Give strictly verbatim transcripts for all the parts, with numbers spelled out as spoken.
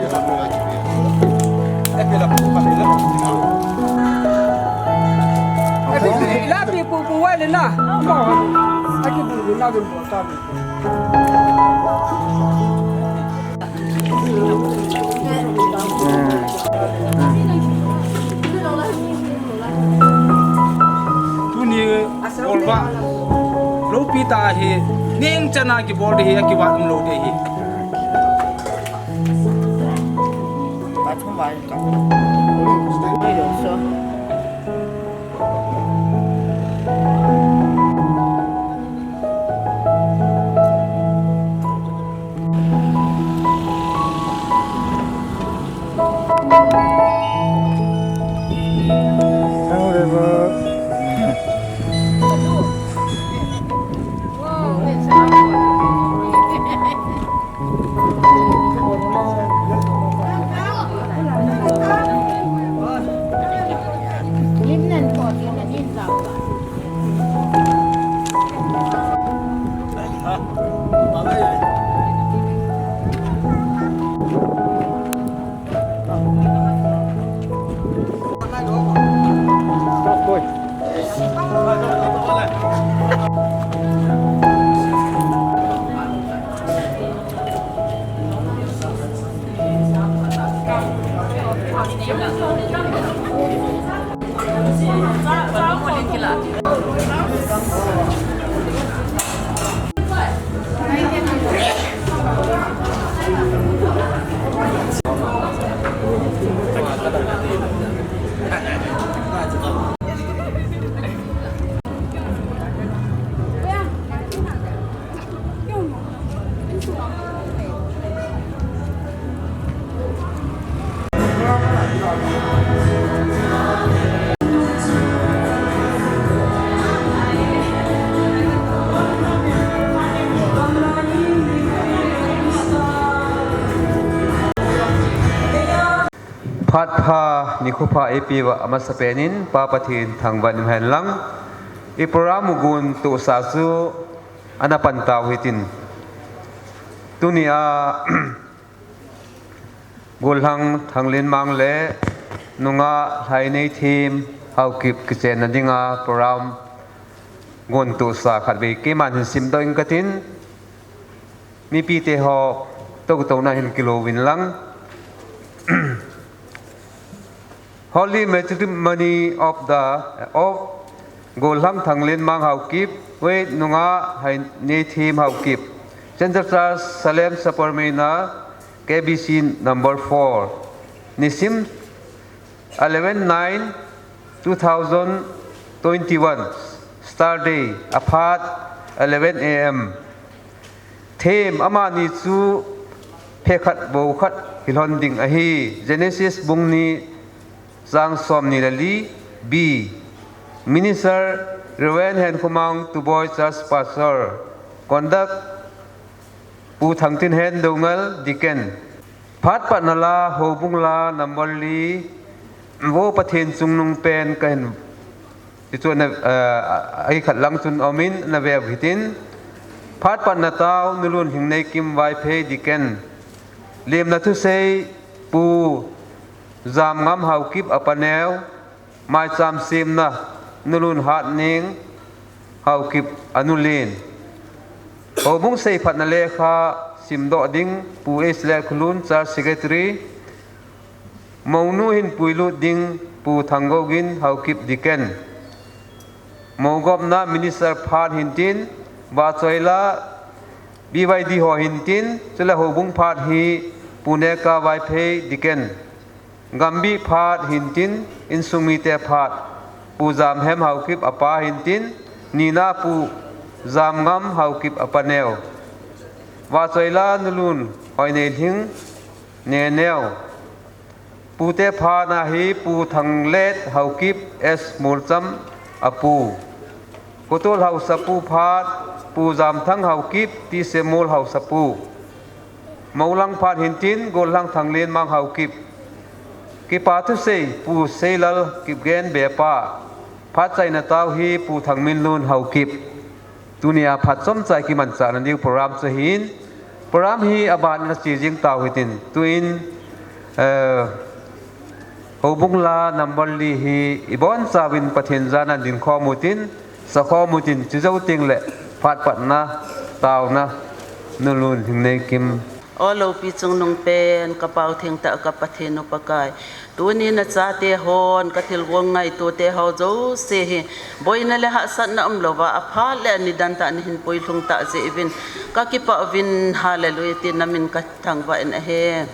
Tuni golvah loupi tah ahi, ningchan a kibol ding ahi, akivat umlou ding ahi. Phat pha, nikho pha eipeuva amasapen in Pa Pathen thangvah in umhen lang. I program u gontohsa chu ana pan tau hitin. Tunia Gollhang Thanglenmang le nungah Lhainei Them Haokip kichenna dinga program gontohsa khatvei keiman hin simdoh inge katin, mipite ho toutouna hin kilo uvin lang. Holy matrimony of the, of Gollhang Thanglenmang Haokip with nungah Lhainei Them Haokip, Central Church, Salem Sapermeina, K B C number four. Nisim eleven nine two thousand twenty-one, Saturday, aphat eleven A M. Them amani chu phe khat vo khat hilhon ding ahi. Genesis bung ni chang somni le li. B. Minister Reverend Henkhomang Tuboi, Church Pastor. Conduct Pu Thangtinhen Doungel, Deacon. Phat patna la, houbung la number li, Vo Pathen chungnung pen kahin, hichu ana, eh, a, a, akhat lang chun aumin, nave u hitin. Phat patna tao, Nulun Hingneikim Vaiphei, Deacon. Lemna thusei, Pu Jamngam Haokip, apa neo. Maicham semna, Nulun Hatneng Haokip, anu len. Houbung seiphatna lekha simdoh ding, Pu H. Letkhulun, Church Secretary. Mounu hin puilut ding, Pu Thanggogin Haokip, Deacon. Mou gopna, Minister phat hintin, vahchoila, B Y D ho hintin, chule houbung phat hi, Pu Neka Vaiphei, Deacon. Gambih phat hintin, insung mite phat, Pu Jamhem Haokip, apa hintin, nina Pu Jamngam Haokip, apa neo. Vahchoila, Nulun Hoineilhing, ne neo. Pute phat na hi, Pu Thanglet Haokip, S. Molcham, apu. Khotol haosapu phat, Pu Jamthang Haokip, T. Semol haosapu. Moulang phat hintin, Gollhang Thanglenmang Haokip. Kipa thusei, Pu Seilal Kipgen, bepa. Phat chaina tao hi, Pu Thangminlun Haokip. Tunia phat chomcha kimanchahna diu program chu ahin. Program hi aban a che jing tau hitin. Tuin Eh, Houbung la number li hi ibonchauvin Pathen jana dingkhom utin, sakhom utin, chujou tengle phat patna, taona, Nulun Hingneikim. O loupi chungnung pen, kapao thengtah ka Pathen u Pakai. Tuni nachate hon, kathilgon ngaito teho jouse hi, boina le hahsatna umlouva, aphat le anidan tah nahin puilhung tah jeh uvin, kakipah uvin, hallelujah, tin namin kathangvah in ahi.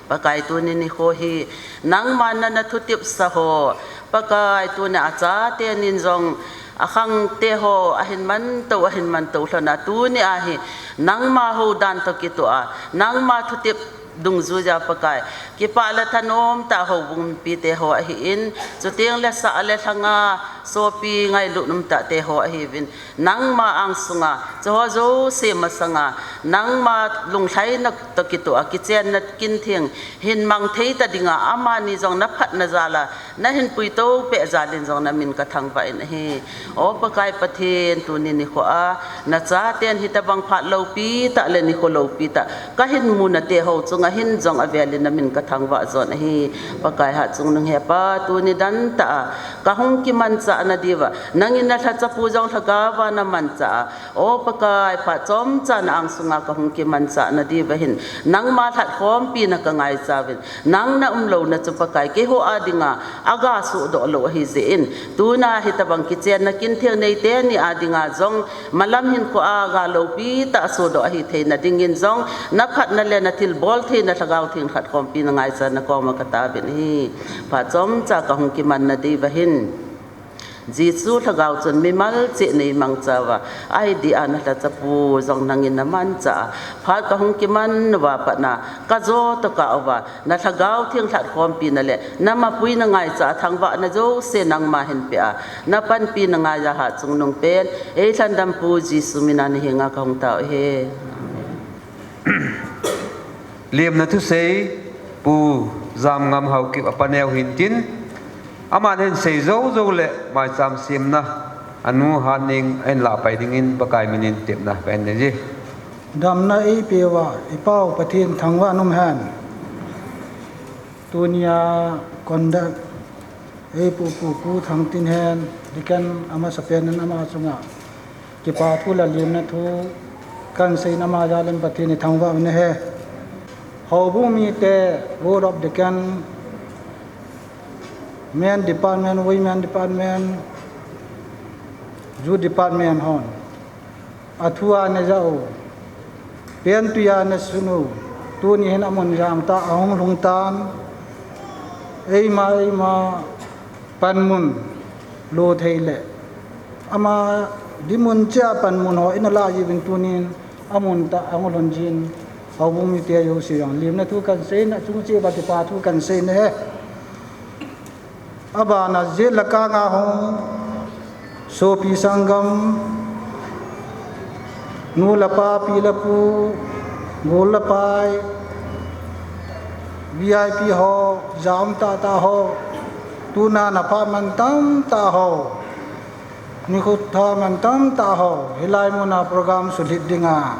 Pakai tuni nikho hi, nangman na, nathutepsa ho. Pakai tuni a chatenin jong, akhangte ho, ahin mantou, ahin mantou lhon a, tuni a hi, nangma houdan toh kitoh a, nangma thutep dungjuiya Pakai, kipah le thanom tah houbung mipite ho ahin, chutengle sah le lhanga, sopi ngailut umtah teho ahiuvin, nangma angsunga, chuho jouse masanga, nangma lunglhaina toh kitoh a, kichenna kintheng, hin mang thei ta dinga, amani jong naphatna jal a, nahin puitou peh jal in jong namin kathangvah in ahi. O Pakai Pathen, tuni nikho a, nachaten hitobang phat loupi tah le nikho loupi tah, kahin muna teho chunga hin jong avel in namin kathangvah jon ahi. Pakai hatchungnung hepa, tuni dan tah a, kahung kimanchah na diuva, nangin nalhachapu jong lhagaova namanchah a, O Pakai, phat chomcha na angsunga kahung kimanchah na diuva hin, nangma lhatkhompi na kangaichauvin, nang naumlouna chu Pakai, keiho a dinga, aga sohdoh lou ahijeh in, tuna hitobang kichenna kintheng neite ni a dinga jong, malam hinkho a ga loupi tah sohdoh ahitheina dingin jong, naphatna le nathilbol theina Lhagao Theng lhatkhompi na ngaicha nakoma kataovin ahi. Phat chomcha kahung kiman na diuva hin, Jesu Lhagao chun mimal cheh neimangchauva, ahi dia nalhachapu jong nangin namanchah a, phat kahung kiman uva patna, kajo toh kah uva, na Lhagao Theng lhatkhompi na le, namapui na ngaicha a thangvahna jouse nangma hinpeh a, napanpi na ngaiya hatchungnung pen, eilhandampu Jesu mina nahenga kahung tao ahi. Lemna thusei, Pu Jamngam Haokip apaneo hintin, aman ahin sei joujou le maicham semna, anu Hatneng ahin lahpai dingin Pakai minin tepna kahin nei e. Damna eipeuva, ipau Pathen thangvah in umhen. Tunia conduct, eipupu Pu Thangtinhen, Deacon amasapen in ama chunga kipa thu le lemna thu kahin seiyin ama jal in Pathen ithangvah u ahi. Houbung mite, Board of Deacon, Men Department, Women Department, Youth Department hon, athu a najah u, pentwi a nasun u, tuni hin amun jang tah ahung lhung tan, eima, eima panmun lo thei le, ama dinmun cheh a panmun ho ina lah jiuvin tunin, amun tah ahung lhun jin, houbung mite jouse jong lemna thu kahin seiyin, achung cheh uva kipa thu kahin seiyin ahi. Abana jet le kang a hung sopi sanggam, nu le pa, pi le pu, gol le pai, V I P ho, jaum tahtah ho, tuna napha mantam tah ho, nikho tha mantam tah ho, hilai muna program sulhit dinga,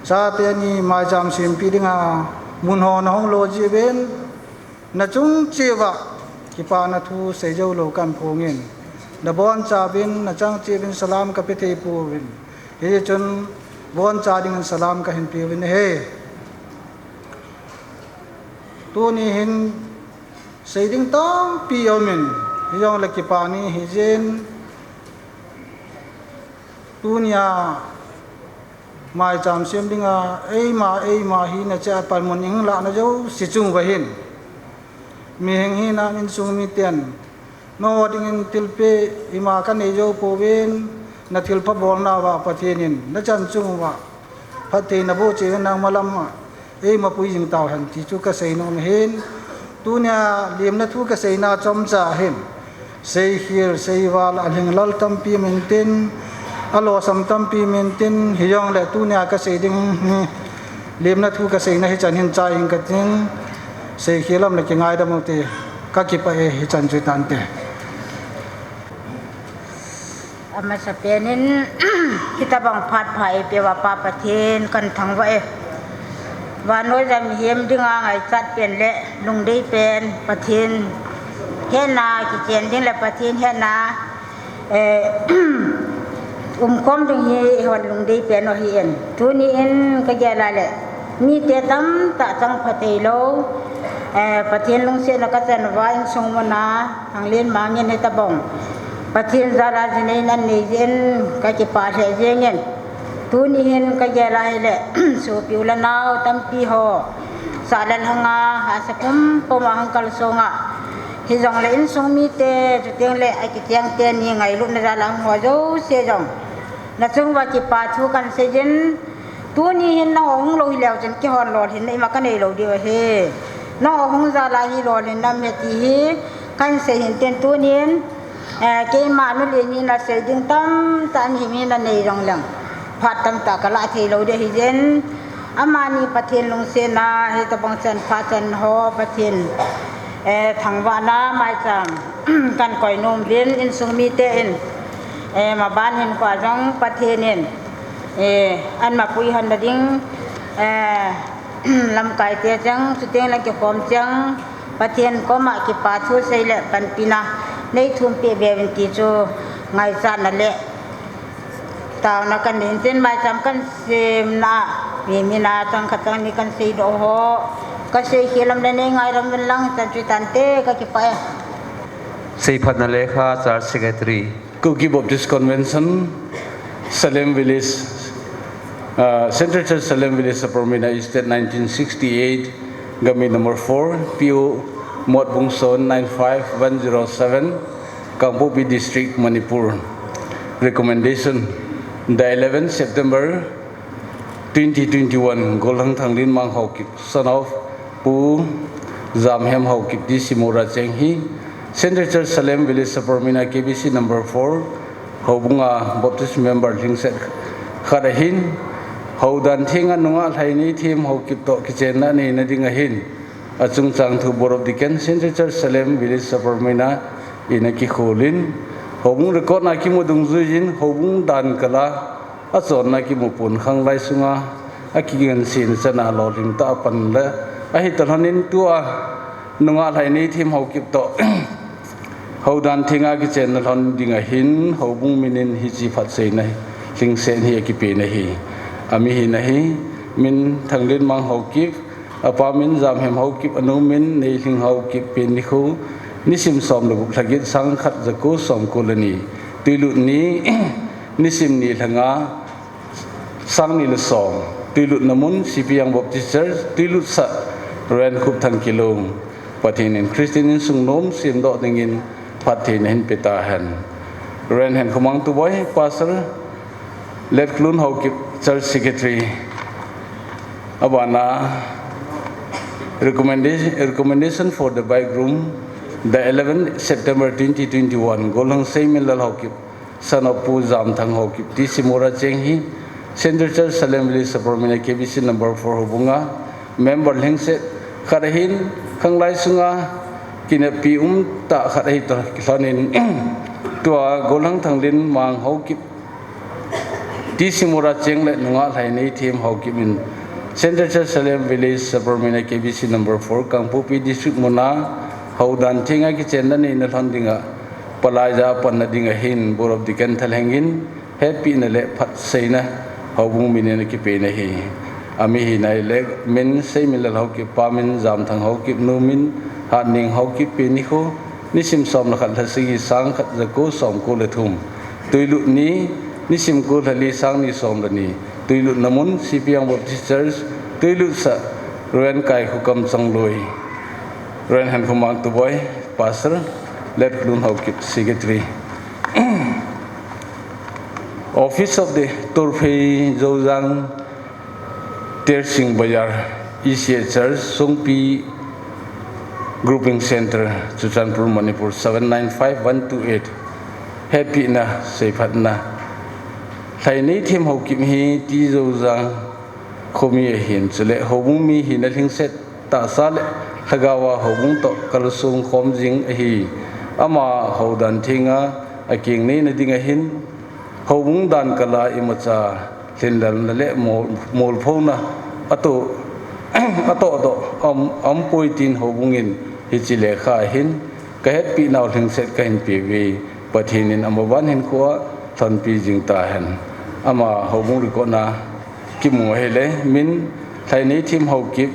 chate ni maicham sempi dinga mun ho nahung lo jiuvin, nachung cheh uva kipana thu seijou lou kahin phongin, nabonchauvin, nachang cheh uvin salam kapethei pouvin, hichun boncha dingin salam kahin peuvin ahi. Tuni hin sei ding tampi aumin, hijongle kipa ni hijin, tunia maicham sem dinga eima, eima hina cheh a panmun eilahna jouse chung uva hin, mihem hina insung miten, nangho dingin thilpeh ima kanei jou pouvin, nathilpha bolna uva Pathen in nachan chung uva phatthei naboh cheh uvin, nangma lam a eimapui jing tauhen ti chu kasei nom ahin. Tunia lemna thu kaseina chomcha hin, seikhel, seival, alhinglel tampi um intin, alosam tampi um intin, hijongle tunia kasei ding hi, lemna thu kaseina hichan hin chai ing kating, seikhel lam le kingaidam ute, kakipah e, hichan chu hitante. Amasapen in, hitobang phat pha eipeuva Pa Pathen kahin thangvah e. Vannoi jam hiam dinga ngaichat pen le lungdei pen Pathen hetna kichen ding le Pathen hetna, eh, umkhom ding hi eihon lungdei pen u ahi in. Tuni in kagel a le mite tamtah chang pha thei lou, eh, Pathen lungsetna kachan uva insung muna Thanglenmang in hitabang Pathen jal a jinei nan nei jeh in kakipah lheh jeng in. Tuni hin kagel a hile, sopi u le nao tampi ho, sah le lhang a, hahsa pumpum a hung kalsong a, hijongle insung mite, chuteng le akiteng teni ngailutna jal a hung ho jouse jong nachung uva kipa thu kahin sei in. Tuni hin nangho hung lou hileu chun keihon lolhinna ima kanei lou diu ahi. Nangho hung jal a hi lolhinna um e ti hi kahin sei hin tin, tunin, eh, keima nu le ni nasei ding tamtah mihem hi nanei jong leng phat tamtah kalah thei lou ding ahi jeh in, amani Pathen lungsetna hitabang chan pha chan ho Pathen, eh, thangvahna maicham kahin koi nom uvin, insung mite in, eh, maban hin kho jong Pathen in, eh, ahin mapui hon na ding, eh, lamkai te chang, chuteng le kikhom chang, Pathen koma kipa thu sei le panpina nei thum peh be uvin ti chu ngaichatna le taona kahin nei in tin, maicham kahin semna, mi mina chang khat chang ni kahin seidoh ho kasei khel lam le nei ngai lam uvin lang, chan chu tante, kakipah e. Seiphatna lekha, Church Secretary. Kuki Baptist Convention, Salem Village, uh, Central Church, Salem Village, Saparmeina, Estate nineteen sixty-eight, Gami number four, P O Motbung Son, nine five one zero seven, Kangpokpi District, Manipur. Recommendation: the eleventh September twenty twenty-one, Golhang Thanglenmang Haokip, son of Pu Jamhem Haokip, T C Mora Cheng hi, Central Church, Salem Village, Saparmeina, K B C number four, houbunga Baptist member lhingset khat ahin, houdan thenga nungah Lhainei Them Haokip toh kichenna aneina ding ahin, achungchang thu Board of Deacon, Central Church, Salem Village, Saparmeina in akikhol in, houbung record na kimu dungjuiyin, houbung dan kala achonna kimu pon khanglai sunga akingansena chana lolhing tah a pan le ahi talhon in, tua nungah Lhainei Them Haokip toh houdan thenga kichenna lhon ding ahin, houbung min in hiche phatseina lhingset hi akipen ahi. Ami hina hi, min Thanglenmang Haokip, apa min Jamhem Haokip, anu min Neilhing Haokip, pen nikho nisim som le gup, lhaget sang khat jako somko le ni. Tuilut ni, nisim ni lhanga, sang ni le som. Tuilutna mun, Sipiang Baptist Church. Tuilutsah, Rev. Khupthang Kilung. Pathen in Christian insung nom semdoh dingin phattheina hin pe tahen. Rev. Henkhohmang Tuboi, Pastor, Letklun Haokip, Church Secretary. Abana, recommendation, recommendation for the bridegroom, the eleventh September twenty twenty-one, Golhang Seiminlal Haokip, son of Pu Jamthang Haokip, T C Mora Cheng hi, Central Church, Salem Village, Saparmeina, K B C number four houbunga member lhingset khat ahin, khanglai sunga kineppi umtah khat ahi toh kilhonin, tua Golhang Thanglenmang Haokip, T C Mora Cheng le nungah Lhainei Them Haokip in Central Church, Salem Village, Saparmeina, K B C number four, Kangpokpi District muna houdan thenga kichenna neina lhon dinga palai ja panna ding ahin, Board of Deacon thalheng in hepina le phatseina houbung min in akipen ahi. Ami hina hile, min Seiminlal Haokip, pa min Jamthang Haokip, nu min Hatning Haokip, pen nikho nisim som le khat, lha sagi, sang khat jako somko le thum. Tuilut ni, nisim ko lha li, sang ni som le ni. Tuilutna mun, Sipiang Baptist Church. Tuilutsah, Rev. Kaikhokam Chongloi. Rev. Henkhohmang Tuboi, Pastor, Letklun Haokip, Secretary. Office of the Torphei Zouzang Tersing Bazar, E C A Church, Songpi Grouping Center, Churachandpur, Manipur, seven nine five one two eight. Hepina, seiphatna. Lhainei Them Haokip hi T Zouzang khomi ahin, chule houbung mi hina lhingset tahsa le lhagaova houbung toh kalsong khom jing ahi. Ama houdan thenga akeng neina ding ahin, houbung dan kala imacha lhinlelna le mol, molphona atoh atoh doh aum, aumpoi tin houbung in hiche lekha hin kahetpi nau lhingset kahin peuve. Pathen in amavan hinkhoa lhonpi jing tahen. Ama houbung record na kimu ahile, min Lhaineithem Haokip,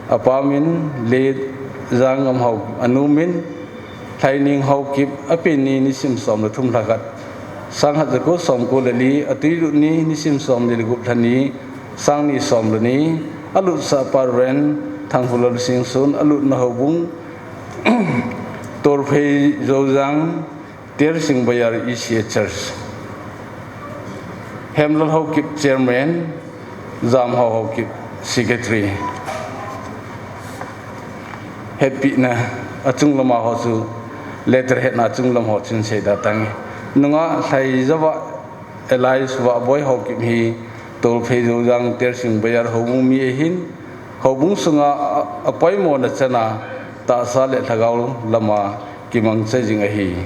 apa min Lejangam Hao, anu min Lhaineng Haokip, apen ni nisim som le thum lha khat, sang khat jako som ko le li, atwilut ni nisim som ni le gup lha ni, sang ni som le ni, alutsah pa Reverend Thangphulal Singson, alutna houbung Tolphei Joujang, Tersing Bazar E C A Church. Hemlal Haokip, Chairman, Jamhao Haokip, Secretary. Hetpina achung lama ho chu, letter hetna achung lam ho chun seida tange. Nungah Lhaijava Elias Vahboi Haokip hi Tolphei Joujang Tersing Bazar houbung mi ahin, houbung sunga a, apoimona chana tahsa le lhagao lama kimangcha jing ahi.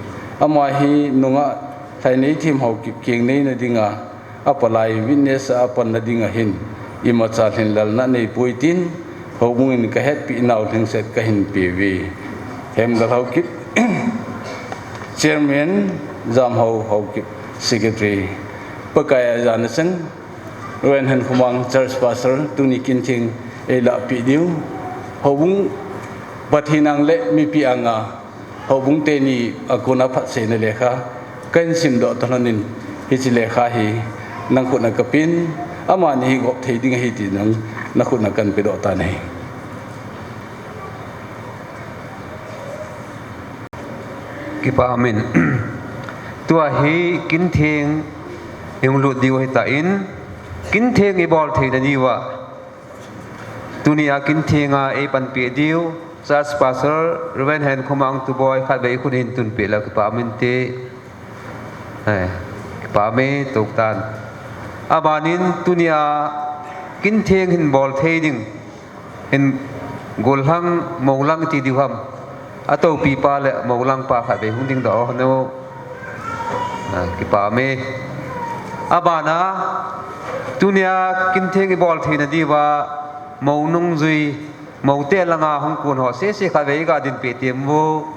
Ama hi nungah Lhaineithem Haokip keng neina dinga apalai witness a apanna ding ahin, imacha lhinlelna neipoi tin, houbung in kahetpi nau lhingset kahin peuve. Hemlal Haokip, Chairman, Jamhao Haokip, Secretary. Pakai a jana chan, Reverend Henkhomang Church Pastor, tuni kin theng eilahpeh diu. Houbung Pathen ang le mipi anga, houbung teni a kona phatseina lekha kahin simdoh talhon in, hiche lekha hi nang khut a kapen, amani hi gop thei ding ahi ti nang, na khut a kahin pedoh tan ahi. Kipa amen. Tua hi kin theng i hung lut diu ahitan, kin theng i bol theina diuva, tunia kin thenga ei panpi diu Church Pastor Reverend Henkhomang Tuboi khatvei khut in tunpeh leu kipa amen te. Eh, kipa amen toutan. Abanin tunia kin theng hin bol thei ding hin gollhang, moulang ti diu ham, atoupipa le moulangpa khatvei hung dingdoh o hon o. Ah, kipa amen. Abana, tunia kin theng i bol theina diuva, mou nungjui, moute langa hung kon ho sese khatvei i ga dinpeh tem uvo.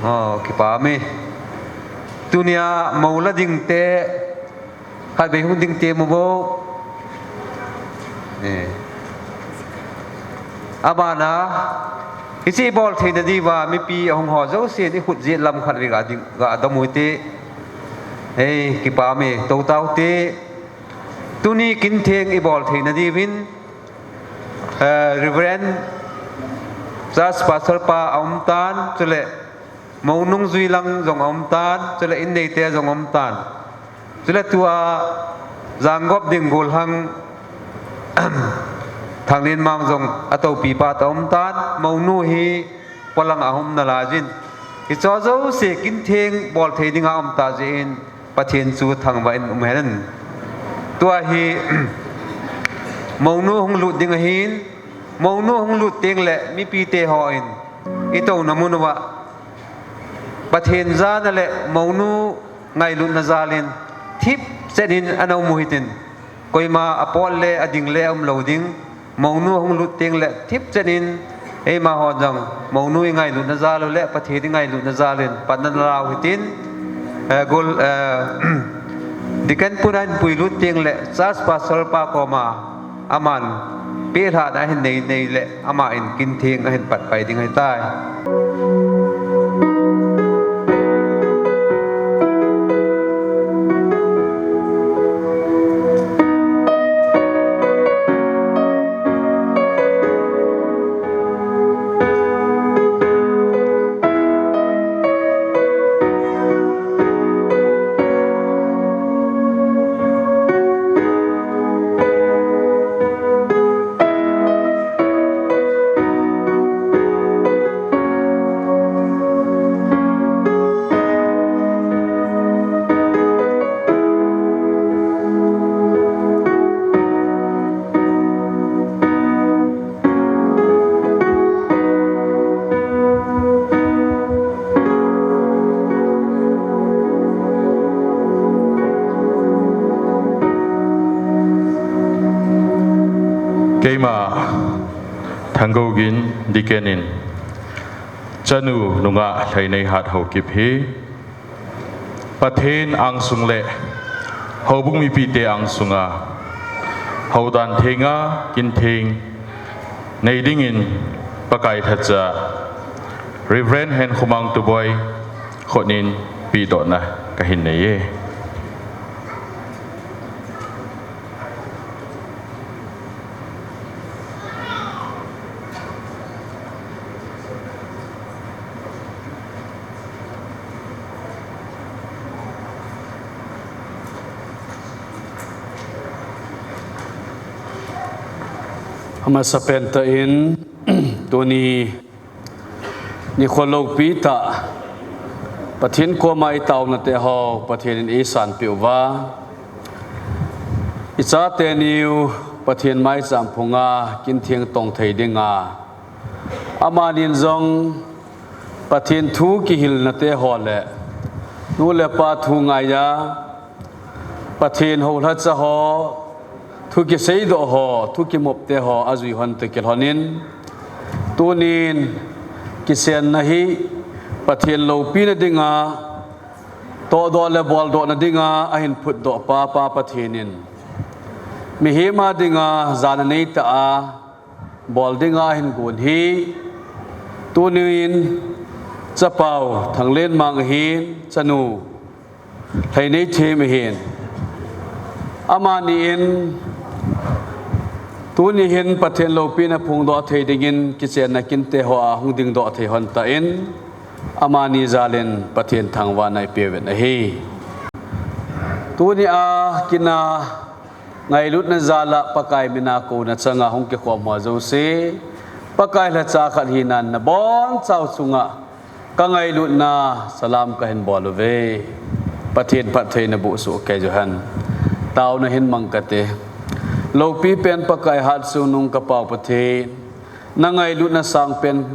Oh, kipa amen. Tunia mou la dingte khatvei hung ding tem uvo. Eh. Abana, hiche i bol theina diuva mipi ahung ho jousen i khut jet lam khatvei ga ding, ga dom u hite. Ei, kipa amen, toutau te. Tuni kin theng i bol theina diuvin, eh, Reverend Church Pastor pa aumtan, chule mou nungjui lang jong aumtan, chule inneite jong aumtan. Chule tua jangop ding gollhang Thanglenmang jong atoupipa toh aumtan, mounu hi polang a aum nalaijin. Hicheho jouse kin theng bol thei dinga aumta jeh in Pathen chu thangvah in umhen. Tua hi mounu hung lut ding ahin, mounu hung lut tengle mipite hon i touna mun uva Pathen jana le mounu ngailutna jalin thipchet in ana um u hitin, koima apot le ading le aumlou ding. Mounu hung lut tengle thipchet in, eimaho jong mounu i ngailutna jal u le Pathen i ngailutna jalin pan ana lau hitin, eh, gol, eh, Deacon pun a hin puilut tengle Church Pastor pa koma aman pehlhahna ahin nei nei le, aman kin theng ahin patpai ding ahitai. Thanggogin Deacon in chanu nungah Lheineihat Haokip hi Pathen angsung le houbung mipite angsunga houdan thenga kintheng nei dingin Pakai lhacha Reverend Henkhomang Tuboi khut in pedohna kahin nei e. Amasapen tah in, tuni nikho loupi tah Pathen koma itaona teho Pathen in eisanpeh uva, ichateni u Pathen maicham phunga kintheng tong thei dinga, amani in jong Pathen thu kihilna teho le nu le pa thu ngaiya, Pathen houlhacha ho, thu kiseidoh ho, thu kimop teho ajui lhon toh kilhon in, tunin kichenna hi Pathen loupina dinga, tohdoh le boldohna dinga ahin phutdoh pa, Pa Pathen in mihem a dinga jana neitah a bol dinga ahin gon hi, tunin chapau Thanglenmang ahin, chanu Lheineithem ahin. Amani in tuni hin Pathen loupina phongdoh thei dingin kichenna kinte hoa hung dingdoh thei lhon tan, amani jal in Pathen thangvahna ipeuvin ahi. Tuni a kina ngailutna jal a Pakai mina kouna changa hung kikhom ho jouse, Pakai lhacha khat hinan nabonchau chunga kangailutna salam kahin bol uve. Pathen phattheina boh soh kei johen. Taona hin mang kate. Loupi pen Pakai, hatchungnung ka Pau Pathen, nangailutna sangpen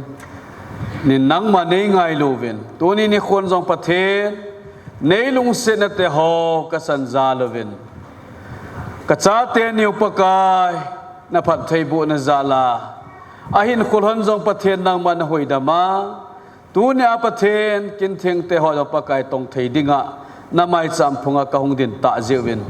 in nangma neingai louvin, tuni nikhon jong Pathen, neilungsetna teho kasan jal uvin, kachateni u Pakai, naphattheibohna jal a, ahinkho lhon jong Pathen nangma nahuhdam a, tuni a Pathen kintheng teho jong Pakai tong thei dinga namaicham phunga kahung ding tah jeh uvin,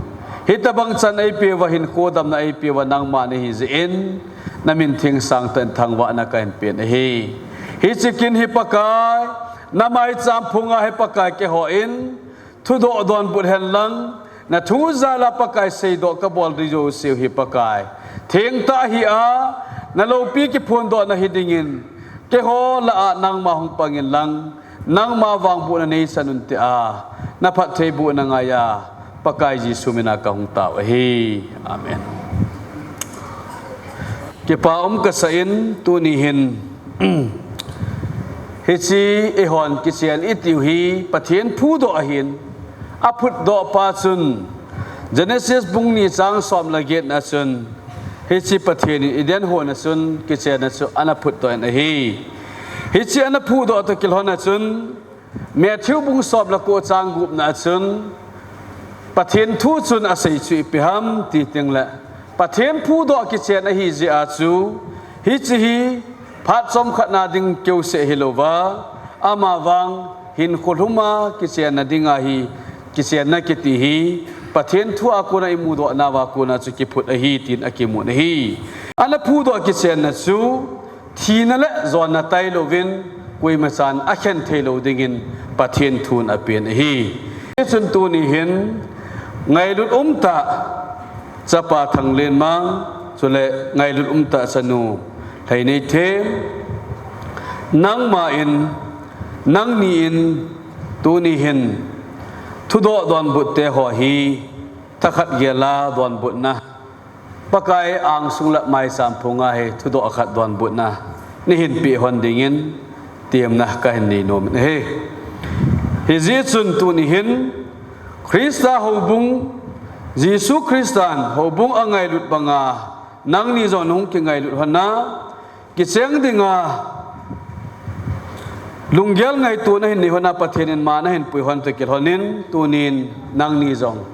hitobang chan eipeuva, hinkho damna eipeuva nangma nahi jeh in, namin theng sangtah in thangvahna kahin pen ahi. Hiche kin hi Pakai, namaicham phunga hi Pakai keihon thudoh donbut henlang, nathu jal a Pakai seidoh kabol ding jouseu hi Pakai, thengtah hia, naloupi kiphondohna hi dingin, keiho lah a nangma hung pang inlang, nangma vangbohna neisan unte a, naphattheibohna ngaiya, Pakai Jesu mina kahung tao ahi. Amen. Kipa um kasa in, tuni hin hiche eihon kichen itiu hi Pathen phudoh ahin, aphutdoh pa chun Genesis bung ni chang som le get na chun, hiche Pathen in Eden hon a chun kichenna chu ana phutdoh in ahi. Hiche ana phudoh toh kilhon a chun, Matthew bung som le ko chang gupna a chun, Pathen thu chun asei chu ipi ham ti tengle, Pathen phudoh kichen ahi jeh a chu, hiche hi phat chomkhat na ding keuseh hilouva, amavang hinkho lhum a kichenna dinga hi, kichenna kiti hi, Pathen thu a kona imudoh nauva kona chu kiphut ahi tin akimun ahi. Ana phudoh kichenna chu, thina le jonna tailouvin, koima chan akhen theilou dingin Pathen thun apen ahi. Hichun tuni hin, ngailut umtah, chapa Thanglenmang, chule ngailut umtah chanu Lheineithem, nangma in, nangni in, tuni hin, thudoh donbut teho hi, thakhat gel a donbutna, Pakai angsung le maicham phunga hi thudoh khat donbutna neihin peh lhon dingin temna kahin nei nom in ahi. Hijeh chun tuni hin Christa houbung, Jesu Christan houbung angailut banga nangni jong nahung kingailut lhon a, kicheng dinga lunggel ngaito nahin nei lhon a, Pathen in ma nahin pui lhon toh kilhon in, tunin nangni jong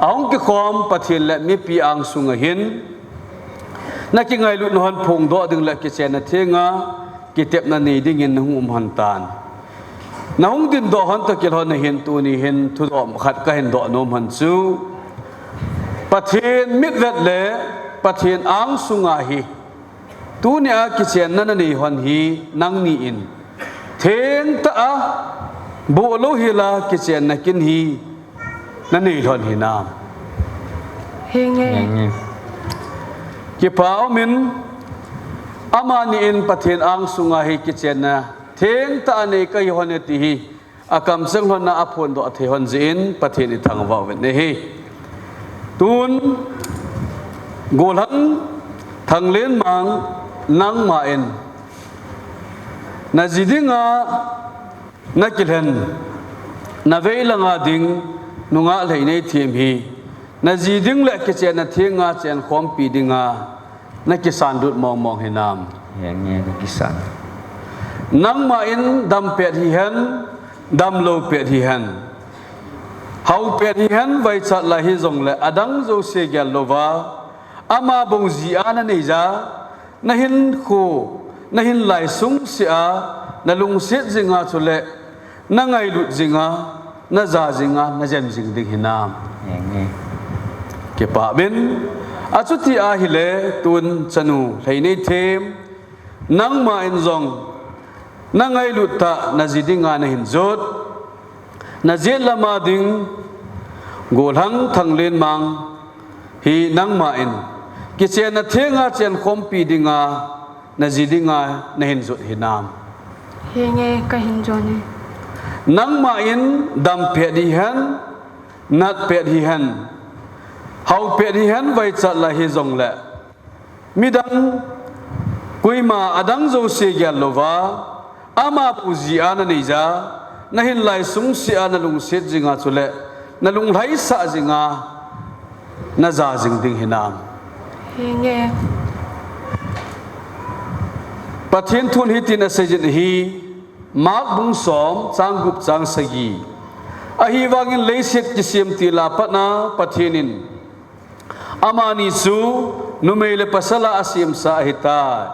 ahung kikhom Pathen le mipi angsunga hin Na kingailut na hon phongdoh ding le kichenna thenga kitepna nei dingin na hung um hon tan. Na hung dindoh hon toh kilhon na hin tuni hin thudoh khat ka hin doh nom hon chu Pathen mitvet le Pathen angsunga hi tunia kichenna na nei hon hi nangni in thengtah a boh louhel a kichenna kin hi na nei lhon hinam? Henge. Henge. Kipa umin, amani in Pathen angsunga hi kichenna thengtah a nei kahi hon e ti hi akamcheng lhon a aphondoh thei hon jeh in Pathen ithangvah uvin ahi. Tun, Golhang Thanglenmang, nangma in na ji dinga na kilhen, na veilanga ding nungah Lheineithem hi na ji ding le kichenna thenga chenkhompi dinga na kisanlut mongmong hinam? Henge, ka kisan. Nangma in dam pet hihen, damlou pet hihen, hao pet hihen, vaichat lai hijongle adang jouse gel louva, ama bou ji a na neija, na hinkho, na hinlai sungsea, na lungset jinga chule na ngailut jinga, na ja jinga, na jem jing ding hinam? Henge. Kipa uvin, achuti ahile tun chanu Lheineithem, nangma in jong na ngailut tah na ji dinga na hin jot, na jet lama ding Golhang Thanglenmang hi nangma in kichenna thenga chenkhompi dinga na ji dinga na hin jot hinam? Henge, ka hin jot e. Nangma in dam pet hihen, nat pet hihen, hao pet hihen, vaichat lai hijongle midang, koima adang jouse gel louva, ama bou ji a na neija, na hinlai sungsea, na lungset jinga chule na lunglhaisah jinga na ja jing ding hinam? Henge. Pathen thun hitin aseijin ahi, Mark bung som, chang gup, chang sagi: Ahivangin leiset kisem til a pat a Pathen in amani chu numei le pasal a asemsa ahitai.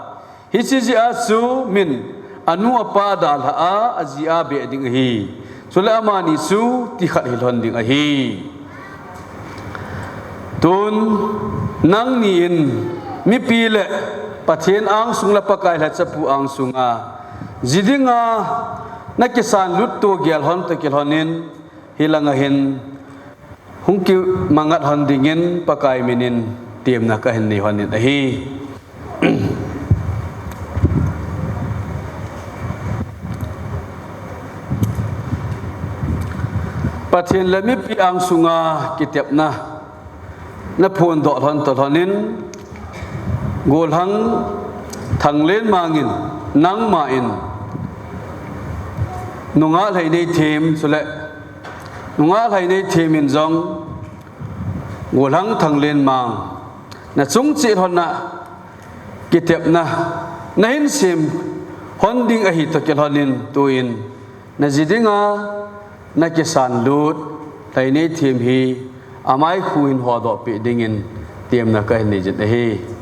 Hiche jeh a chu min anu apa dalhah a, aji a beh ding ahi. Chule amani chu ti khat hi lhon ding ahi. Tun, nangni in mipi le Pathen angsung le Pakai lhachapu angsunga ji dinga na kisanlut to gel hon toh kilhon in, hilanga hin hung kimangat hon dingin Pakai min in temna ka hin nei hon in ahi. Pathen le mipi angsunga kitepna na phondoh lhon toh lhon in, Golhang Thanglenmang in, nangma in, nungah Lheineithem, chule nungah Lheineithem in jong Golhang Thanglenmang na chung cheh lhon a kitepna na hin sem hon ding ahi toh kilhon in, tuin na ji dinga na kisanlut Lheineithem hi amai khu hin hodoh peh dingin temna ka hin nei jin ahi.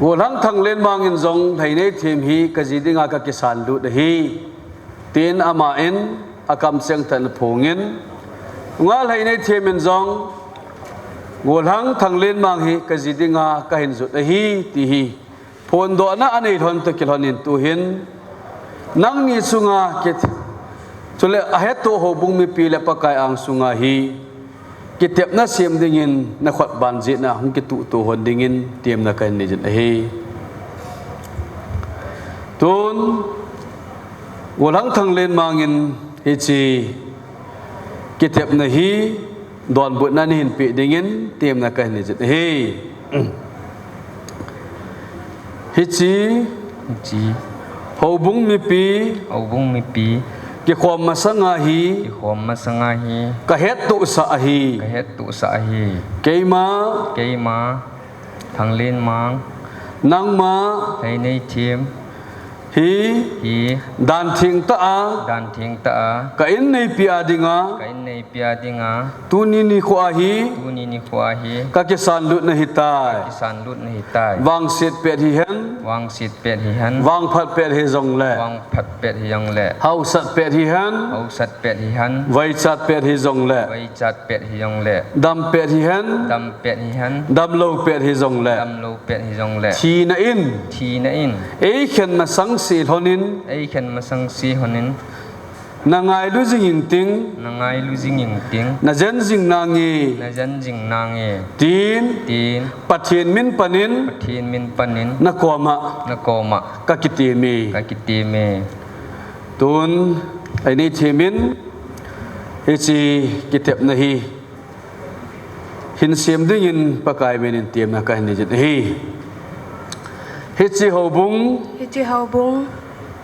Golhang Thanglenmang in jong Lheineithem hi ka ji dinga ka kisanlut ahi, tin ama in akamcheng tah in aphongin, nungah Lheineithem in jong Golhang Thanglenmang hi ka ji dinga ka hin jot ahi, ti hi phondohna anei lhon toh kilhon in tuhin, nangni chunga kit, chule ahettoh houbung mipi le Pakai angsunga hi kitepna sem dingin na khut ban jeh a hung kituh to hon dingin temna ka hin nei jin ahi. Tun, Golhang Thanglenmang in hiche kitepna hi donbutna nei hin peh dingin temna ka hin nei jin ahi. Hiche, hiche houbung mipi, houbung mipi kikhom masanga hi, kikhom masanga hi ka hettohsah ahi, ka hettohsah ahi. Keima, keima Thanglenmang, Nangma Lhaineithem hi hi dan thengtah a dan thengtah a ka in neipi a dinga ka in neipi a dinga tuni nikho a hi tuni nikho a hi ka kisan lut nahitai. Kisan lut nahitai. Vangset pet hihen, vangset pet hihen, vangphat pet hijongle, vangphat pet hijongle, hausat pet hihen, hausat pet hihen, vaichat pet hijongle, vaichat pet hijongle, dam pet hihen, dam pet hihen, damlou pet hijongle, damlou pet hijongle, thina in, thina in, eikhen masang se lhonin, eikhen masang se lhonin, nangailu jing inting, nangailu jing inting, najen jing nange, najen jing nange, tin, tin, Pathen min panin, Pathen min panin, nakoma, nakoma, ka kiteme, ka kiteme. Tun, Lhaineithem in, hiche kitepna hi hin sem dingin Pakai minin temna kahin neijin ahi. Hiche houbung, hiche houbung,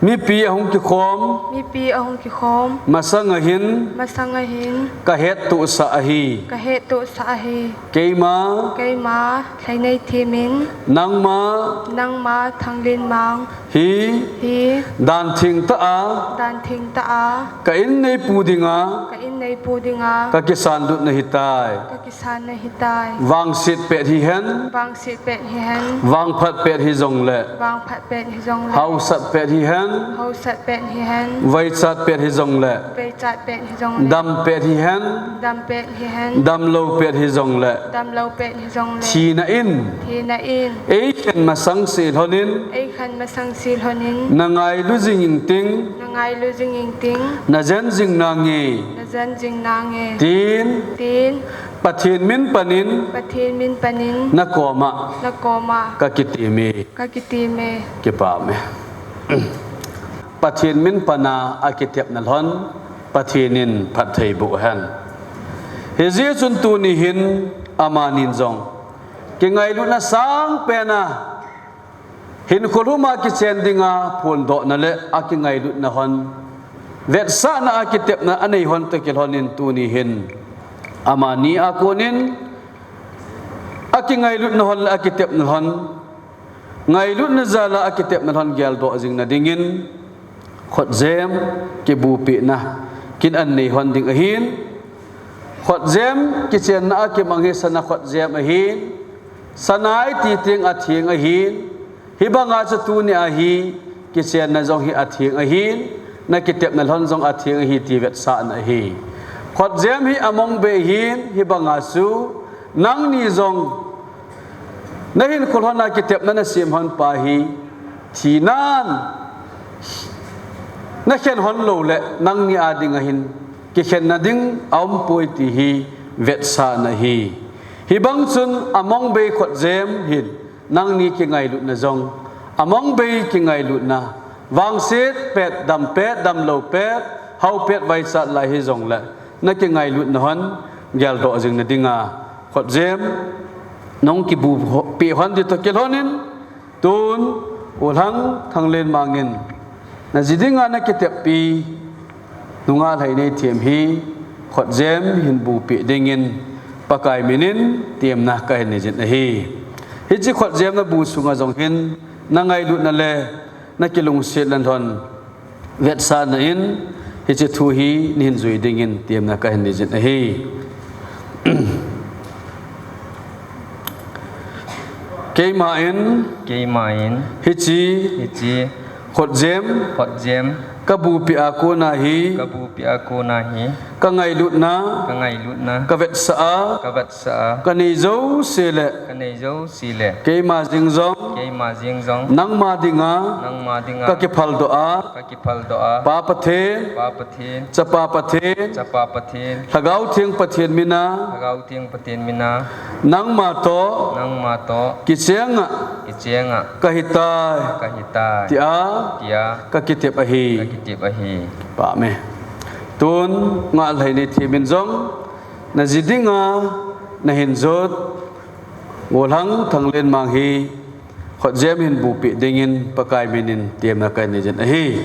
mipi ahung kikhom, mipi ahung kikhom, masang ahin, masang ahin, kahettohsah ahi, kahettohsah ahi. Keima, keima, Lhaineithem in, nangma, nangma, Thanglenmang, hi hi dan thengtah a dan thengtah a ka in neipu dinga ka in neipu dinga ka kisan lut nahitai. Ka kisan nahitai. Vangset pet hihen, vangset pet hihen, vangphat pet hijongle, vangphat pet hijongle, hausat pet hihen, hausat pet hihen, vaichat pet hijongle, vaichat pet hijongle, dam pet hihen, dam pet hihen, damlou pet hijongle, damlou pet hijongle, thina in, thina in, eikhen masang se lhonin, eikhen masang se lhonin, nangailu jing inting, nangailu jing inting, najen jing nange, najen jing nange, tin, tin, Pathen min panin, Pathen min panin, nakoma, nakoma, ka kiteme, ka kiteme. Kipah e. Pathen min pana akitepna lhon, Pathen in phatthei boh hen. Hijeh chun tuni hin amanin jong kingailutna sangpen a hinkho lhum a kichen dinga phondohna le akingailutna lhon, vetsahna akitepna anei lhon toh kilhonin tuni hin amani a konin akingailutna lhon le akitepna lhon, ngailutna jal a akitepna lhon geldoh jing nadingin, khotjem kibupehna kin an nei lhon ding ahin, khotjem kichenna a kimang hi sana khotjem ahin, sana iti teng atheng ahin, hibanga chu tuni a hi kichenna jong hi atheng ahin, nakitepna lhon jong atheng ahi ti vetsahna ahi. Khotjem hi among bei ahin, hibanga chu nangni jong nahinkho lhon a kitepna nasem lhon pa hi, thinan nakhen lhon lou le nangni a dinga hin kikhenna ding aumpoi ti hi vetsahna ahi. Hibang chun among bei khotjem hin nangni kingailutna jong, among bei kingailutna, vangset pet, dam pet, damlou pet, hau pet, vaichat lai hijongle, nakingailutna lhon geldoh jing nadinga khotjem nahung kibupeh lhon ding toh kilhonin, tun, U Lhang Thanglenmang in naji dinga nakiteppi nungah Lhaineithem hi khotjem hin bupeh dingin Pakai minin temna kahin neijin ahi. Hiche khotjem nabu sunga jong hin nangailutna le nakilungsetna lhon vetsahna in hiche thu hi nahin jui dingin temna kahin neijin ahi. Keima in, keima in, hiche, hiche, khotjem, khotjem, kabupeh a kona hi, kabupeh a kona hi, kangailutna, kangailutna, kavetsah a, kavetsah a, kanei jouse le, kanei jouse le, keima jeng jong, keima jeng jong, nangma dinga, nangma dinga, kakiphaldoh a, kakiphaldoh a, Pa Pathen, Pa Pathen, Chapa Pathen, Chapa Pathen, Lhagao Theng Pathen mina, Lhagao Theng Pathen mina, nangma toh, nangma toh, kichenga, kichenga, kahitai, kahitai, tia, tia, kakitep ahi, kakitep ahi. Pah me. Tun, ngah Lhaineithem in jong, naji dinga, nahin jot, U Lhang Thanglenmang hi, khotjem hin bupeh dingin Pakai minin temna kahin neijin ahi.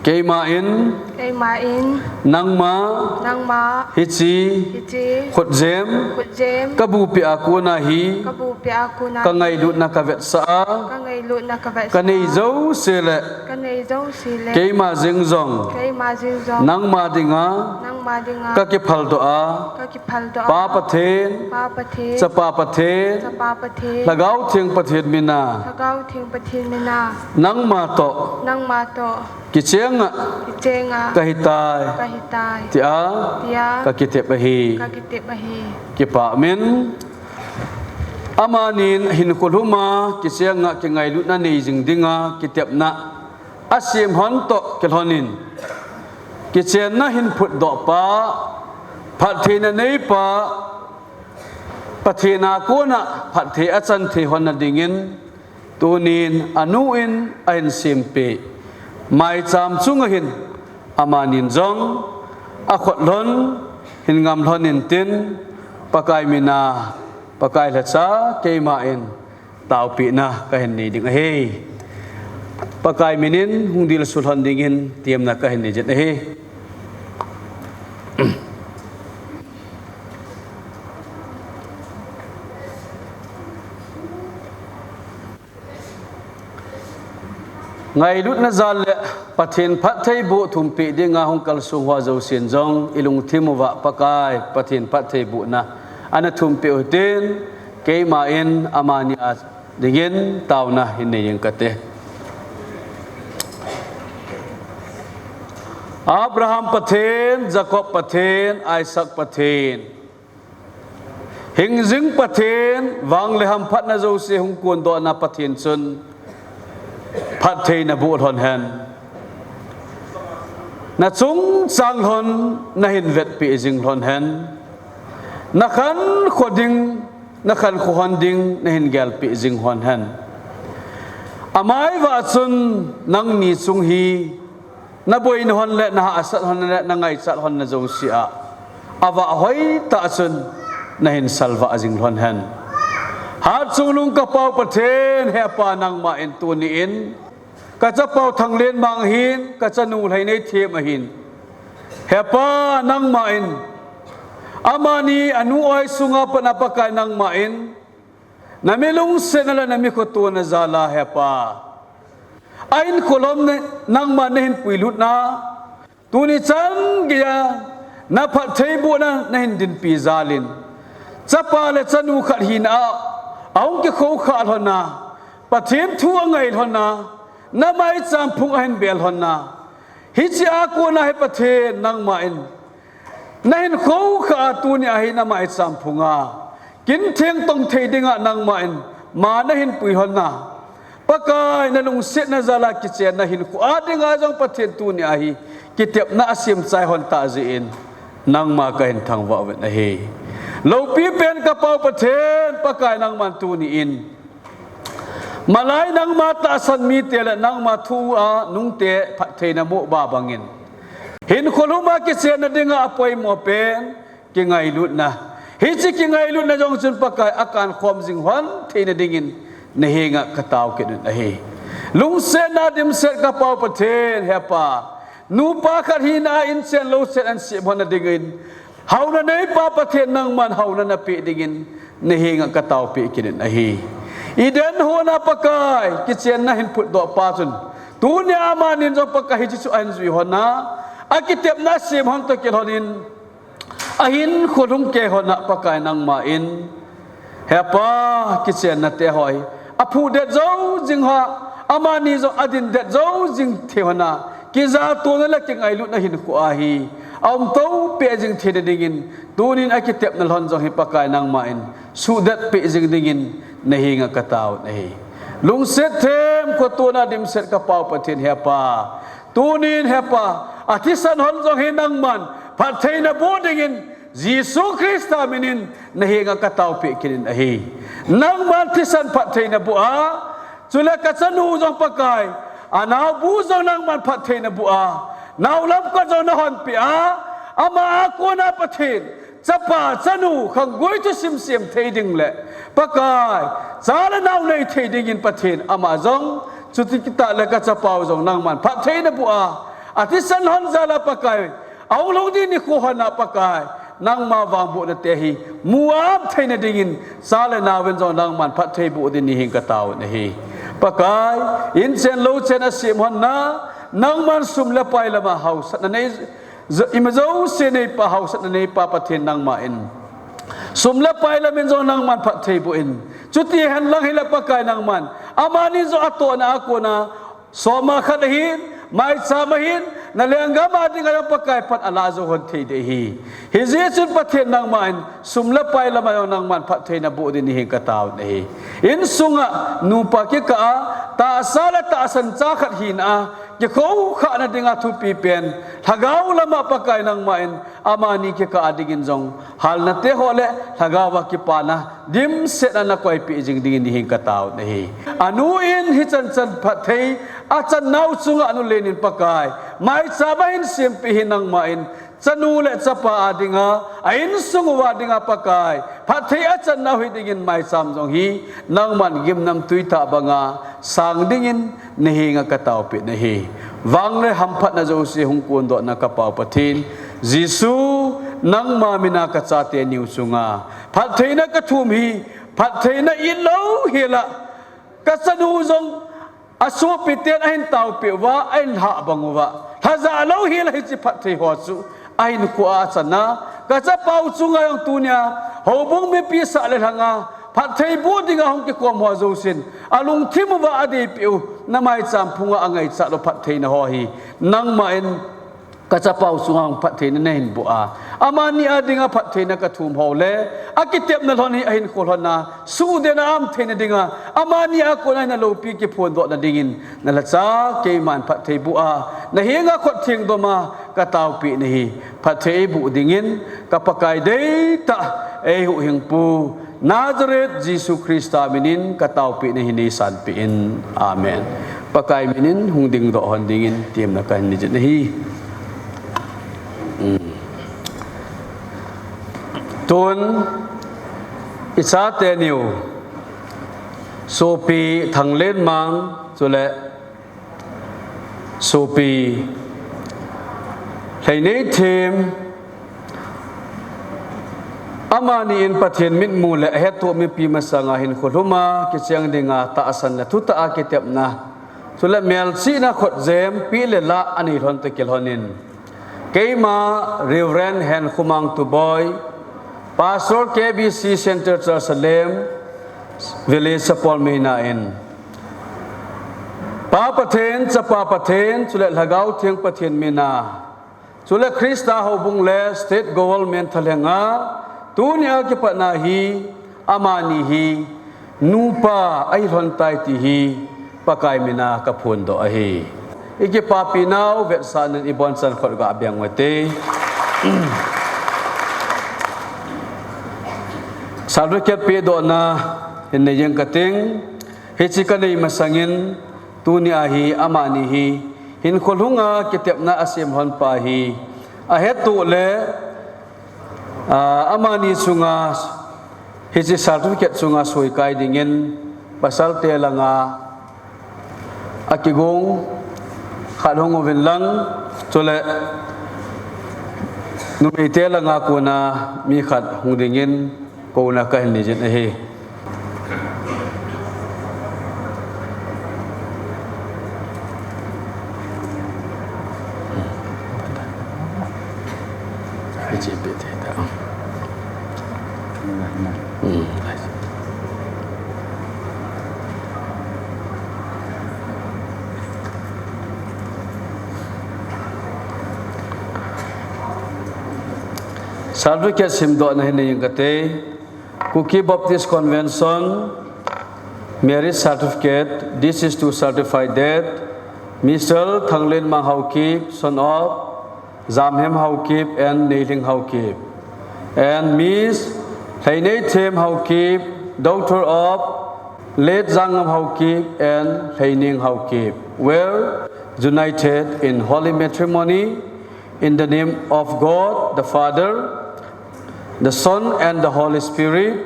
Keima in, keima in, nangma, nangma, hiche, hiche, khutjem, khutjem, kabupi a kona hi, kabupi a kona hi, kangailutna kavetsah a, kangailutna kavetsah a, kanei jouse le, kanei jouse le, keima jeng jong, keima jeng jong, nangma dinga, nangma dinga, kakiphaldoh a, kakiphaldoh a, Pa Pathen, Pa Pathen, Chapa Pathen, Chapa Pathen, Lhagao Theng Pathen mina, Lhagao Theng Pathen mina, nangma toh, nangma toh, kichenga, kichenga, kahitai, kahitai, tia, tia, kakitep ahi, kakitep ahi. Kipah in, amanin hinkho lhuma kichenga kingailutna nei jing dinga kitepna asem hon toh kilhonin, kichenna hin phutdoh pa, phattheina nei pa, Pathen a kona phatthei achan thei hon na dingin, tunin anu in ahin sempeh maicham chunga hin, amanin jong akhut lhon, hin ngam lhon intin, Pakai mina, Pakai lhacha keima in taopehna kahin nei ding ahi. Pakai minin hung dilsu lhon dingin temna kahin nei jin ahi. Ngailutna jal le Pathen phattheiboh thumpeh dinga hung kalsong ho jousen jong ilungthim uva Pakai Pathen phattheibohna ana thumpeh u hitin, keima in amani a dingin taona hin nei ding kate. Abraham Pathen, Jacob Pathen, Isaac Pathen, hingjing Pathen, vang le hamphatna jouse hung kondohna Pathen chun phatthei naboh lhon hen. Nachungchang lhon nahin vetpeh jing lhon hen. Nakhankho ding, nakhankho lhon ding nahin gelpeh jing lhon hen. Amaivah chun nangni chung hi naboina lhon le, nahahsat lhon le, nangaichat lhon na jouse a, avah hoitah chun nahin salvah jing lhon hen. Hatchungnung kapau Pathen, Hepa nangma in tuni in, kachapau Thanglenmang ahin, kachanu Lheineithem ahin, Hepa nangma in, amani anu oi sunga pat a Pakai nangma in, nami lungsetna le nami khotona jal a Hepa, ahinkho lhom nangma nahin puilhutna, tuni chan geiya naphattheibohna nahin dinpi jal in, chapa le chanu khat hina a, ahung kikhoukhah lhon a, Pathen thu angai lhon a, namaicham phung ahin bel lhon a, hiche a kona hi Pathen nangma in nahin khoukhah a, tuni a hi namaicham phunga kintheng tong thei dinga nangma in ma nahin pui lhon a, Pakai nalungsetna jal a kichenna hinkho a dinga jong Pathen tuni a hi kitepna asem chai lhon tah jeh in nangma kahin thangvah uvin ahi. Loupi pen kapau Pathen, Pakai nangman tuni in malai nangma tahsan mite le nangma thu a nungte phattheina moh ba bangin, hinkho lhuma kichenna dinga apoimo pen kingailutna. Hiche kingailutna jong chun Pakai akankhom jing lhon theina dingin nahenga katao kit un ahi. Lungsetna dimset kapau Pathen, Hepa, nupa khat hina a inchen louchen ahin sem lhon na dingin, haona neipa Pathen nangman haona napeh dingin nahenga kataopeh kit in ahi. Eden hon a Pakai kichenna hin phutdoh pa chun, tuni a amanin jong Pakai hiche chu ahin jui lhon a, akitepna asem lhon toh kilhonin, ahinkho lhung kei lhon a Pakai nangma in, Hepa, kichenna te ho hi aphudet jou jing lhon a, amani jong adindet jou jing thei lhon a, kijatona le kingailutna hinkho a hi aumtou peh jing theina dingin, tunin akitepna lhon jong hi Pakai nangma in suhdet peh jing dingin nahenga katao un ahi. Lungset them khotona dimset kapau Pathen, Hepa, tunin Hepa, athisan lhon jong hi nangman phattheina boh dingin Jesu Christa minin nahenga kataopeh kit in ahi. Nangman thisan phattheina boh a, chule kachanu jong Pakai, anaobu jong nangman phattheina boh a, naolamkot jong nahonpeh a, ama a kona Pathen, chapa chanu khanggui thusim sem thei ding le, Pakai, cha le nao nei thei dingin Pathen, ama jong chuti kitah le kachapau jong nangman phattheina boh a, Athisan lhon jal a Pakai, ahung lhung ding nikho hon a Pakai, nangma vangbohna te hi mu aum theina dingin, cha le nao in jong nangman phatthei boh ding nahi ka tao nahi. Pakai, in chen lou chen a sem hon na, nangman sum le pai lama hausatna nei, ima jouse neipa, hausatna neipa Pathen nangma in. Sum le pai lamin jong nangman phatthei boh in. Chuti hen lang hile Pakai nangman, amani jong atohna a kona, soma khat ahin, maicham ahin, na lenggam a dinga jong Pakai pan alah jou hon thei ding ahi. Hijeh chun Pathen nangma in, sum le pai lama jong nangman phattheina boh ding nahi ka tao nahi. Insunga, nupa kikah a, tahsa le tahsan cha khat hina a, kikhoukhah na dinga thupi pen, lhagao lama Pakai nangma in, amani kikah a dingin jong, halna te ho le, lhagao a kipana, dimset a na koipeh jing dingin nahi ka tao nahi. Anu in hichan chan phatthei, achan nau chunga anu len in Pakai, maicham ahin sempeh hi nangma in, chanu le chapa a dinga, a insung uva dinga Pakai, phatthei achan nau hi dingin maicham jong hi, nangman gimnamtui tah banga, sang dingin, na henga ka taopeh nahi. Vang le hamphatna jouse hung kondohna ka Pau Pathen. Jesu, nangma mina ka chate niu chunga phattheina ka thum hi, phattheina ilou hela. Ka chanu jong asopi ten ahin taopeh uva, ahin lhah bang uva. Lhajah lou hela hiche phatthei ho chu. Ahinkhoa achana, ka chapau chunga jong tunia, houbung mipi sah le lhanga, phatthei boh dinga hung kikhom ho jousen, alungthim uva adeipeh u, na maicham phunga angaichat u phattheina ho hi, nangma in ka chapau chunga hung phattheina nahin boh a, amani a dinga phattheina ka thum ho le, akitepna lhon hi ahinkho lhon a, suhden a aum theina dinga, amani a kona hin aloupi kiphondohna dingin, na lhacha keiman phatthei boh a, na henga khut theng dom a, ka taopeh nahi. Phatthei eiboh dingin, ka Pakai deitah, eihuhhingpu, Nazareth Jesu Christa minin, ka taopeh nahi, neisanpeh in. Amen. Pakai minin, hung dingdoh hon dingin, temna kahin nei jin ahi. Hmm. Tun, i chate niu, sopi Thanglenmang, chule, sopi Lheineithem, amani in Pathen mitmu le ahettoh mipi masanga hinkho lhuma kicheng dinga tahsan le thutah a kitepna, chule melchihna khutjem peh le lah anei lhon toh kilhonin, keima Reverend Henkhomang Tuboi, Pastor K B C Centre Church Salem, Village Sapolmeina in, Pa Pathen, Chapa Pathen, chule Lhagao Theng Pathen mina, chule Christa houbung le State Government thalhenga, tunia kipatna hi, amani hi, nupa ahi lhon tai ti hi, Pakai mina ka phondoh ahi. I kipapi nau, vetsahnan i bonchan khut ga beng uvin te. Certificate pedohna hin nei jeng kating, hiche ka nei masangin, tunia hi, amani hi, hinkho lhunga kitepna asem lhon pa hi, ahettoh le, ah, amani chunga, hiche certificate chunga soikai dingin, pasalte langa, akigong khat hung uvin lang, chule numeite langa kona mi khat hung dingin kouna kahin nei jin ahi. Hiche pe te ta. Hmm. Certificate simdohna hin nei jeng kate. Kuki Baptist Convention, marriage certificate, this is to certify that Mister Thanglenmang Haokip, son of Jamhem Haokip and Neilhing Haokip, and Miss Lheineithem Haokip, daughter of late Jangam Haokip and Lheining Haokip, were united in holy matrimony in the name of God the Father, the Son, and the Holy Spirit,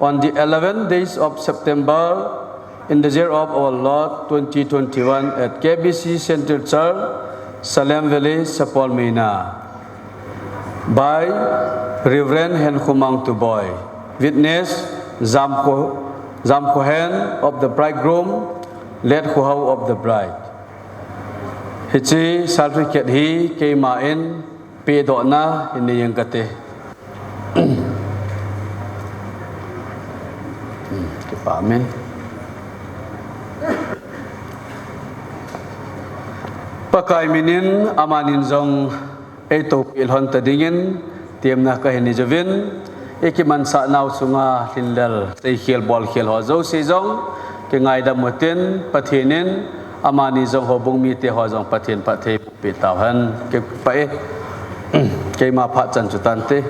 on the eleventh days of September, in the year of our Lord twenty twenty-one, at K B C Central Church, Salem Valley Sapol Meina by Reverend Henkhomang Tuboi. Witness, Jamkho, Jamkhohen of the bridegroom, Letkhohao of the bride. Hiche certificate hi keiman pedohna hin nei inge kati. Kipa min. Pakai minin amanin jong eitoupeh lhon ta dingin temna kahin nei uvin, ikimansah nau chunga lhinlel, seikhel, bolkhel ho jouse jong kingaidam utin, Pathen in amani jong houbung mite ho jong Pathen phatthei boh peh tauhen. Kipah e. Keima phat chan chu tante.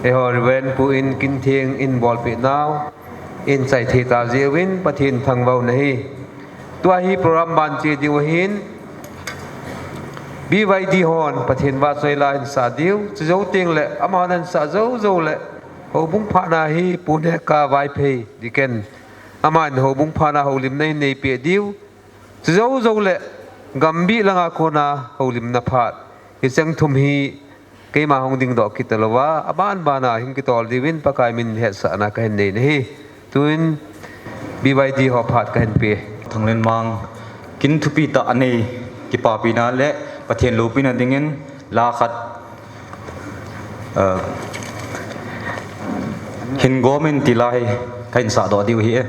Eiho Reverend Pu in kin theng in bolpeh nau in chai thei ta jeh uvin Pathen thangvah u ahi. Tua hi program ban che diu ahin, B Y D hon Pathen vahchoi la ahin sah diu, chujou tengle amahon ahin sah jou jou le houbung phatna hi Pu Nehka Vaiphei Deacon, aman houbung phatna houlimna ahin neipeh diu. Chujou jou le gambih langa kona houlimna phat. Hicheng thum hi keima hung dingdoh kit talouva, aban bana hin kitol diuvin Pakai min hetsahna kahin nei ahi. Tun B Y D ho phat kahin pe. Thanglenmang, kin thupi tah anei, kipapina le Pathen loupina dingin la khat, eh, hin gomin ti la hi kahin sahdoh diu ahi e.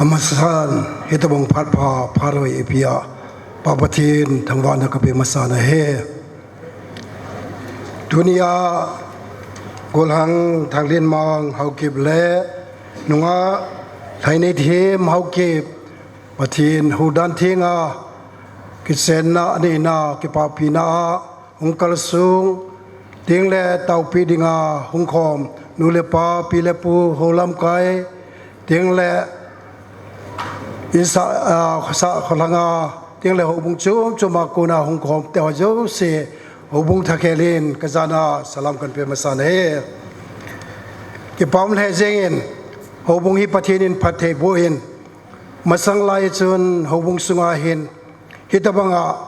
Amasan, hitobang phat pha, phat hoi eipea, Pa Pathen thangvahna kape masa nahi. Tunia, Golhang Thanglenmang Haokip le, nunga Lhainei Thim Haokip, Pathen huhdan thenga, kichenna aneina, kipapina a, hung kalsong, tengle taopi dinga, hung khom, nu le pa, pi le pu, ho lamkai, tengle, insa, ah, sa kholanga, tengle houbung chom choma kona hung khom, te ho jouse, Houbung thakhel in kajana salam kanpe masa nahi. Kipa um lheh jengin, houbung hi Pathen in phatthei boh in, masang lai chun houbung sunga hin, hitobanga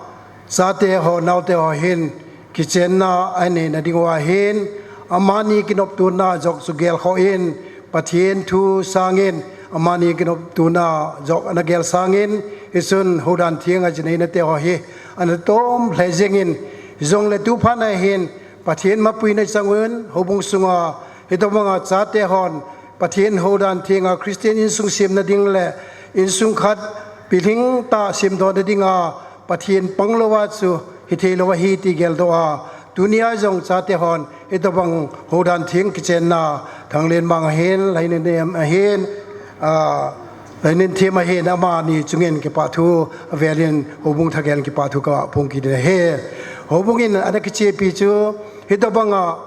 chate ho, naote ho hin, kichenna anei nading uva hin, amani kinoptona jong chu gelkhoh in, Pathen thu sangin, amani kinoptona jong ana gel sangin, hichun houdan theng a jinei nate ho hi, ana tom lheh jengin, jongle tu phat a hin, Pathen mapuina chang un, houbung sunga, hitobanga chate hon, Pathen houdan theng a Christian insung sem nading le, insung khat pilhing tah semdoh nading a, Pathen pang louva chu hithei lou ahi ti geldoh a, tunia jong chate hon, hitobang houdan theng kichenna, Thanglenmang ahin, Lhaininnem ahin, a, Lhaininthim ahin, amani chungin kipa thu, avelin houbung thakhel in kipa thu kaphong kit nahi. Houbung in ana kichepi chu, hitobanga,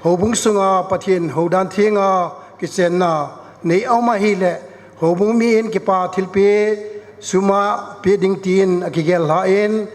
houbung sunga Pathen houdan theng a kichenna nei aum ahile, houbung mi in kipa thilpeh sum a pe ding tin akigel lhah in,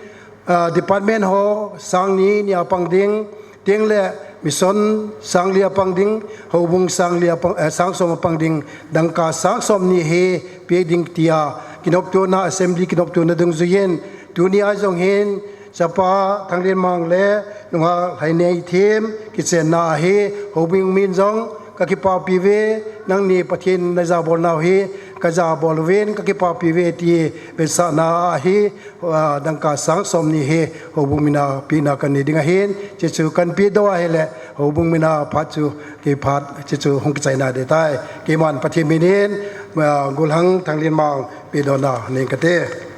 ah, department ho sang ni ni a pang ding, tengle mission sang li a pang ding, houbung sang li a pang, eh, sang som a pang ding, dangka sang som ni hi pe ding tia kinoptona, assembly kinoptona dungjuiyin, tunia jong hin, Chapa Thanglenmang le nungah Lhaininthim kichenna ahi, houbung min jong kakipapi uve, nangni Pathen in najabol nau hi kajabol uvin kakipapi uve ti vetsahna ahi, ah, dangka sang som ni hi houbung min a pehna kanei ding ahin, chuchu kanpeh doh ahile houbung min a phat chu kiphat chuchu hung kichai nadiu tai. Keiman Pathen min in, ah, Golhang Thanglenmang pehdohna nei kate.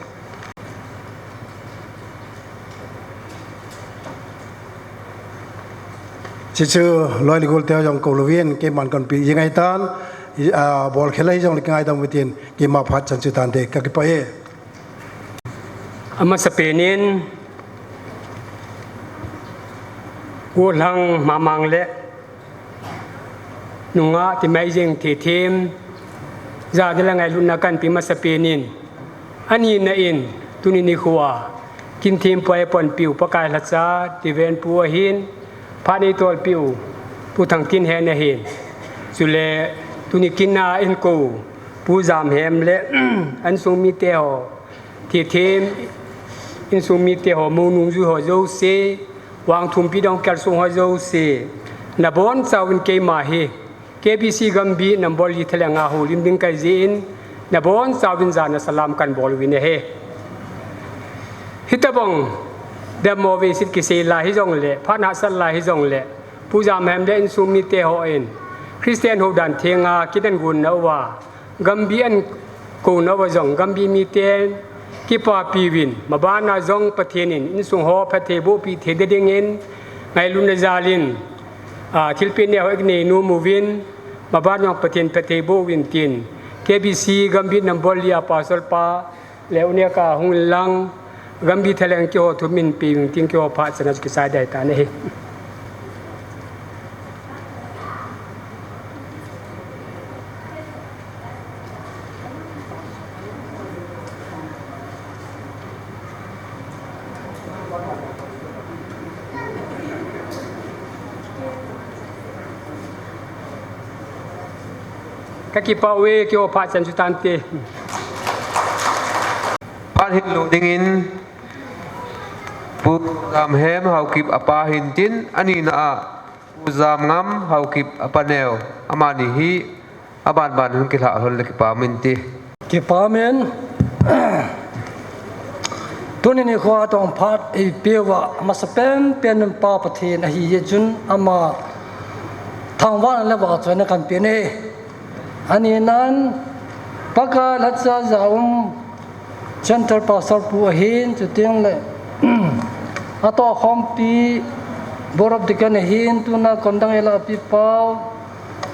Chuchu loi le gol te jong kou louvin, keiman kanpeh jeng ahitan, i, a, bolkhel ahi jongle kingaidam utin, keima phat chan chu tante, kakipah e. Amasapen in, Golhang Mamang le, nungah Timaijing Thithem, jana le ngailutna kanpe masapen in, anina in, tuni nikho a, kin thempui a eipanpiu Pakai lhacha, Tivenpu ahin, phat neitolpiu, Pu Thangtinhen ahin, chule, tuni kin a eikou, Pu Jamhem le, insung mite ho, Thithem, insung mite ho, Mounungjui ho jouse, Vangthumpi Dongkel sung ho jouse, nabonchauvin keima hi, K B C Gambih number li thalheng a houlim ding kahi jeh in, nabonchauvin jana salam kanbol uvin ahi. Hitobang, dammo veiset kisei lai hijongle, phat hahsat lai hijongle, Pu Jamhem le insung mite hon, Christian houdan theng a, kin ahin gonna uva, Gambih ahin kouna uva jong, Gambih miten, kipapi uvin, mabana jong Pathen in, insung ho phattheibohpi thei dingin, ngailutna jalin, a, thilpeh neo ho eikinei nom uvin, maban jong Pathen phattheiboh uvin tin, K B C Gambih number li a Pastor pa, le U N E C a hung inlang, Gambih thalheng keiho thum in pe uvin tin keiho phat chan a chu kichai ding ahitan ahi. Kakipah uve, keiho phat chan chu tante. Phat hin lut dingin, Pu Jamhem Haokip apa hintin, anina a, Pu Jamngam Haokip apa neo, amani hi, abanban hung kilhah lhon le kipa um inte. Kipa um e, tuni nikho a tong phat eipeuva, amasapen pen in Pa Pathen ahi jeh chun ama thangvahna le vahchoina kanpe e. Anina in, Pakai lhacha ja um Center Pastor pu ahin, chuteng le, atoh khompi Board of Deacon ahin, tuna kondang ela pi pau,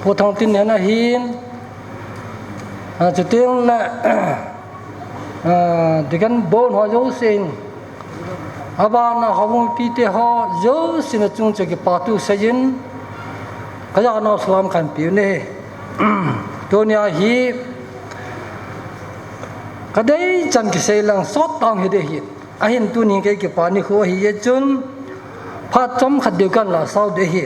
Pu Thangtinhen ahin, a, chuteng le, a, Deacon Bon ho jousen, abana houbung mipite ho jousen achung chun kipa thu seiyin, kajanau salam kanpe uve. Tunia hi, kadeichan kisei lang sot tang hiding ahi. Ahin tunin kei kipa nikho ahi jeh chun, Phat chomkhat deu kan la sau ding ahi.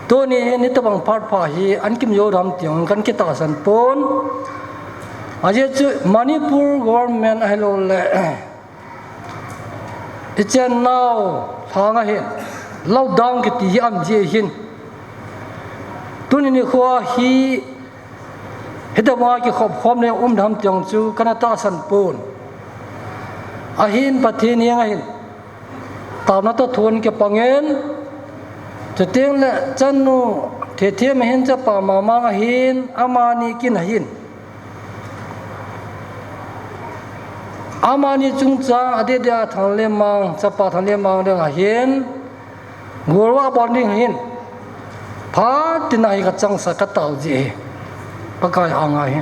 Tuni hin hitabang phat pha hi an kim jou dem ti jong kan kitahsan pon. Ajeh chu Manipur government ahilouleh i chennau lhang a hin lockdown kiti hi aum ji ahin. Tuni nikho hi hitabang a kikhop khom le um dem ti jong chu kana tahsan pon. Ahin Pathen henga hin taona toh thu kapangin, chuteng le chanu Thethem ahin, chapa Mamang ahin, amani kin ahin. Amani chungchang adeh deh a Thanglenmang, chapa Thanglenmang ding ahin, golvah bol ding ahin. Phat tina hi kachangseh katao ji ahi. Pakai anga hi.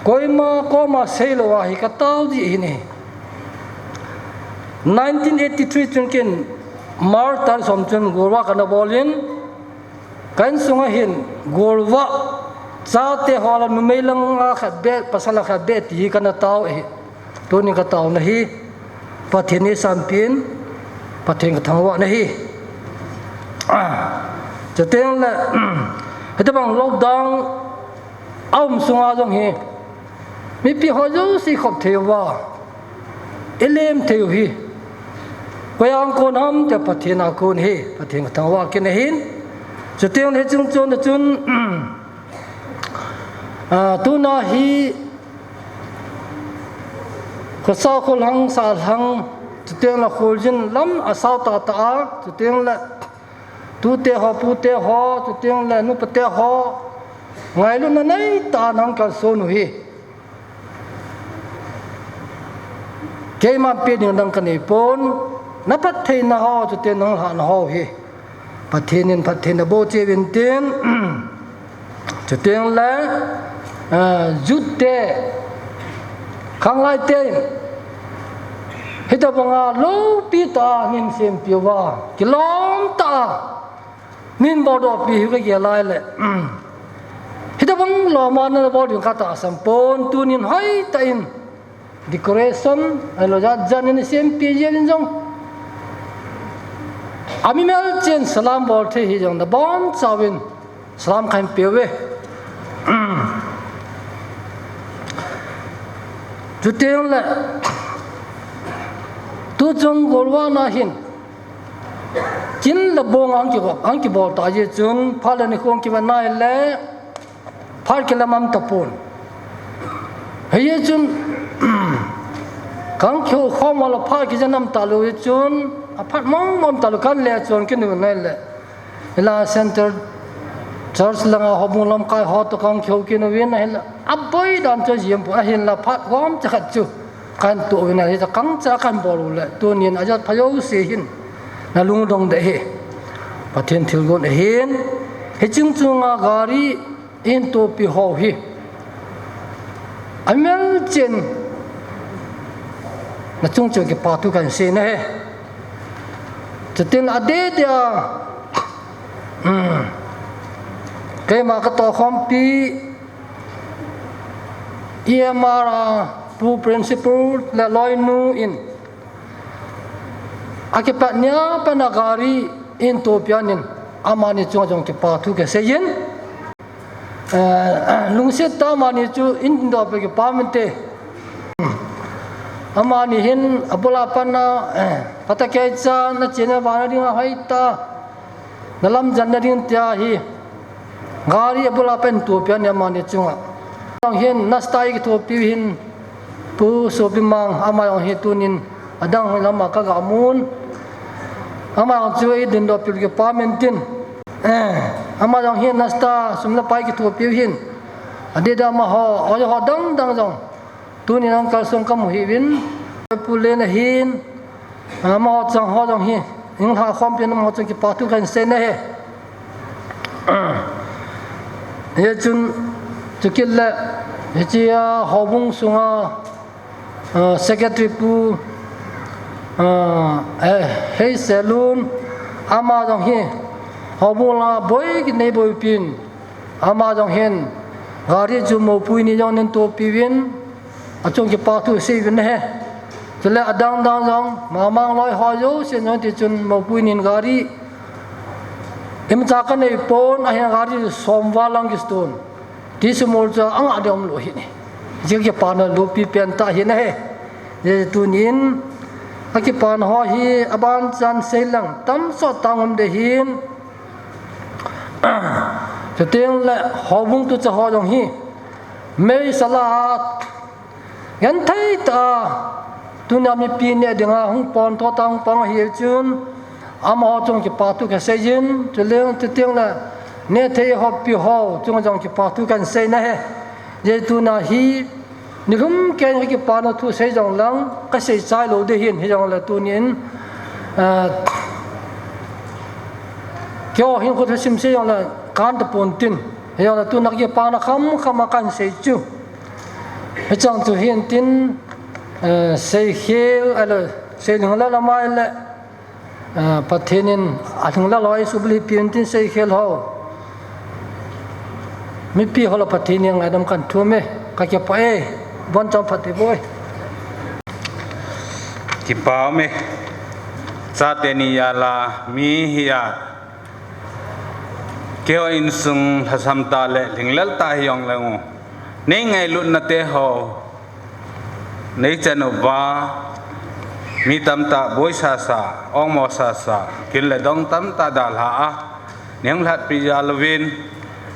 Koima koma seilou a hi katao ji ahi. Nineteen eighty-three chun kin March tarik som chun golvah kana bol in, ka insunga hin golvah chate ho lah a numei langa khat beh, pasal a khat beh ti hi kana tao ahi. Tuni kataona hi Pathen eisanpeh in, Pathen kathangvah na ahi. Chuteng le hitabang lockdown aum sunga jong hi mipi ho jouse khop thei uva, ilem thei u hi koi a kon ham tia Pathen a kon ahi, Pathen kathangvah kit na ahin. Chuteng le hiche chungchang a chun, ah, tuna hi khosa kholhang, salhang, chuteng le kholjin lam asao tahtah a, chuteng le tute ho, pute ho, chuteng le nupate ho, ngailutna neitah a nang kalson u hi keiman pe ding dang kanei pon, na phattheina ho, chuteng nang lhahna ho hi Pathen in phattheina boh cheh uvin tin, chuteng le, ah, youth te, khanglai te in hitabanga loupi tah a nei sempeh uva, kilom tah a nei boldoh peh u hi kagel lai le, hitabang lom a nabol ding katahsan pon, tunin hoitah in decoration ahilou jat jan in nei sempeh jeng in jong, ami melchih in salam bol thei hijong nabonchauvin salam kahin peuve. Chuteng le tuchung golvah na hin kin le bong a hung kibol, hung kibol tah jeh chun phat le nikho hung kivet nai le phat kilam um tapon. Hijeh chun kan kihou khom uva le phat kijen um talou jeh chun, aphat mong mong talou, kan le chun kinu nai le, hilai Central Church langa houbung lamkai ho toh kan kihou kit uvin, ahinla aboi dan chu jiem pon, ahinla phat gomcha khat chu kan toh uvin, ahi chu kangcha kan bol u le, tunin ajat pha jouse hin nalungdong ding ahi. Pathen thilgon ahin, hiche chungchang a gari eitohpi ho hi amelchih in nachung chun kipa thu kahin sei nahi. Chuteng adeh deh a, um, keima katohkhompi E M R a pu principal le loinu in akipat nia pat a gari eitohpi in, amani chunga jong kipa thu kasei in, eh, lungset tah a amani chu eidindoh peh u kipah uvinte. Amani hin abul a pat a, eh, phatecha nachena vana dinga hoitah a nalamjanna ding tia hi gari abul a pat in eitohpi in amani chunga. Jong hin nasta eikithopi u hin Pu Sopimang, ama jong hi tunin adang lam a kaga mun. Ama jong chu eidindoh peh u kipah uvintin. Eh, ama jong hin nasta sum le pai eikithopi u hin. Adeh deh a amaho, amaho dang dang jong tunin ahung kalson kamu hih uvin. Pu Len ahin, amaho chang ho jong hi, eilhakhompi in amaho chang kipa thu kahin sei nahi. Hichun, chukit le, hiche a houbung sunga, ah, secretary pu, ah, eh, Heiselun, ama jong hi houbung langa boi kinei boipi in, ama jong hin gari chu mopui ni jong eitohpi uvin, Achung kipa thu sei uvin ahi. Chule adang dang jong, Mamang loi ho jouse jong ti chun moupui nin gari imacha kanei pon, ahin gari som val lang kistun. Ti sumul chu anga ding umlou ahi. Hiche kipana loupi pen tah ahi. Hiche tunin akipana ho hi aban chan sei lang tamsot tang um ding ahin. Chuteng le houbung tucha ho jong hi meisel a genthei tah a tunia mipi neh dinga hung pon tho tang pang ahi chun, amaho chung kipa thu kasei in, chule chuteng le neh thei hoppi ho chung jong kipa thu kahin sei ahi. Hiche tuna hi nilhum keiin kakipana thu sei jong lang kasei chai lou ding ahin, hijongle tunin, ah, keiho hin khut hasim sei jongle kan tapon tin, hijongle tuna kakipana khamkham a kahin sei chu. Hichang chu hin tin, eh, seikhel, ahile, sei lhinglel a mai le, eh, Pathen in alhinglel ho eisubulhit peh in tin seikhel ho. Mipi ho lah Pathen in ngaidam kahin thum e, kakipah e, bon chom phat te boi. Kipa ume, chate ni jal a mi hia, keiho insung lhasam tah le lhinglel tah hijongleng u, nei ngailutna te ho, nei chan uva, mi tamtah boi sasa, ongmo sasa, kin le dong tamtah dalha a, nei hung lhatpi jal uvin,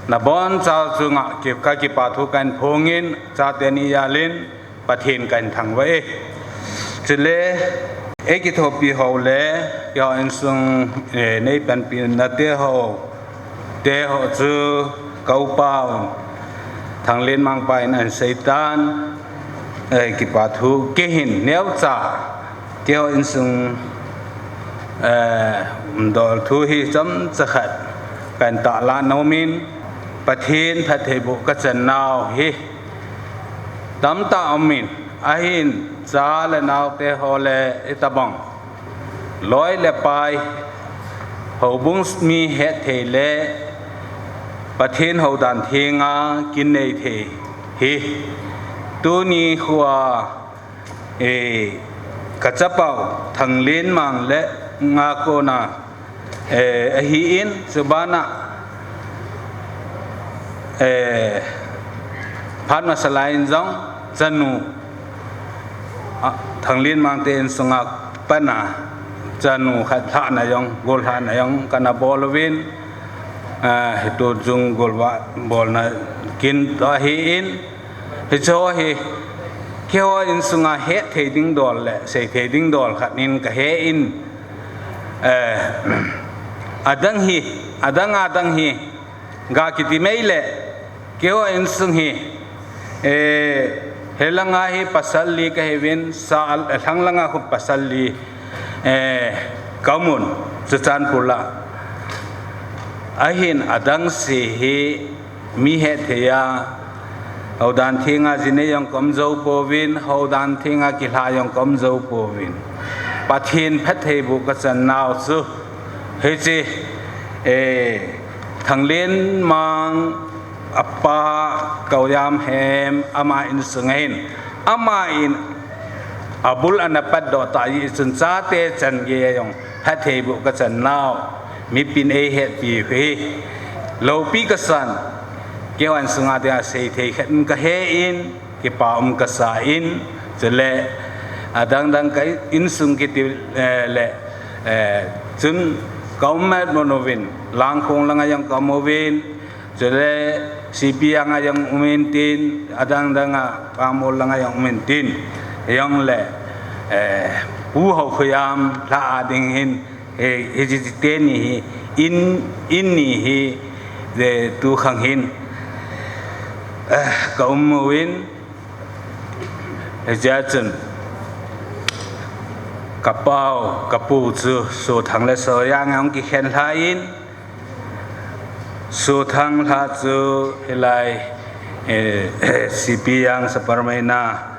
nabonchau chunga ki, kakipa thu kahin phong in, chate ni jal in, Pathen kahin thangvah e. Chule, eikithopi ho le, keiho insung, eh, nei panpina te ho, te ho chu ka upa un, Thanglenmang pa in ahin seitan, eh, kipa thu kei hin neocha, keiho insung, eh, umdol thu hi chomcha khat kahin tahlang nom in, Pathen phattheiboh kachan nau hi tamtah um in, ahin cha le nao te ho le itobang loi le pai, houbung mi hetthei le Pathen houdan thenga kin neithei hi tuni khoa, eh, kachapau Thanglenmang le nga kona, eh, ahin, chubana, eh, phat masa lai in jong chanu, ah, Thanglenmang te insunga pana chanu khat lhahna jong, gollhahna jong kana bol uvin, ah, hitu jung golvah bolna kin toh ahin, hiche ho hi keiho insunga hetthei ding dol le seithei ding dol khat in kahe in, eh, adang hi, adang adang hi, ga kiti mai le, keiho insung hi, eh, helanga hi pasal li kahiuvin, sa, lhang langa khu pasal li, eh, ka um un, Churachandpur lah. Ahin adang se hi mi hetthei a, houdan thenga ji nei jong ka um jou pouvin, houdan thenga kilha jong ka um jou pouvin. Pathen phattheiboh kachan nau chu, hiche, eh, Thanglenmang apa Kaojamhem ama insung ahin, ama in abul ana patdoh tah jeh chun chate chan gei a jong phattheiboh kachan nau, mipin eihetpi u hi loupi kasan, keiho insunga dinga seithei khat in kahe in, kipa um kasa in, chule adang dang ka insung kiti, eh, le, eh, chun ka ummat mun uvin, Langkhong langa jong ka um uvin, chule C P langa jong um intin, adang dang a Pangmol langa jong um intin, hijongle, eh, Pu Haokholjam lha a ding hin, eh, hiche teni hi, in, in ni hi, eh, tukhang hin, eh, ka um uvin, hichea chun, ka pau, ka pu chu Sothang le Sohjang a hung kikhen lhai in, Sothang lha chu hilai, eh, C P Jang Sapermeina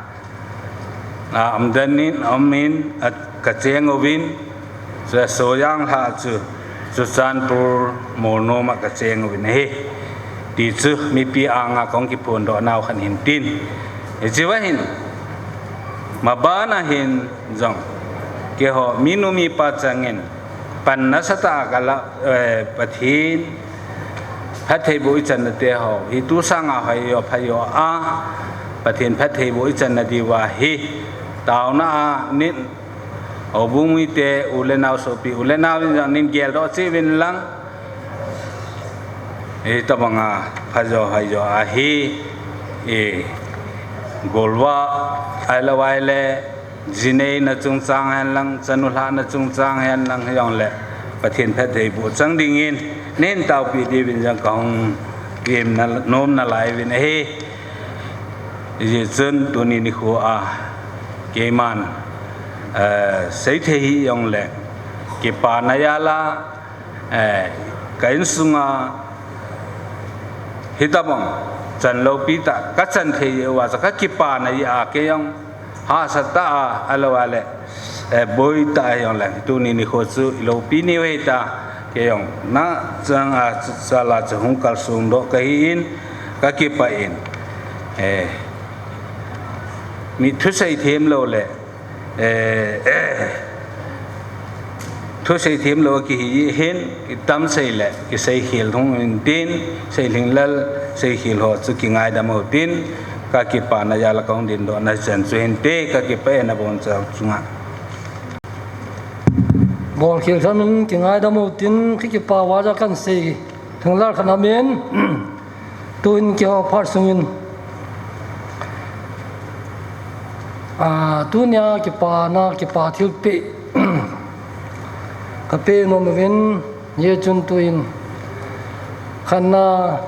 a umden in, um in, a, ka cheng uvin, chule Sohjang lha chu Churachandpur Molnom a ka cheng uvin ahi. Ti chu mipi anga kahung kiphondoh nau khat hin tin. Hichea hin, Mabana hin jong, keiho minu mipa changin, pan nasatah a kala, eh, Pathen phattheiboh ichanna teho hi tu sanga hoi jo, pha jo a, Pathen phattheiboh ichanna diuva hi, taona a nin, houbung mite, u le nao sopi, u le nao in jong nin geldoh cheh uvin lang, hitobanga pha jo, hoi jo ahi, i, golvah, ahilou le, ji neina chungchang hen lang, chanu lhahna chungchang hen lang, hijongle, Pathen phattheiboh chang dingin, nin taopi diuvin jong kahung temna, nomna lai uvin ahi. Hijeh chun tuni nikho a, keiman, eh, seithei hijongle, kipana jal a, eh, ka insunga, hitobang, chan loupi tah, kachan thei jeh uva chu kakipana jeh a, kei jong, hahsatah a, ahilou le, eh, boitah a hijongle, tuni nikho chu iloupi niu hita, kei jong, nachang a, chu, chala chu hung kalsong doh kahin, kakipah in, eh, mi thusei them lou le, eh, eh, thusei them lou kihi hin, kitam sei le, kiseikhel hung hintin, Seilhinglal, seikhel ho chu kingaidam utin, kakipana jal a kahung dingdohna chan chu hinte, kakipah e nabonchauva chunga. Bolkhel thamin kingaidam utin, kakipa uva jal kahin sei, Lhinglal khat amin, tuin keiho phat sungin, a, tunia kipana, kipa thilpeh, kapeh nom uvin, hijeh chun tuin, khatna,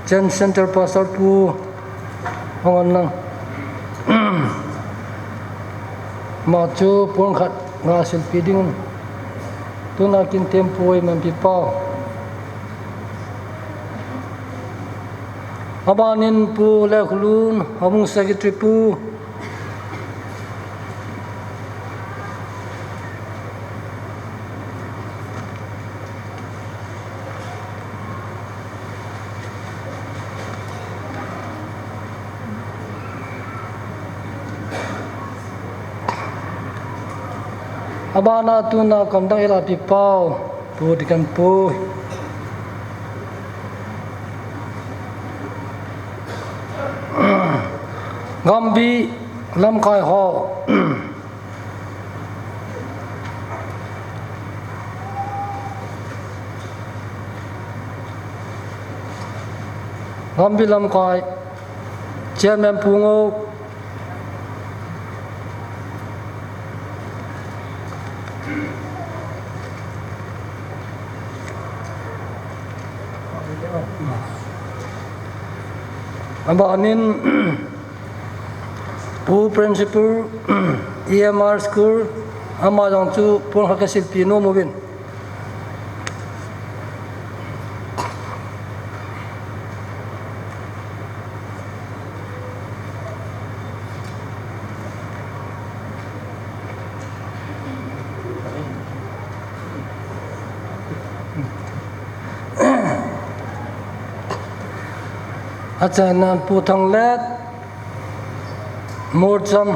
Chen Center Pastor Pu, hung on lang. Ama chu pon khat ngasilpeh ding. Tuna kin tempu imanpi pau. Abanin Pu Lekholun, houbung secretary Pu. Abana tuna kamdang ila pi pau, Pu Deacon Pu. Gambi lamkai ho. Gambi lamkai, Chairman Pu Ngou. Abanin, Pu Principal, E M R School, ama jong chu pon khat kasilpeh nom uvin. Achaina Pu Thanglet, Morcham.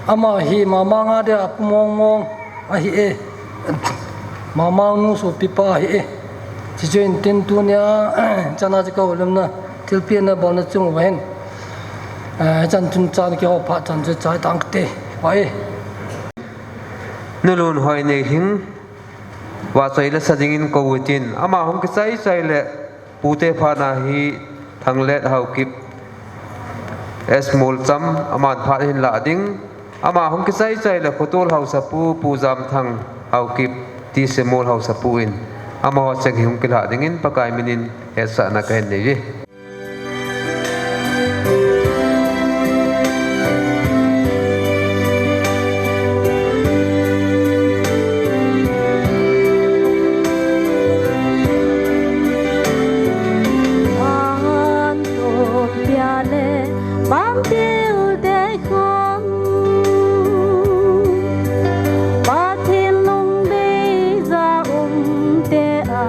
Ama hi Mamang a dia pu mong mong ahi e. Mamang nu sopipa ahi e. Chuche chun tin tunia, chana chu ka ulemna, thilpehna bolna chung uva hin, eh, chan chun chan keiho phat chan chu chai tang kate. Pai. Nulun Hoineilhing, vachoi le sa dingin kou utin, ama hung kichai chai le, Pute phat na hi Thanglet Haokip, S Molcham, aman phat hin la ding. Ama hung kichai chai le Khotol Haosapu, Pu Jamthang Haokip, T Semol Haosapu in, amaho cheng hi hung kila dingin Pakai minin hetsahna kahin nei e. Tiu te khun Pathen lungbeija umte a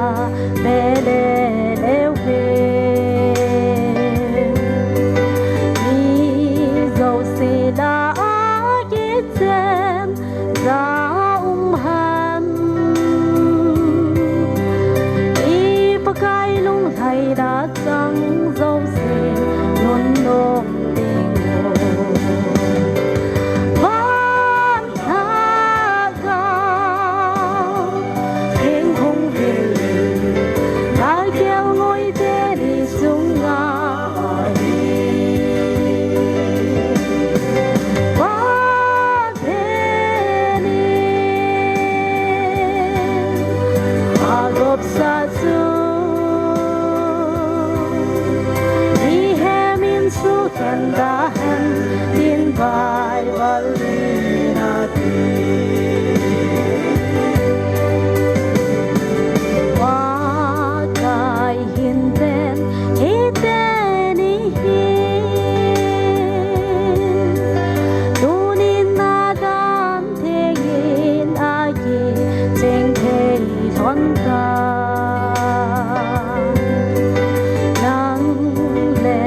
bele leu hi. Mi jouse lah a kichen ja um hen. I Pakai lunglhaina chang jouse nunnom ding u. Van thak a theng hung vil, na kelngoi teni chunga ahi. Pathen in agopsa chu mihem in sukhen tahen, tin Bible in ati. Pakai hin pen hiteni hin, tunin adan thengin akicheng thei lhon tan. Nang le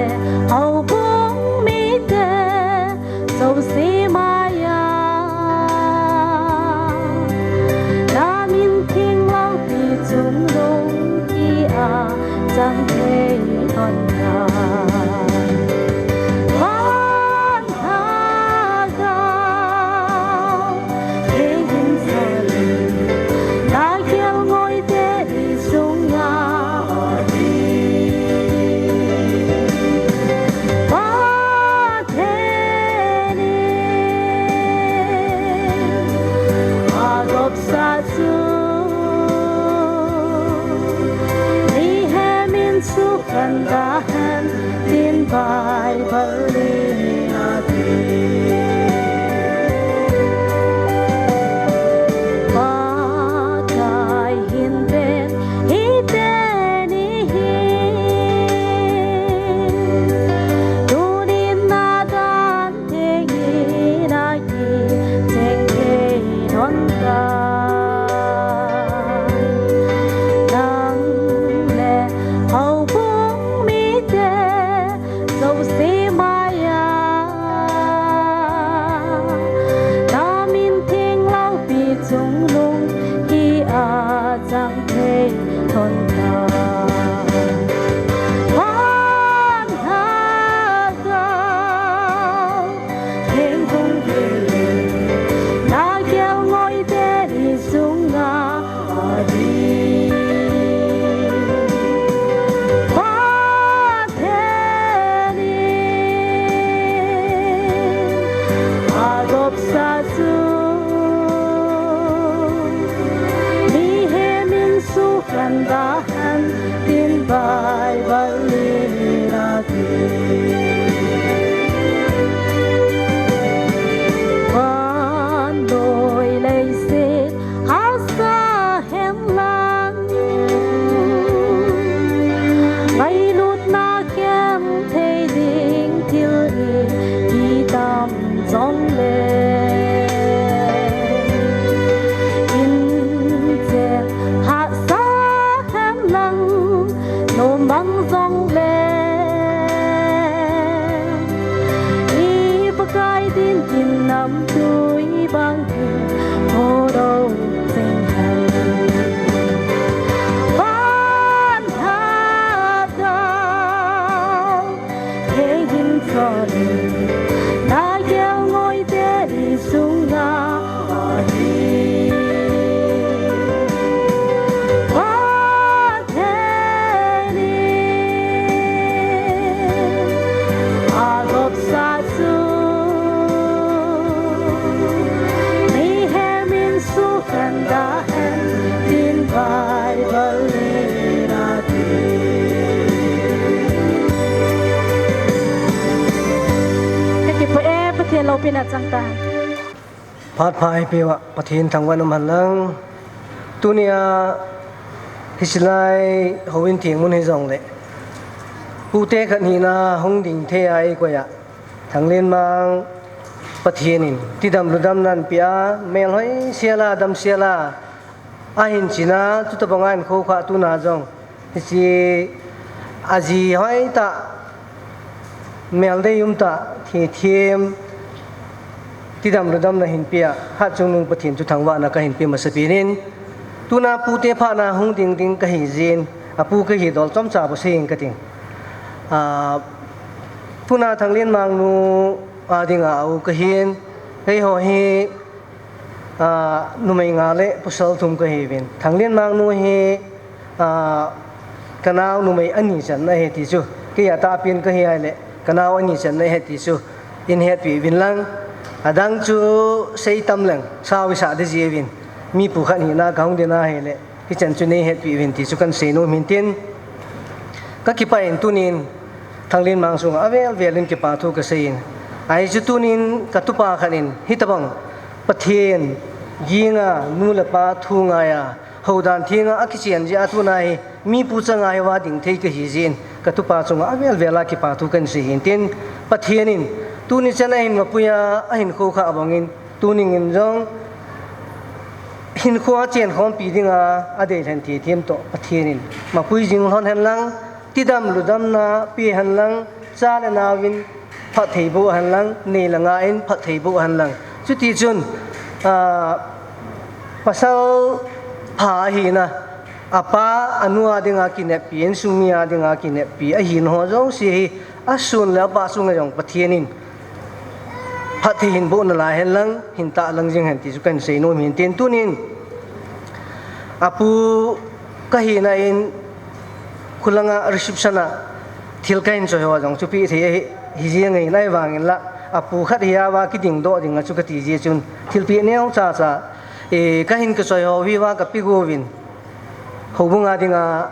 houbung mite jouse maiya, na min theng loupi chungnung hi a chang thei lhon tan. Van thak a theng hin sol in, na kelngoi teni chunga ahi. Pathen in agopsa chu mihem in sukhen tahen, tin Bible in ati. Pakai hin pen hiteni hin, tunin adan thengin akicheng thei lhon tan. Nang le houbung mite jouse maiya, na min theng loupi chungnung hi a chang thei lhon tan. Van thak a theng hung vil, na kelngoi teni chunga ahi. Pathen in agopsa chu mihem in sukhen tahen, tin Bible in ati. Vannoi leiset hahsa hen lang, ngailutna khen thei ding thil ipi tam jongle, inchen hahsa hen lang, nom mang jongle, i Pakai din in namtui bang in thodoh jing hen. Van thak a theng hin sol in, na kelngoi teni chunga ahi. Pathen in agopsa chu mihem in sukhen tahen, tin Bible in ati. Ka kipah e, Pathen loupina chang tahen. Phat pha eipeuva Pathen thangvah in um hen lang. Tunia hiche lai houin theng mun hijongle, pute khat hina hung ding thei a eikoi a, Thanglenmang Pathen in tidam ludamna anapeh a, melhoi sela, damsela ahin chin a, chutabanga ahin khoukhah tuna jong hiche aji hoitah, mel deium tah, thethem, tidam ludamna ahin peh a, Hatchungnung Pathen chu thangvahna kahin pe masapen in, tuna pute phatna hung ding ding kahi jeh in, apu kahi dol chomcha bou seiyin kating. Ah, tuna Thanglenmang nu a dinga a u kahin, keiho hi, ah, numei nga le pasal thum kahiuvin. Thanglenmang nu hi, ah, kanao numei ani channa ahi ti chu, kei a tahpen kahi ahile, kanao ani channa ahi ti chu, in hetpeh uvin lang. Adang chu seitam leng, sao isah ding jeh uvin. Mi pu khat hina kahung ding ahile, hichan chu neihetpeh uvin ti chu kahin seinom in tin. Kakipah in tunin, Thanglenmang sunga avel vel in kipa thu kaseiyin. Ahi chu tunin katupa khat in, hitabang Pathen ginga nu le pa thu ngaiya, houdan thenga akichen jeh a tuna hi, mi pu changa hi va ding thei kahi jeh in, katupa chunga avel vel a kipa thu kahin seiyin tin, Pathen in tuni chan ahin mapuiya, ahin khoukhah bangin, tunin jong hinkhoa chenkhompi dinga adeilhen thethem toh Pathen in mapui jing lhon hen lang, tidam ludamna pe hen lang, cha le naovin phattheiboh hen lang, nei le nga in phattheiboh hen lang. Chutichun, ah, pasal pha ahina, apa anu a dinga kineppi, insung mi a dinga kineppi ahin ho jouse hi, asun le apa sunga jong Pathen in phatthei hin boh nalai hen lang, hin tahlang jing hen ti chu kahin seinom in tin tunin, apu kahina in, khulanga reception a thil kahin choi ho jong chu peh thei ahi, hijeng ahin, ahivangin la, apu khat hi a va kidingdoh dinga chu kati jeh chun, thilpeh neocha cha, eh, kahin kachoi ho hi va kapeh uvin, houbunga dinga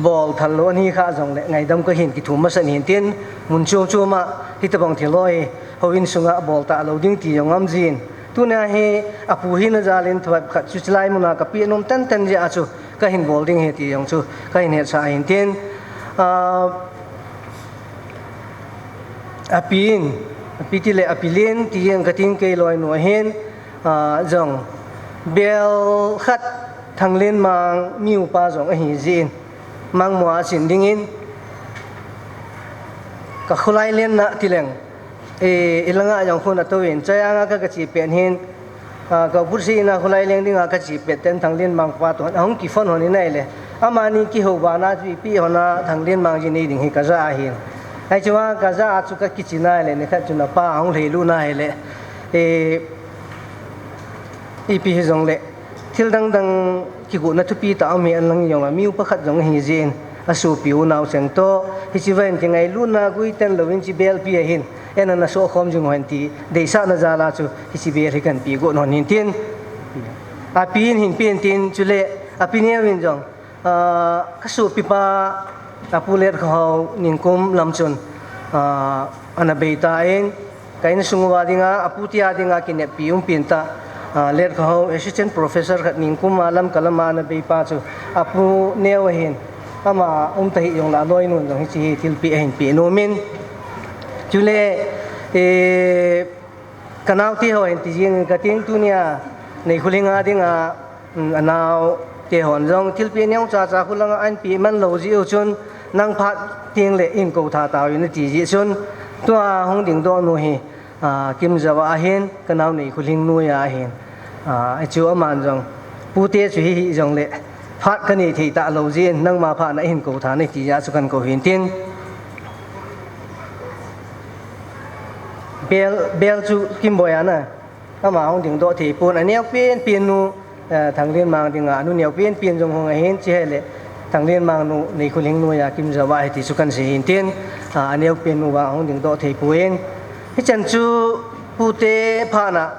bol thal lou ahi kha jongle, ngaidam kahin kithum masat in tin, mun chom chom a hitabang thil ho hi houin sunga bol talou ding ti jong aum jin. Tunia hi apu hina jalin thabep khat chu chulai muna kapeh nom tenten jeh a chu kahin bol ding ahi ti jong chu kahin hetsah in tin. Ah, api in, api tile api Len ti jeng kating, kei loinu ahin, ah, jong bel khat Thanglenmang mi upa jong ahi jeh in, Mangmo a chin dingin, ka kholai lenna tileng, eh, ilanga jong khun atouvin, chai anga ka, kache pet hin, ah, ka butsi ina kholai leng dinga kache pet ten Thanglenmang pa toh ahung kiphone hon in ahile, amani kihou bana chu ipi hona Thanglenmang ji nei ding hi kaja ahin. Ahi chua kaja a chu kakichen ahile, nikhat chun apa ahung lheilut na ahile, eh, ipi hijongle, thil dang dang kigotna thupi tah aum hi, alang jong a mi upa khat jong ahi jeh in, asopi unao cheng toh hiche va in kingailutna guiten louvin, hiche bel pi ahin, en ana sohkhom jing hen ti deisahna jal a chu hiche bel hi kahin pe got hon in tin. Api in hin pen tin, chule api neovin jong, ah, kasopipa, apu Letkhohao Ningkum lam chun, ah, ana beitan, ka insung uva dinga, apu tia dinga kineppi umpen tah, ah, Letkhohao Assistant Professor khat Ningkum a Lamka lama ana beipa chu apu neo ahin, ama umta hih jongle aloinun jong hiche hi thilpeh ahin peh nomin. Chule, eh, kanaote ho hin ti jeng kating, tunia Neikholing a dinga, um, anaote hon jong thilpeh neocha cha kholanga ahin peh man lou jeh u chun, nang phat tengle hin kou tha tauvin ati jeh chun, tua hung dingdoh nu hi, ah, Kimjao a ahin, kanao Neikholing noiya ahin. Ah, hichu aman jong, pute chu hi hih jongle, phat kanei thei talou jeh in, nangma phat na hin kou tha nati jeh a chu kahin kou hin tin. Bel, bel chu Kimboi ana, ama hung dingdoh thei pon, aneo penpen nu, eh, Thanglenmang dinga anu neo penpen jong hung ahin, hiche hile Thanglenmang nu Neikholing noiya Kimjao a ahi ti chu kahin sei hin tin, ah, aneo pen nu vang hung dingdoh thei pon. Hichan chu pute phatna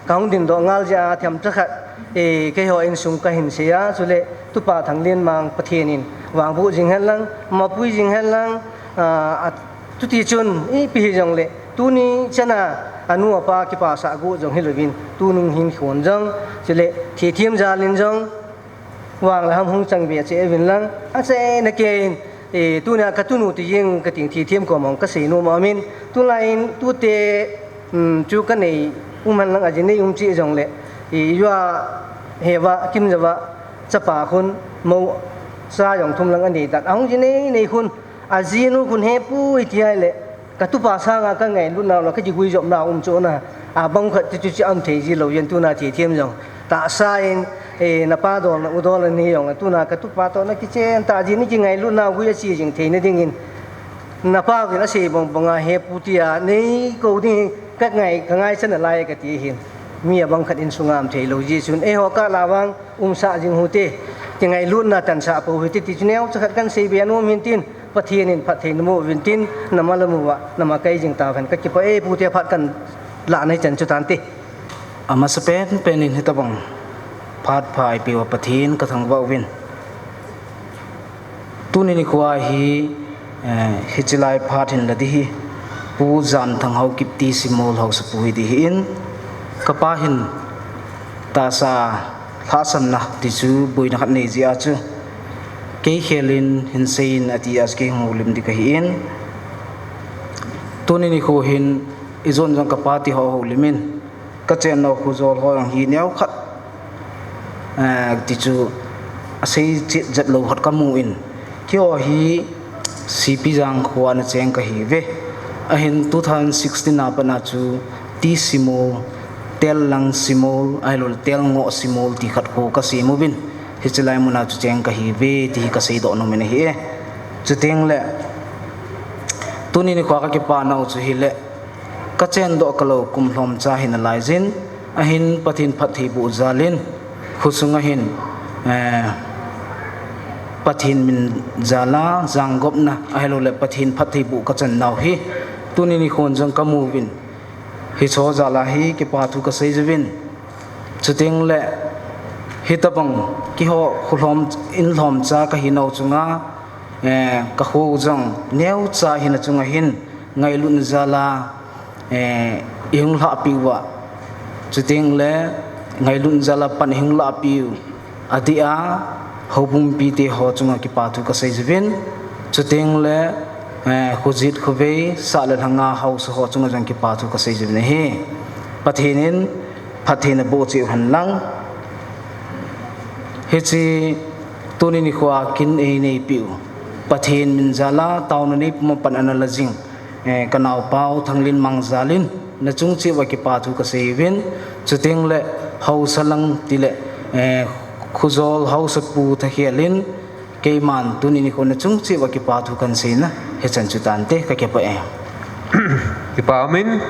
kahung dingdoh ngal jeh a themcha khat, eh, keiho insung kahin sei a, chule tupa Thanglenmang Pathen in vangboh jing hen lang, mapui jing hen lang, ah, a, chutichun ipi hijongle, tuni chana anu apa kipasah got jong hilouvin, tunung hin khon jong, chule thethem jalin jong, vang le ham hung chang be cheh uvin lang, achaina keiyin, Eh, tunia katunu ti jeng kating thithem kom hong kasei nom amin. Tulai in tute, um, chu kanei um hen lang aji nei um cheh jongle, eh, jua heva, kimjava, chapa khun, mo, cha jong thum lang anei tan. Ahung ji nei nei khun, ajinu khun hepu iti ahile, katupa sanga kangailutnau la, kajigui jopna um chu na, abang khat chu chu am thei ji lou jen tuna thithem jong. Tahsa in, eh, napa dol na, u dol na ni jong, tuna katupa toh na kichen tah jin kingailutnau gui ache jing theina dingin. Napa uvin asei bang banga hepu tia, nei kou ding, kangai, kangai chan alai kati hin. Mi abang khat insunga um thei lou ji chun, eiho kah la vang, umsah jing hute, kingailutna tansah pou hite ti chu neocha khat kansei be nom hin tin, Pathen in phatthei namu uvin tin, nama la mu uva, nama kai jing tahen kakipah e, pute phat kan lah nai chan chu tante. Amasapen pen in hitabang phat pha eipeuva Pathen kathangvah uvin. Tuni nikho hi, eh, hiche lai phat hin la ding hi, Pu Janthang Haokip ti Simol Haosapu hi ding hin, kapa hin tahsa lhahsamna ti chu boina khat nei jeh a chu, kei khel in hin sei in ati a chu kei hung lim ding kahin. Tuni nikho hin ijon jong kapa ti ho houlim in, kachennau khojol ho jong hi neokhat, eh, ti chu asei chet jat lou khat kamu in, keiho hi Sipijang khoa na cheng kahiuve. Ahin two thousand sixteen a pat a chu T Simol, Tel Lang Simol, ahilouleh Tel Ngoh Simol ti khat kho kasem uvin, hiche lai muna chu cheng kahiuve ti hi kaseidoh nom in ahi e. Chuteng le, tuni nikho kakipah nau chu hile, kachendoh kalou kum lhomcha hi nalai jin, ahin Pathen phattheiboh jal in, khosunga hin, eh, Pathen min jal a, janggopna, ahilouleh Pathen phattheiboh kachan nau hi, tuni nikhon jong kamu uvin, hicheho jal a hi kipa thu kasei jiuvin. Chuteng le, hitabang keiho kholhom, in lhomcha kahi nau chunga, eh, kakho jong neocha hina chunga hin, ngailutna jal a, eh, ihung lhahpeh uva. Chuteng le, ngailutna jal a pan ihung lahpeh u adeh a, houbung mipite ho chunga kipa thu kasei jiuvin. Chuteng le, eh, khojet khovei, sah le lhanga haosa ho chunga jong kipa thu kasei jiuvin ahi. Pathen in phatthei naboh cheh u hen lang. Hiche tuni nikho a kin eineipeh u, Pathen min jal a taona neipum a pan ana la jing, eh, kanaopau Thanglenmang jal in nachung cheh uva kipa thu kasei uvin, chuteng le haosa lang tile, eh, khojol haosapu Thakhel in keiman tuni nikho nachung cheh uva kipa thu kahin seina hichan chu tante, kakipah e. Kipa umin,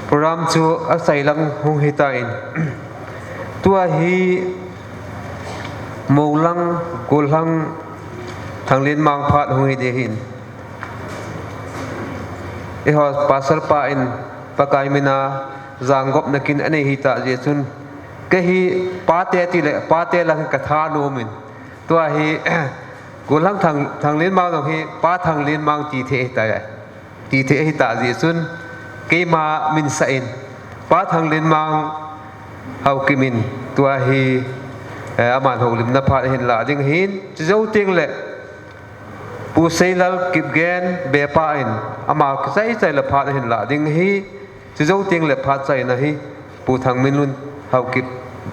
program chu asai lang hung hitan. Tua hi Moulang, Golhang, Thanglenmang phat hung hi ding ahin. Eiho pastor pa in Pakai mina janggopna kin anei hitah jeh chun, kei hi pate tile, pate lang katha nom in. Tua hi, Golhang Thang, Thanglenmang jong hi, Pa Thanglenmang ti thei hitai. Ti thei hitah jeh chun, keima min sah in, Pa Thanglenmang Haokip in, tua hi, eh, aman houlimna phat ahin lah ding ahin, chujou teng le, Pu Seilal Kipgen Bepa in, ama kichai chai le phat ahin lah ding ahi, chujou teng le phat chaina hi, Pu Thangminlun Haokip,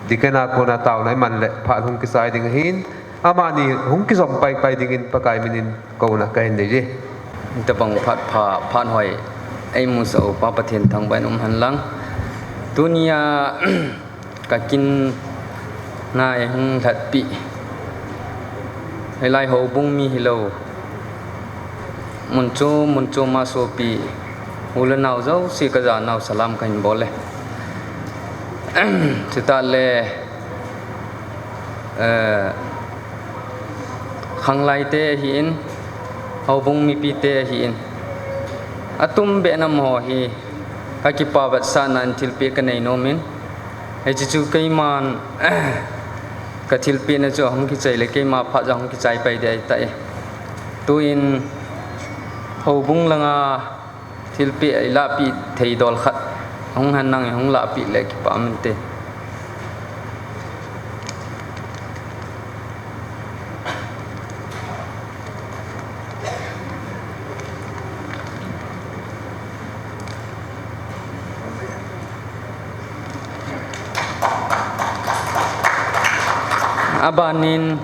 Deacon a kona taona iman le phat hung kichai ding ahin, amani hung kijom paipai dingin Pakai minin kouna kahin nei e. Hitabang phat pha, phat hoi eimusah u Pa Pathen thangvah in um hen lang. Tunia kakin na eihung lhatpeh, hilai houbung mi hilou, mun chom mun chom a sopi, u le nao jouse kajanau salam kahin bol e. Chutah le, eh, khanglaite ahin, houbung mipite ahin, atumbeh in amaho hi kakipa vetsahna in thilpeh kanei nom in, hiche chu keiman kathilpehna chu ahung kichai le keima phat jong ahung kichai pai ding ahitai. Tuin houbung langa thilpeh a ilahpeh thei dol khat ahung hen lang, hung lahpeh le kipa um inte. Abanin,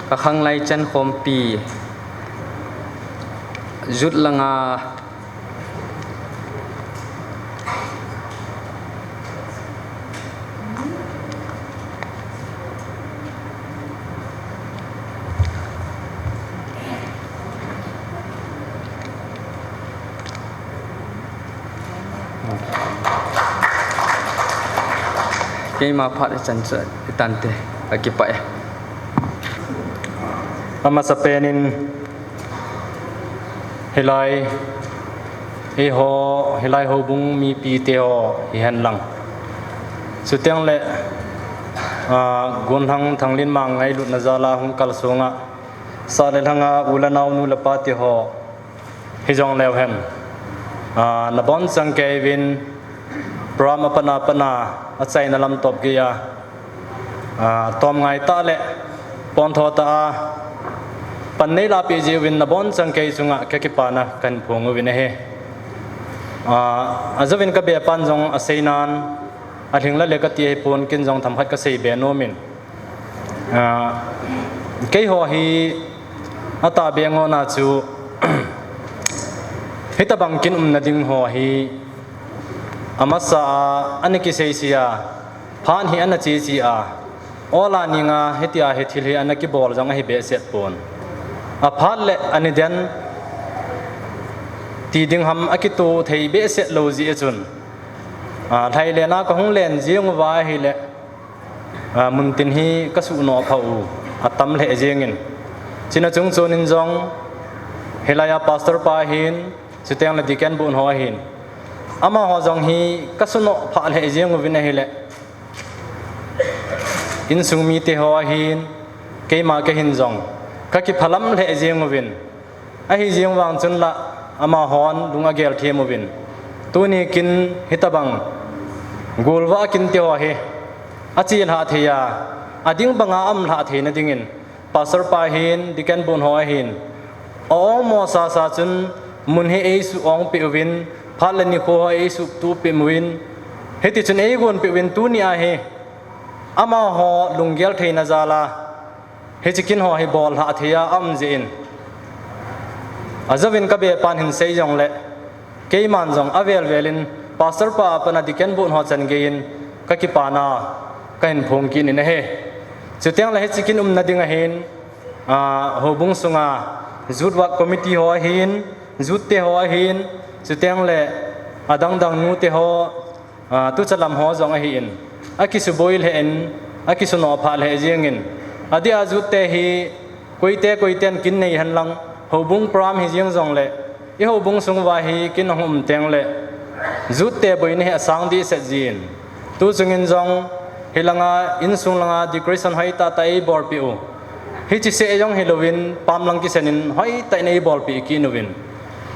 ka khanglai chan khompi, Youth langa, keima phat ichan chu itante, ka kipah e. Amasapen in, hilai, eiho, hilai houbung mipite ho hihen lang, chuteng le, ah, Gunlhang Thanglinmang ngailutna jal a hung kalsong a, sah le lhang a u le nao, nu le pa te ho hijong leu hen, ah, nabonchauva kei vin, program apat apat a, achaina lam topgei a, ah, tomngai tah le pontho tah a pan neilahpeh jeh uvin nabonchauva kei chunga kakipana kahin phong uvin ahi. Ah, ajouvin kabepan jong aseinan, alhingla le kati ahipon, ken jong themkhat kaseibe nomin. Ah, keiho hi atahbeh ngona chu, hitobang kin umna ding ho hi, amasa a ana kiseisei a, phat hi ana cheche a, ol a ning a hitia hi thil hi ana kibol jong ahi behseh pon. Aphat le ani den ti ding ham akitoh thei behseh lou jeh chun, ah, lhailen a kahung len jeng uva ahile, ah, muntin hi kasuhnoh phah u atam lheh jengin. Chuna chungchon in jong, hilai a pastor pa ahin, chuteng le deacon bun ho ahin, amaho jong hi kasuhnoh phah lheh jeng uvin ahile, insung mite ho ahin, keima kahin jong kakiphalam lheh jeng uvin. Ahi jeng vang chun la, amahon lung agel them uvin, tuni kin hitobang golvah a kin te ho hi achelhah thei a, ading banga aumlhah theina dingin, pastor pa hin, deacon bun ho ahin, a-ong mo sasa chun mun hi eisuh ong peh uvin, phat le nikho ho eisuh tup peh uvin, hitichun eigon peh uvin, tuni a hi amaho lunggel theina jal a hiche kin ho hi bollhah thei a aum jeh in, ajouvin kabepan hin sei jongle, keiman jong avel vel in pastor pa a pat a deacon bun ho chan gei in kakipana kahin phong kit in ahi. Chuteng le hiche kin umna ding ahin, ah, houbung sunga youth work committee ho ahin, youth te ho ahin, chuteng le adang dang nu te ho, ah, tucha lam ho jong ahin, akisuboi lheh in, akisunoh phah lheh jengin, adeh a youth te hi koite koiten kin nei hen lang, houbung program hi jeng jongle, i houbung sung uva hi kin ahung um teng le, youth te boina hi asang dehset jin. Tu chungin jong, hilanga, insung langa decoration hoitah tah eibolpeh u. Hiche seh jong hilouvin, pam lang kisan in hoitah in eibolpeh kit uvin.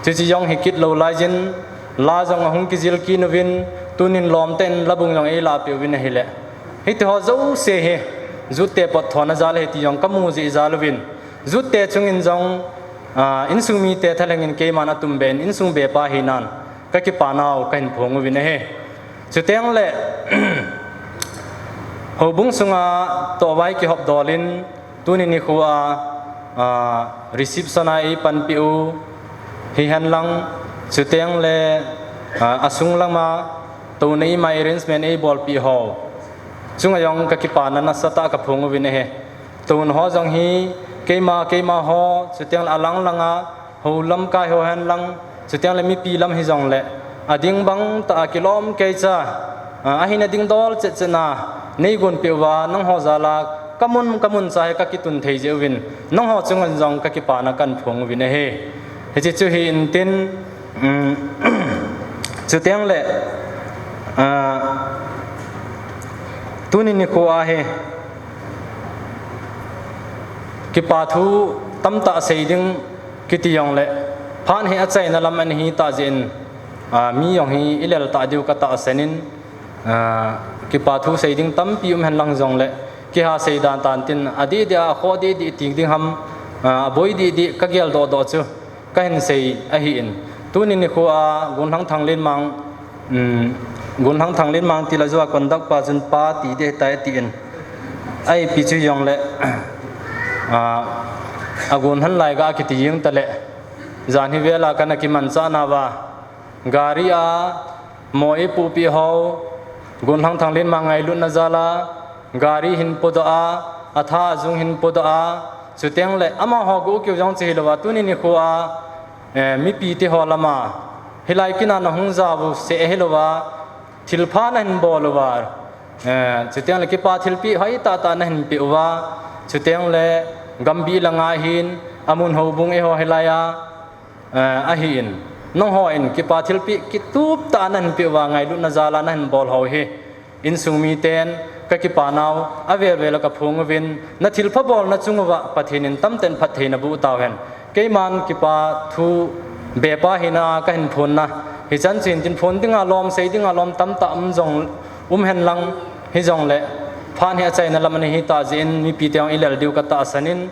Chuche jong hi kit lou laijin, la jong ahung kijil kit uvin, tunin lom tah in la bung jong eilahpeh uvin ahile, hiti ho jouse hi youth te potthona jal ahi ti jong kamu jeh jal uvin, youth te chungin jong, ah, insung mite thalheng in keiman atumbeh in insung bepa hinan kakipanau kahin phong uvin ahi. Chuteng le, houbung sunga tohvai kihop dol in, tuni nikho a, ah, reception a eipanpi u hihen lang, chuteng le, ah, asung lama touna ima arrangement eibolpi ho chunga jong kakipana nasatah a kaphong uvin ahi. Touna ho jong hi keima, keima ho, chuteng le alang langa hou lamkai ho hen lang, chuteng le mipi lam hijongle, ading bang tah a kilom keicha, ah, ahina ding dol chet chet na neigonpeh uva, nangho jal a kamun kamun cha hi kakitun thei jeh uvin, nangho chunga jong kakipana kahin phong uvin ahi. Hiche chu hi intin, um, chuteng le, ah, tuni nikho a hi kipa thu tamtah sei ding kiti jongle, phat hi achaina lam ana hitah jeh in, ah, mi jong hi ilel tah diu katahsan in, ah, kipa thu sei ding tampi um hen lang jongle, kiha sei dan tan tin, adih dih a, akhoh dih dih ti ding ham, ah, aboi dih dih kageldoh doh chu kahin sei ahin. Tuni nikho a Gunlhang Thanglenmang, um, Gunlhang Thanglenmang tila joa conduct pa chun pa ti ding ahitai tin, Ahi pi chu jongle, a, agon hen lai ga kiti jeng tale, jan hi vela kana kimanchah nauva, gari a, mo eipupi ho, Gonlhang Thanglenmang ngailutna jal a, gari hin podoh a, atha ajung hin podoh a, chuteng le amaho gu kiu jong chi hilouva, tuni nikho a, eh, mipi te ho lama, hilai kin a nahung jao u seh hilouva, thilpha nahin bol uva, eh, chuteng le kipa thilpeh hoitah tah nahin peh uva, chuteng le gambih langa hin, amun houbung eiho hilai a, eh, ahin, nangho in kipa thilpeh kitup tah nahin peh uva, ngailutna jal a nahin bol ho hi, insung miten ka kipa nau avel vel a ka phong uvin, na thilpha bolna chung uva Pathen in tamtah in phattheina boh tauhen. Keiman kipa thu bepa hina kahin phonna, hichan chun tin phon dinga lom, sei dinga lom tamtah um jong um hen lang, hijongle phat hi achaina lam ana hitah jeh in mipi te jong ilel diu katahsan in,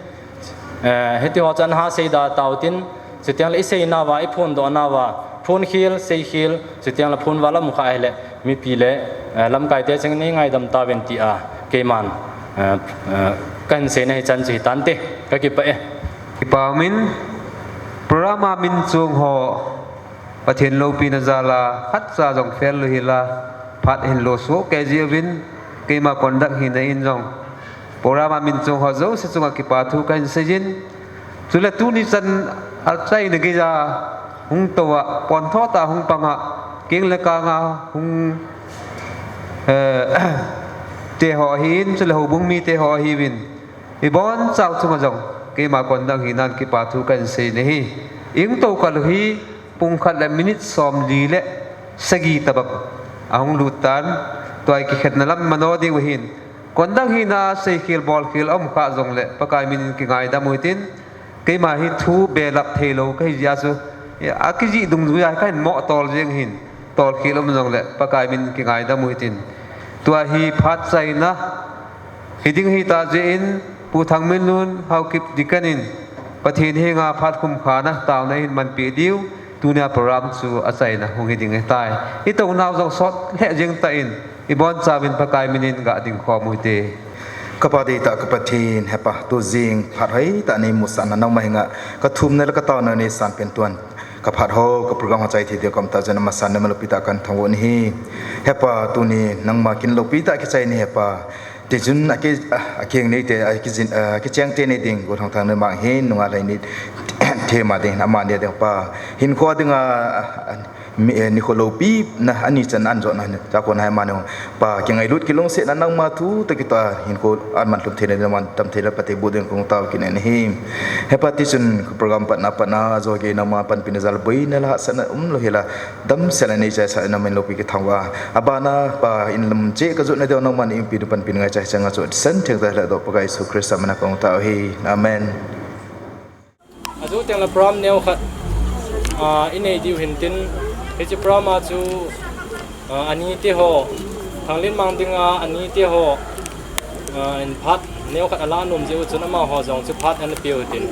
eh, hiti ho chu ana ha seida tau tin, chuteng le isei nauva, iphondoh nauva, phonkhel, seikhel, chuteng le phonval amu kha ahile, mipi le, eh, lamkai te cheng nei ngaidam tauvin tia, keiman, eh, eh, kahin seina hichan chu hitante, kakipah e. Kipa umin, program a min chung ho, Pathen loupina jal a, khatcha jong fail lou hel a, phat hin lo soh kei jiuvin, keima conduct hina in jong, program a min chung ho jouse chunga kipa thu kahin seijin, chule tuni chan achaina geija hung tou a, pontho tah a hung pang a, keng le kang a hung, eh, te ho ahin, chule houbung mite ho ahiuvin, ibonchauva chunga jong, keima conduct hina in kipa thu kahin seina ahi. Ing tou kal u hi, pung khat le minute somli le sagi tobang ahung lut tan, tua hi kikhetna lam mano diu ahin. Conduct hina seikhel bolkhel aum kha jongle, Pakai min in kingaidam u hitin, keima hi thu belap theilou kahi jeh a chu, akijih dungjuia kahin mo tol jeng ahin, tolkhel um jongle, Pakai min in kingaidam u hitin. Tua hi phat chaina hiding ahitah jeh in, Pu Thangminlun Haokip Deacon in, Pathen henga phat khumkhana taona ahin manpeh diu, tunia program chu achaina hung hiding ahitai. Itounau jong sot lheh jeng tan, ibonchauvin Pakai min in ga dingkhom u hite. Kapa deitah ka Pathen, hepa, tujing phat hoitah neimusahna, nangma henga kathumna le kataona neisan pen tuan, ka phat ho, ka program ho chai thei diu kaum tah jeh in amasan nangma loupi tah kahin thangvah nahi. Hepa, tuni nangma kin loupi tah kichai nahi hepa. Tichun aki, a, akeng neite, akijin, a, kicheng te nei ding, Gonlhang Thanglenmang hin, nunga lei ni thema ding, amani ding pa. Hinkho dinga, a, a, mi, eh, nikho loupina, ani chan an jotna, cha kon hai mani, pa, kingailut kilungsetna nangma thu toh kitoh a, hinkho aman lhum theina, aman tam theina, phatthei boh ding kahung tao kit nahi. Hepa tichun, program patna, patna, joh gei nangma panpina jal a boina le hahsatna umlou hel a, damsel a neichaisah in amin loupi kithangvah a. Abana pa in lam cheh kajotna diu nangman eipeh diu panpina ngaicha hiche nga chu Pathen thengtah le doh Pakai Jesu Christa mina kahung tao ahi. Amen. Ajoh teng le program neo khat, ah, inei diu hintin, hiche program a chu, ah, ani te ho, Thanglenmang dinga ani te ho, ah, in phat neo khat ala nom jeh u chun amaho jong chu phat ana pe u tin.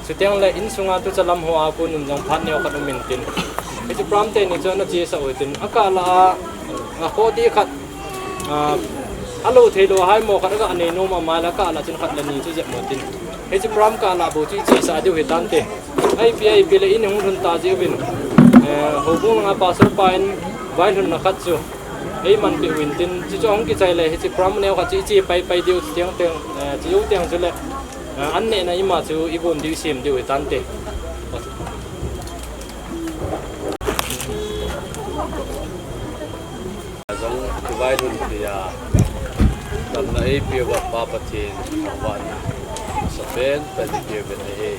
Chuteng le insunga tucha lam hoa konin jong phat neo khat um intin. Hiche program teni chu ana chesah u tin. Akah lah a, akhoh ding khat, a, alou theilou a haimo khat aga nei nom a, amaile akah lah chun khat le ni chu jep mo tin. Hiche program kah lah bou chu ichesah diu hitante. Ipi, ipi le in hung lhun ta jeh uvin. Eh, houbung langa pastor pa in vailhunna khat chu eimanpeh u hintin. Chuchu ahung kichai le hiche program neo khat chu iche paipai diu chuteng teng, eh, chujou teng chule. Ah, an nehna ima chu igon diu, isem diu hitante. Jong kivailhun tia, damna eipeuva Pa Pathen, thangvahna asapen tah in ipeuve ahi.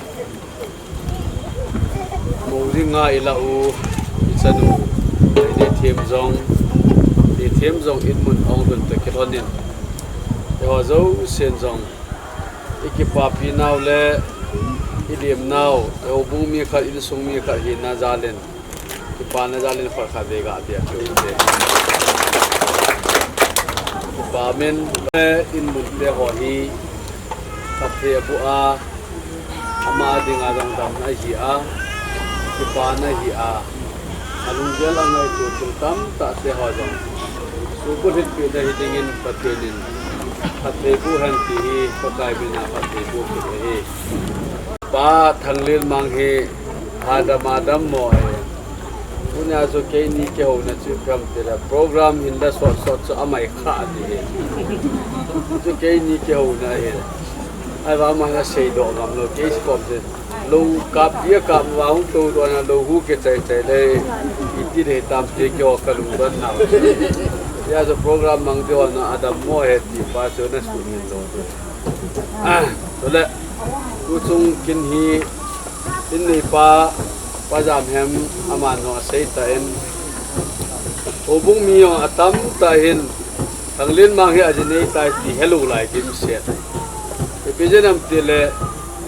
Mou dinga ilah u, ichanu, inei them jong, inei them jong in mun ahung lhun toh kilhonin, eiho jousen jong ikipapi nau le ilim nau, houbung mi khat, insung mi khat hina jalin, kipana jalin phat khat vei ga pia peh u hite. Kipa umin, in mun te ho hi phatthei aboh a, ama dinga jong damna ahi a, kipana ahi a, alunggel a ngaito thil tamtah te ho jong suhbulhit peh na hiding in Pathen in Phattheiboh hen ti hi, Pakai mina phattheiboh kit ahi. Pa Thanglenmang hi, adam adam mo ahi. Tunia chu keini kihouna chu ipi ham tile, program hin la sot sot chu amai kha ti hi. Chu keini kihouna ahi. Ahivang ama la seidoh ngam lou, kei kom se. Lou kap dia kap va hung tou tou na lou hu ke chai chai le. Iti le tam te ke ho ka lungdon nau. Hijeh a chu program mang ding ho na adam mo ahi ti pa chu na sumil lou. Ah, tule. Tu chung kin hi in neipa, Pa Jamhem, aman jong asei tan. Houbung mi jong atam tah in, Thanglenmang hi aji nei tai ti helou lai dimset. Ipi jeh ham tile,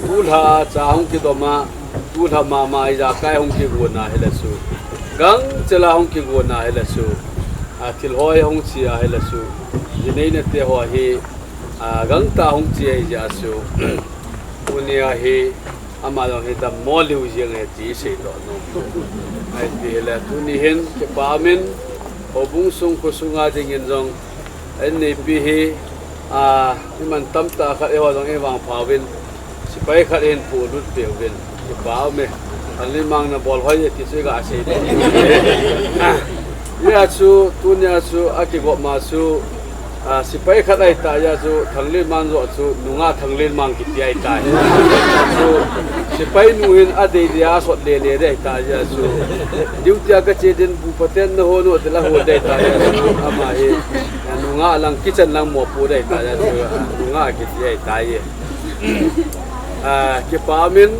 tulha cha hung kidom a, tulha mama ijakai hung kigon a hile chu, gangchel a hung kigon a hile chu, a thil hoi hung chi a hile chu, ji neina te ho hi, a gangtah hung chi ahi jeh a chu, tunia hi, ama jong hi dammo lheh jeng e ti seidoh nom. Ahi ti hile, tuni hin, kipa umin, houbung sung khosung a dingin jong, in neipi hi, a, iman tamtah khat eiho jong eivangpha uvin, sepai khat hin polut peh uvin, kipa ume. Thanglenmang na bol hoi e ti chu iga seidoh. Hijeh a chu, tunia chu, akigop ma chu, a, sepai khat ahi tah jeh a chu, Thanglenmang joh chu, nungah Thanglenmang kiti ahi tai. Chu, sepai nu hin adei dia asot le le ding ahi tah jeh a chu, duty a kache din bu phaten na hon u ti la hon ding ahi tah jeh a chu, ama hi, a, nungah lang kitchen lang mopo ding ahi tah jeh a chu, a, nungah kiti ahi tai. A, kipa umin,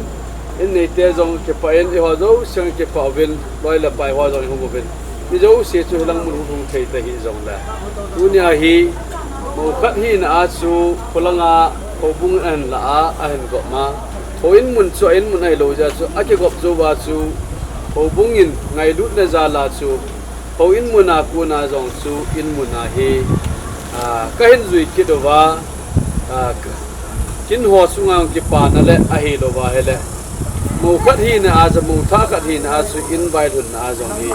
in neite jong kipa in, eiho jouse jong kipa uvin, loi le pai ho jong ihung uvin. Mi jouse chu hilang mun hung thei ta hih jongle. Tunia hi, mo khat hina a chu, kholanga houbung ahin la a, ahin gop ma. Houin mun chu, a in mun ahilou jeh a chu, akigop jou va chu, houbung in ngailutna jal a chu, houin mun a kona jong chu, in mun a hi, a, kahin jui kit uva, a, ka, kin ho chunga kipana le ahilou va hile. Mo khat hina a chu, mo thah khat hina a chu, in vailhunna a jong hi,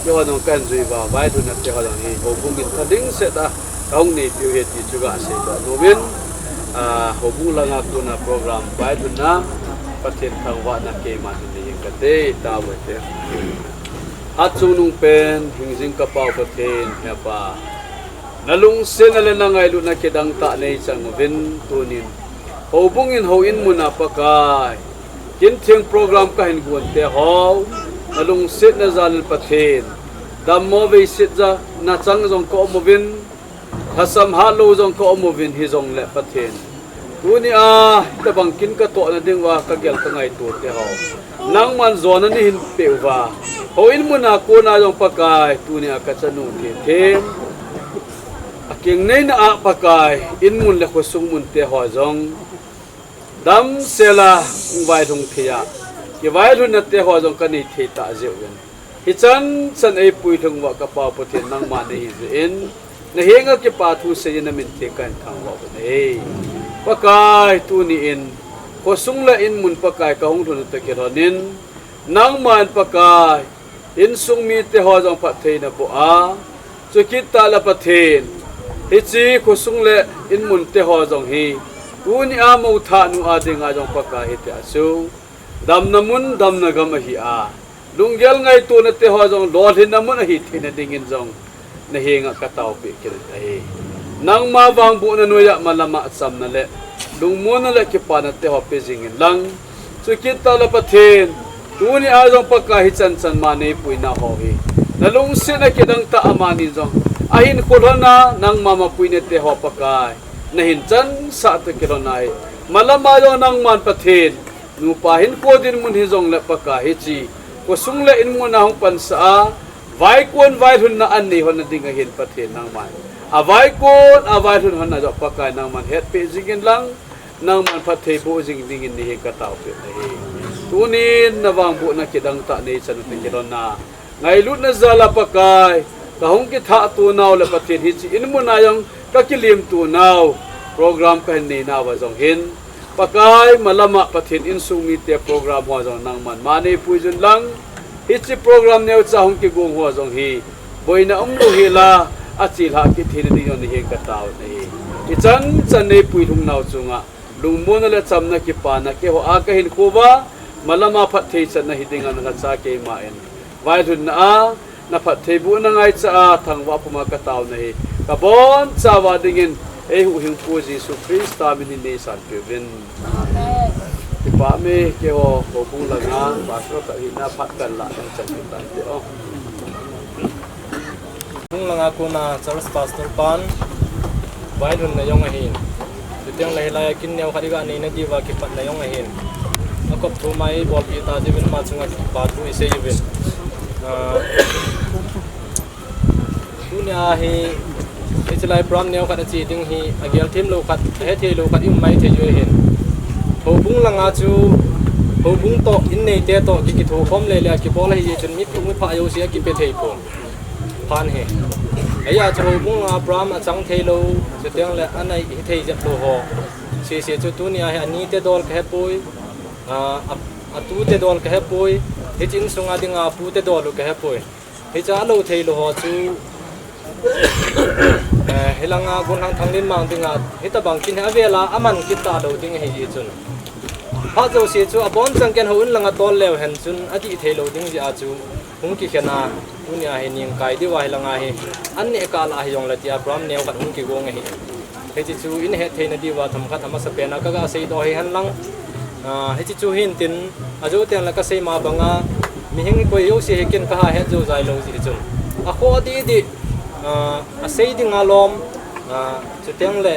keiho jong kahin jui uva, vailhunna te ho jong hi, houbung in tha ding set a, kahung neipiu ahi ti chu ga seidoh nomin, a, houbung langa kona program vailhunna, Pathen thangvahna keiman hin nei jeng kate, tao te. Hatchungnung pen, hingjing ka Pau Pathen, Hepa. Na lungsetna le na ngailutna kidang tah nei chang uvin tunin. Houbung in houin mun a Pakai. Kin theng program kahin gon te ho. Na lungsetna jal in Pathen. Dammo veiset ja na chang jong ka um uvin. Lhasam hatlou jong ka um uvin hijongle Pathen. Tunia, tabang kin ka tohna ding uva ka gel ka ngaito te ho. Nangman jona nei hin peh uva. Houin mun a kona jong Pakai, tunia ka chanu te them. A keng neina a Pakai, in mun le khosung mun te ho jong. Damsel a, hung vailhung thei a. Kivailhunna te ho jong ka nei thei tah jeh uvin. Hichan chan eipui lhung uva ka Pau Pathen nangma nei hi jeh in, na henga kipa thu seiyin na min theng kahin thangvah u ahi. Pakai tuni in, khosung le in mun Pakai ka hung lhun u toh kilhon in, nangman Pakai, insung mite ho jong phatthei na boh a, chukit tah le Pathen, hiche khosung le in mun te ho jong hi, tunia mo thah nu a dinga jong Pakai hitia chu, damna mun, damna gam ahi a. Lunggel ngaitona te ho jong lolhinna mun ahi theina dingin jong na henga ka taopeh kit ahi. Nangma vangbohna noiya malama chamna le lungmonna le kipana te ho pe jing in lang. Chukit tah le Pathen, tunia jong Pakai hichan chan ma neipuina ho hi na lungsetna kidang tah a amanin jong ahin kholhon a nangma mapuina te ho Pakai na hin chansah toh kilhon a hi. Malama jong nangman Pathen, nupa hinkho dinmun hijongle Pakai hiche khosung le in mun a hung pansah a, vaikon vailhunna anei hon na ding ahin Pathen nangman. A vaikon, a vailhun hon na jong Pakai nangman hetpeh jing in lang, nangman phatthei boh jing dingin nei hi ka taopeh ahi. Tunin na vangbohna kidang tah nei chan u toh kilhon a. Ngailutna jal a Pakai, ka hung kithah to nau le Pathen hiche in mun a jong ka kilim to nau, program kahin nei nauva jong hin. Pakai, malama Pathen insung mite program ho jong nangman ma neipui jun lang. Hiche program neocha hung kigong ho jong hi. Boina umlou hel a, achilhah kit theina ding jong nei hi ka taopeh ahi. Hichan chan neipui lhungnau chunga lungmonna le chamna kipana keiho a kahin kouva, malama phatthei channa hidinga nalhacha keima in vailhunna a naphattheibohna ngaicha a thangvah puma kataona hi kabonchauva dingin eihuhhingpu Jesu Christa min in neisanpeh uvin. Amen. Kipah me, keiho houbung langa pastor khat hina phat kanlah ding chan kitante o. Houbung langa kona church pastor pan vailhunna jong ahin, chuteng le hilai a kin neokhat iga neina diuva kipatna jong ahin, akop thu mai bolpeh ta jiuvin ama chunga kipathu isei uvin. Ah, tunia hi hiche lai program neokhat ache ding hi agel themlou khat, ahethei lou khat i um maithei u ahin. Houbung langa chu houbung toh, inneite toh ki, kithokhom lele a kibol ahi jeh chun miphu miphah jouse akipe thei pon phat hi. Ajeh chu houbung langa program achang theilou, chuteng le anei hithei jep lou ho sese chu tunia hi anite dol kahepoi, a, a, atute dol kahepoi, hiche insunga dinga apute dol u kahepoi. Hiche alou theilou ho chu, eh, hilanga Gonlhang Thanglinmang dinga hitobang kin hi avela aman kit talou ding ahi jeh chun, phat jouse chu abonchan ken houin langa tol leu hen chun adih theilou ding jeh a chu hung kikhen a, tunia hi ningkai diuva hilanga hi an neh kah lah hijongle tia program neokhat hung kigong ahi. Hiche chu in hetthei na diuva themkhat amasapen a kaga seidoh hihen lang. Ah, hiche chu hintin, ajou teng le kasei ma banga, mihing koi jouse hi ken kaha het jou jai lou jeh chun, akhoh didi, ah, asei dinga lom, ah, chuteng le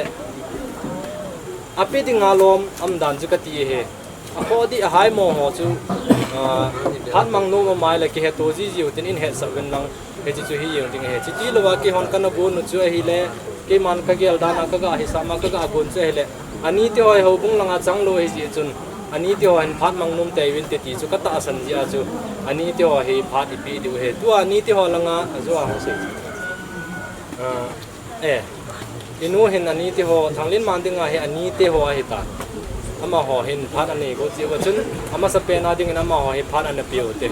ape dinga lom umdan chu kati ahi. Akhoh dih ahaimo ho chu, ah, phat mang nom amai le kiheto jiji utin in hetsah uvin lang. Hiche chu hi jeng ding ahi. Chuti louva keihon kana gon u chu ahile, keiman kagel dan a kaga hisah ma kaga gon chu ahile, anite ho hi houbung langa chang lou ahi jeh chun, anite ho hin phat mang nom tei uvin te ti chu katahsan jeh a chu, anite ho hi phat ipeh diu ahi. Tua anite ho langa ajou a hung sei. Ah, Eh, inu hin anite ho, Thanglinmang dinga hi anite ho ahitan. Amaho hin phat anei got jeh uva chun, amasapen a dingin amaho hi phat ana peh ute.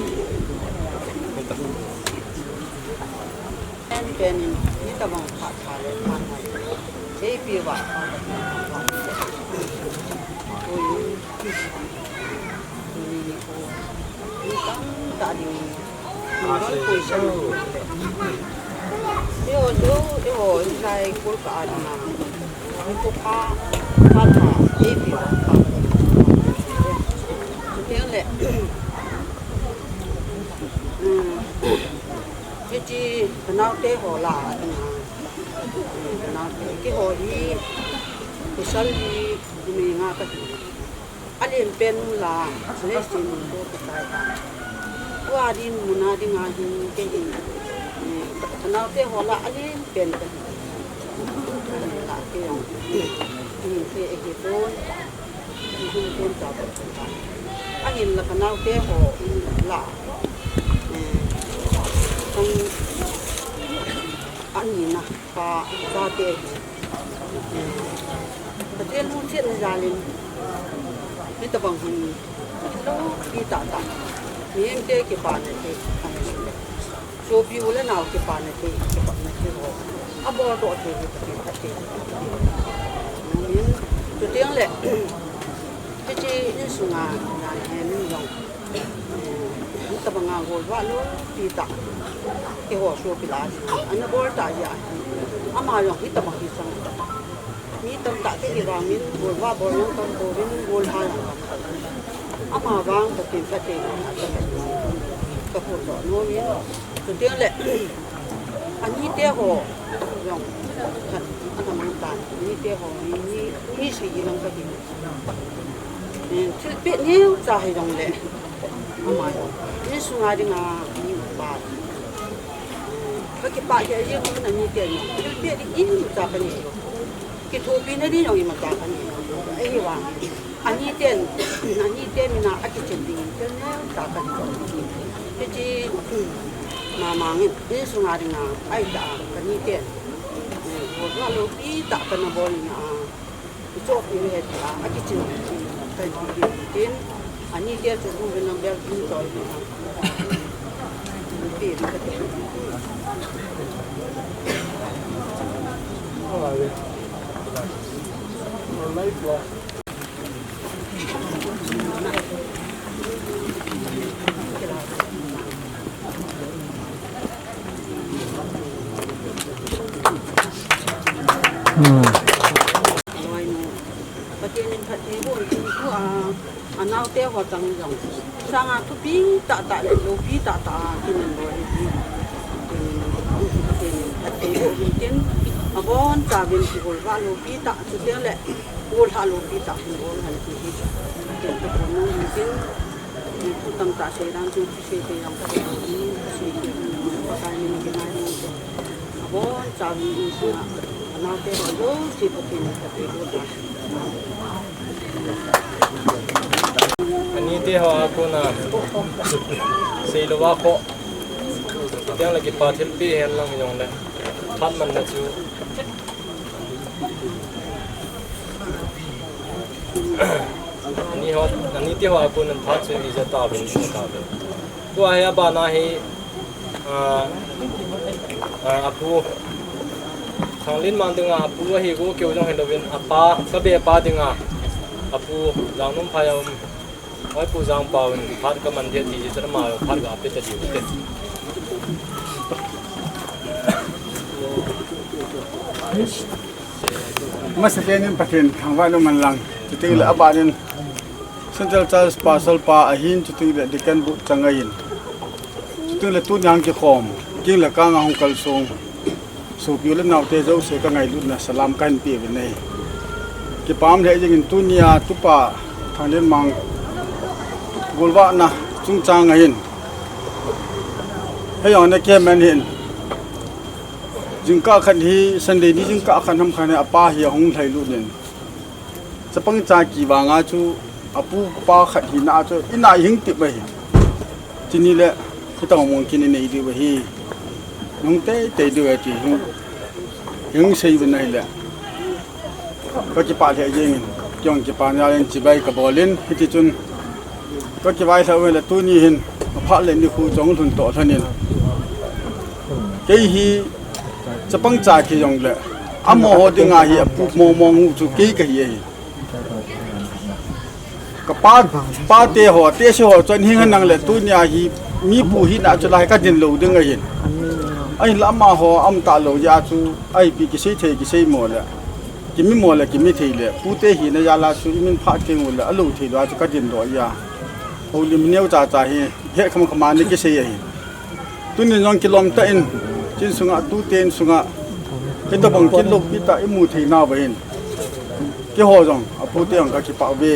Pen pen in, itobang phat pha le phat ngai. Eipe uva phat. Ui. Tuni nikho, mi tamtah ding, mi dang koi san le. Eiho, eiho, eiho, hilai Kolkata a dinga, nikho pha, pha, pha, eipe pha. Chuteng le, um, hiche, kanaote ho lah a dinga, um, kanaote, keiho hi, pasal hi, numei nga kahi. Alen pen nu la, leiset nu toh kichai ta. Tua dinmun a dinga hin, kei hin, eh, kanaote ho lah alen pen kahi. La kei jong, eh, kei eipon, eipon cha pon ta. Ahinla kanaote ho lah, eh, kang, anina. Pa, chate hi, eh, Pathen lungsetna jalin, hitobang hin, loupi tahtah, mihemte kipana thei, sopi u le nao kipana thei, kipana thei ho, abol doh thei hi Pathen phatthei. Amen. Chuteng le, hiche insunga, jan he min jong, hitobanga golvah loupi tah, keiho sopi lah a dinga ana bol tah jeh a, ama jong hitobang hi chang tah. Mi tamtah kahi vangin, golvah bol jong kahi pouvin, golha jong kahi pouvin. Ama vang Pathen phatthei in, kaphondoh nom in, chuteng le, anite ho jong, khat, ana mang tan, anite ho, mi, mi, mi sei lang kahi. Eh, thilpeh neocha hijongle, ama jong, insunga dinga mi upa. Eh, kakipah jeh jeh in anite jong, thilpeh ding imacha kanei lou. Kithopina ding jong imacha kanei lou. Ahivang, aniten, anite mina akichen ding thil neocha kanei lou. Hiche, mamang in, insunga dinga, ahitah a, kaniten, eh, golvah loupi tah kana bol in a, Ichop in he tia, akichen tin, kahin pe tin, anite chu hung vin lang bel tin choi vin lang. Pe vin kati. Pathen in phatthei boh in tin, tua anaote ho tang jong sanga thupi tahtah le loupi tahtah a kin in bol in tin, Pathen in phatthei boh in tin, abonchauvin kigolvah loupi tah, chuteng le gollhah loupi tah kin bol hen ti hi Pathen toh kon in tin, thu tamtah sei dan chu, thusei te jong ka sei in, thusei te jong Pakai min in kingai in tin. Abonchauvin insung a anaote ho jouse Pathen in phatthei boh in. Anite ho a kona seilouva kho, chuteng le kipa thilpeh hen lang jongle, phat manna chu. Ani ho, anite ho a kon in phat chu ija tauvin, ija tauvin. Tua hi abana hi, ah, ah, apu, Thanglenmang dinga apu ahi, go keu jong hilouvin, apa, ka be pa dinga apu, Jangnomphai a um, Hoipu Jangpao in phat ka man dia ti jeh chun ama phat ga pe ta diu te. Masapen in Pathen thangvah in um hen lang. Chuteng le aban in Saint Charles Pastor pa ahin, chuteng le Deacon Board chang ahin. Chuteng le tuni a kikhom, king le kang a hung kalsong sopi u le naote jouse ka ngailutna salam kahin pe uvin ahi. Kipah lheh jeng in tuni a tupa Thanglenmang golvahna chungchang ahin, hei jong na kimen hin, jingkah khat hi, Sunday ni jingkah khat ham khat hi apa hi ahung lhailut in, chapang cha kivang a chu apu pa khat hina chu ina hing tip ahi. Chuni le, hitobang mong kin inei diu ahi. Nung teitei diu ahi ti hung, hung sei uvin ahile, ka kipah lheh jeng in, kei jong kipa jal in chibai ka bol in, hiti chun ka kivailhah uvin le, tuni hin aphat le nikho jong lhun toh lhon in, kei hi chapang cha kihi jongle, amaho dinga hi apu mong mong u chu kei kahi ahi. Ka pa, pate ho, tehse ho chun hing hen lang le, tuni a hi mi pu hina chu lai ka din lou ding ahin. Ahinla amaho aum talou jeh a chu, ipi kisei thei kisei mo le, kimi mo le, kimi thei le, pute hina jal a chu imin phah teng u le, alou thei lou a chu ka din doh jeh a. Houlim neocha cha hi, het kham kham a ni kisei ahi. Tuni jong kilom tah in, chin sunga, tute in sunga, hitobang kin loupi tah imu thei nauva hin, keiho jong, apute jong ka kipah uve.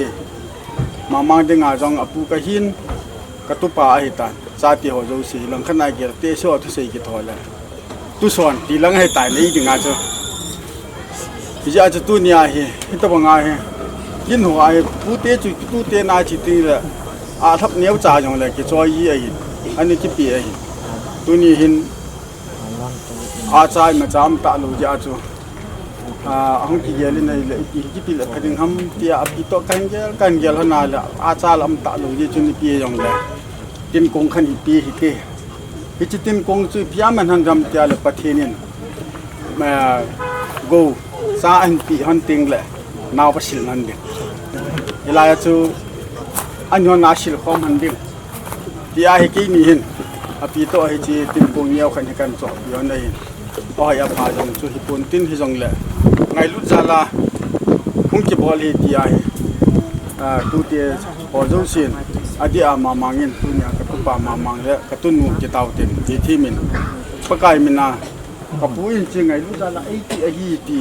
Mamang dinga jong apu kahin, ka tupa ahitan, chate ho jouse, langkhat a gel tehse ho thusei kithou le, tuson ti lang ahitai nei dinga chu. Hijeh a chu tuni a hi, hitobang a hi, kin ho a hi, pute chu, tute na chi ti le, alhap neocha jong le, kichoi ji ahi, ani kipe ahi. Tuni hin, acha imacha um talou jeh a chu, a, ahung kigel in ahile, ipi hi kipe le pha ding ham, tia api toh kahin gel, kahin gel lhon a le, acha la um talou jeh chun ipi jong le, tin kong khat ipi hite. Hiche tin kong chu ipi a man ham tia le Pathen in, eh, gou cha ahin pe hon teng le, naopa sil hon ding. Hilai a chu anhon a sil khom hon ding. Tia hi keini hin, api toh hiche tin kong neo khat hi kahin chohpeh hon ahin. Ahoi apha jong chu hipon tin hijongle, ngailut jal a hung kibol hi tia hi, ah, tute ho jousen, adeh a Mamang in, tuni a ka tupa Mamang le ka tunu Kitaoten, hithem in, Pakai min a, ka pu in hiche ngailut jal a eiti ahi ti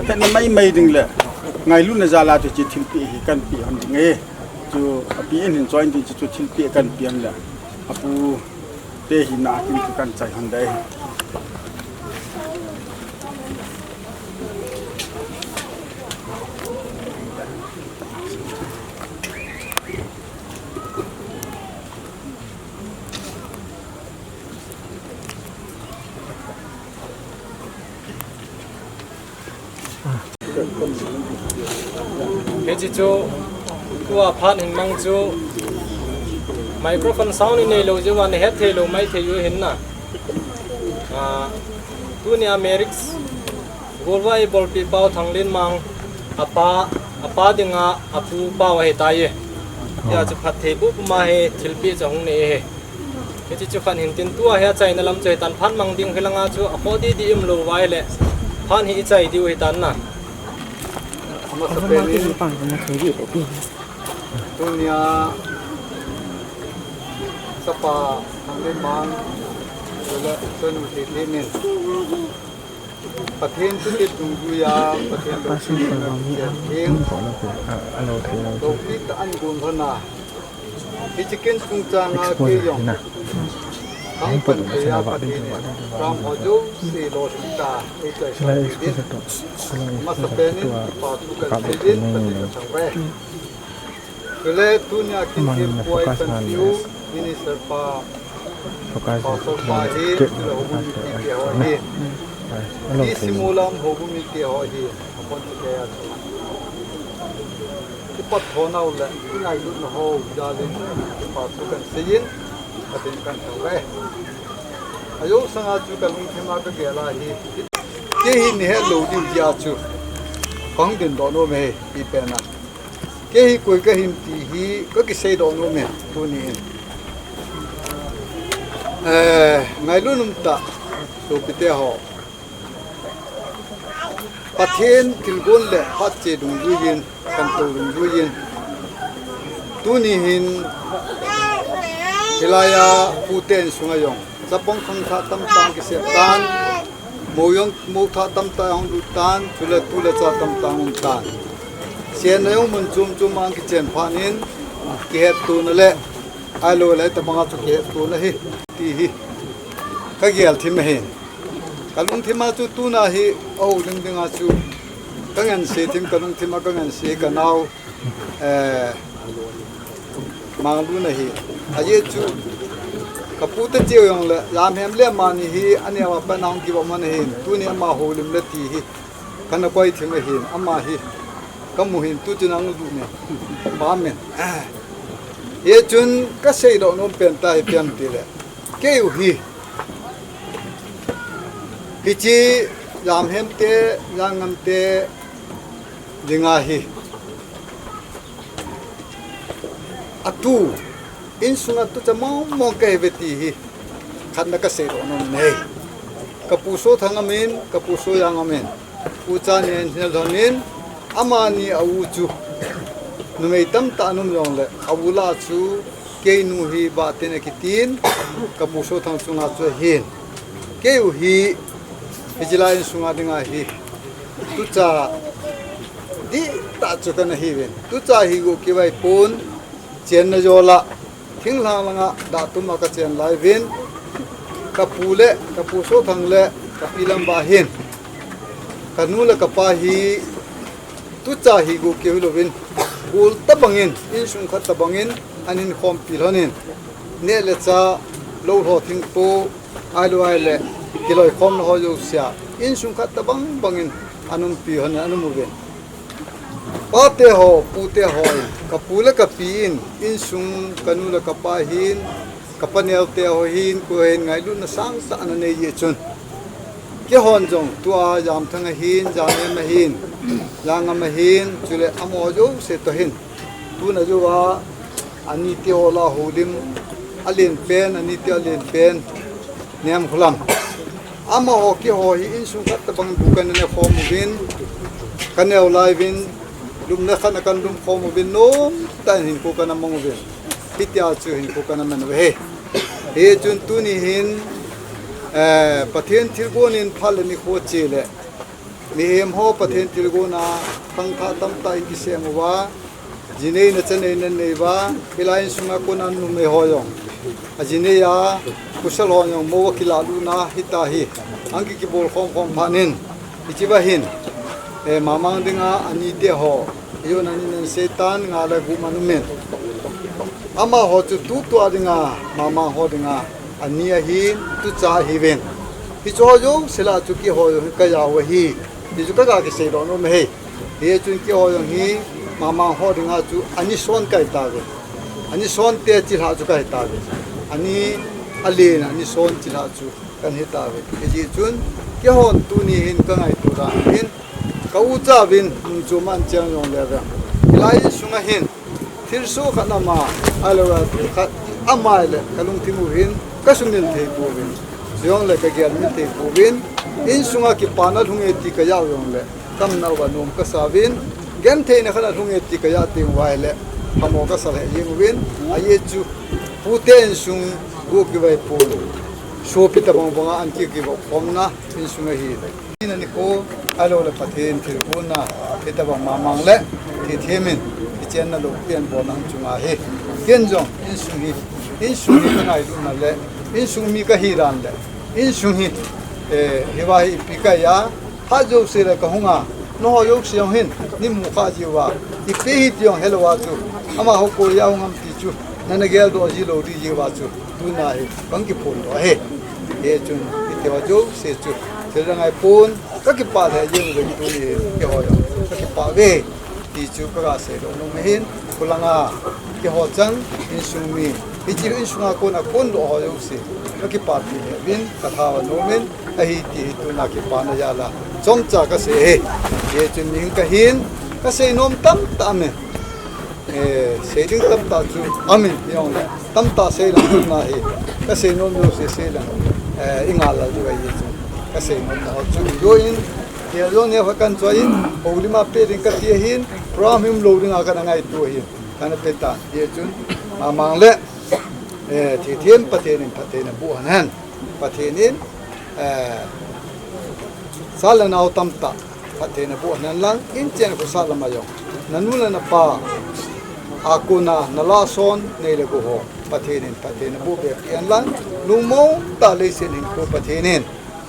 hetna maimai ding le, ngailutna jal a chu hiche thilpeh hi kahin pe hon ding e. Chu api in hin choi in tin chu, chu thilpeh kahin pe hon le, apute hina a kin chu kahin chai hon ding e. Hiche chu, tua phat hin mang chu, microphone sound inei lou jeh uva nahet thei lou mai thei u hin na. Ah, tuni a Merrick's Golvai bolpi pau Thanglinmang, apa, apa dinga apu pau ahitai. Tia chu phatthei bup ma hi thilpeh chu ahung nei ahi. Hiche chu khat hin tin tua hi achaina lam chu hitan phat mang ding hilanga chu akhoh didi umlou vai le. Phat hi ichai diu hitan na. Amasapen in tunia chapa Thanglinmang le chanu Theithin in Pathen thutep dungjuia, Pathen loupi theng, loupi tah ahin gon lhon a. Hiche kin chungchanga kei jong kapan thei a Pathen in ram ho jouse lolhing tah a eichai sah ding. Amasapen in kipa thu kahin sei in Pathen kathangvah e. Chule tunia kin thilpeh kahin seiu, minister pa, pastor pa hi, chule houbung mipi ho hi. Ti simu lam houbung mipi ho hi. Apon ti kei a chu. Kipat thonau le, kingailutna ho jal in, kipa thu kahin sei in, Pathen kahin thangvah e. Ajou sanga chu kalungthim a kagel a hi. Kei hi nahet lou diu jeh a chu kahung dingdoh nom e, ipi pen a. Kei hi koi kahi em ti hi kakiseidoh nom e, tuni in. Eh, ngailut umtah, sopite ho. Pathen thilgon le phatche dungjuiyin, khantou dungjuiyin. Tuni hin, hilai a pute insunga jong chapang khangthah tamtah kisem tan, mou jong, mou thah tamtah ahung lut tan, chule tu le cha tamtah ahung um tan. Chenna jong mun chom chom a ahung kichen phat in, kihettona le, ahilou le tabanga chu kihettona hi, ti hi kagel thim ahin. Kalungthim a chu tuna hi, ahoulim dinga chu kangansei thim, kalungthim a kangansei kanao, eh, Manglun ahi. Ajeh chu, kapute cheh jong le, Jamhem le amani hi, aneo a pat a hung kibom man ahin, tuni ama houlim le ti hi, kana koi thim ahin, ama hi, kamu hin, tuchun ahung lut ne, pa men. Hichun, kaseidoh nom pen tah hi ipi ham tile, keiu hi, hiche, Jamhem te, Jangam te, dinga hi. Atu, insunga tucha mong mong kahiuve ti hi, khatna kaseidoh nom e. Kapu Sothang amin, kapu Soyang amin. Ucha ni ahin hil lhon in, amani a u chu numei tamtah ana um jongle, a u lah a chu keinu hi Bahtin akitin, kapu Sothang chunga chu ahin. Keiu hi, hiche lai insunga dinga hi, tucha dihtah chu kana hiuvin. Tucha hi go kivai pon, chenna jol a, thinglhang langa dahtuma kachen lai uvin, kapu le, kapu Sothang le, kapi Lamva hin, kanu le kapa hi, tucha hi go keu hilouvin, gol tobangin, insung khat tobangin, ahin khompi lhonin, neh le chah, lou lho thingpo, ahilou ahile, kiloikhomna ho jousea, insung khat tobang bangin, ana umpi lhonin, ana um uvin. Pate ho, pute ho in, kapu le kapi in, insung kanu le kapa hin, kapaneo te ho hin, koi hin ngailutna sangtah ana nei jeh chun, keihon jong tua Jamthang ahin, Jamhem ahin, Jangam ahin, chule amaho jouse toh hin, tuna jouva, anite ho lah a houlim, alen pen, anite alen pen, Nemkholam. Amaho keiho hi insung khat tobang bu kana ne khom uvin, kaneo lai uvin, lupna khat a kana lum khom uvin, nomtah in hinkho kana mang uvin. Hitia chu hinkho kana man uve. Hichun tuni hin, eh, Pathen thilgon in phat le nikho che le, mihem ho Pathen thilgon a khangthah tamtah in kisem uva, jinei nacha nei nanei uva, hilai insunga kona numei ho jong, ajinei a pasal ho jong mou akilah lutna hita hi, ahung kikibol khom khom phat in, hichea hin, eh, Mamang dinga anite ho, ijona ni nan seitan nga le gup ana umin. Amaho chu tutua dinga, Mamang ho dinga, ani ahin, tucha ahiuvin. Hicheho jouse lah a chu keiho jong hi kajao ahi, ti chu kaga kiseidoh nom e. Hichun keiho jong hi, Mamang ho dinga chu ani son kahi tauve. Ani sonte chilhah chu kahi tauve. Ani alen, ani son chilhah chu Kan hi tave. Hiti chun, keihon tuni hin ka ngaito dan hin, ka ucha vin, nung chu man chiang jong le ve. Hilai insunga hin, thilsoh khat ama, ahilou le thil khat ama le, ka lungthim u hin, ka sumil thei pouvin. Jong le ka gel mil thei pouvin, insunga kipana lhung e ti ka ja u jong le, tamna uva nom ka sa uvin, gentheina khat a lhung e ti ka ja teng uva ahile, phamo ka sa lheh jeng uvin, ajeh chu, pute insung, gu kivai pon, sopi tabang banga an ki kivop khomna, insung ahi. Ina nikho, ahilou le Pathen thilpuna, hitabang mamang le, thithem in, kichenna lou pen bolna hung chunga hi. Ken jong, insung hi, insung hi ka ngailutna le, insung mi ka hi dan le, insung hi, eh, hiva hi ipi ka ja, phat jouse le ka hunga, nangho jouse jong hin, nei mu kha jiuva, ipi hi ti jong helou a chu, amaho koi a hung ham ti chu, nana geldoh ji lou di jiuva chu, tuna hi, kan kiphondoh ahi. Hichun, hitiho jouse chu, thil dang ahipon, ka kipah lheh jeng uvin tuni, keiho jong, ka kipah uve. Ti chu ka ga seidoh nom ahin, khulanga, keiho chang, insung mi, hiche insunga kona kondoh ho jouse, ka kipapi lheh uvin, ka tha uva nom in, ahi ti hi tuna kipana jal a, chomcha ka sei e, hichun ning ka hin, ka sei nom tamtah aume, eh, sei ding tamtah chu aumin, hijongle, tamtah sei lang tuna hi, ka sei nom jouse sei lang, eh, i ngal lal diu ahi chu, ka sei nom ho chu, join, Hiche jong neo khat kan choi in, houlim a pe ding kati ahin, program hi umlou dinga kana ngaito ahin, kana pe tan. Hichun, amang le, eh, thithem Pathen in phatthei naboh hen hen. Pathen in, eh, cha le nao tamtah phatthei naboh hen lang, inchen khosah lama jong, nanu le napa a kona nalahson nei le gou ho, Pathen in phatthei naboh be hen lang, lungmong tah leiset hinkho Pathen in,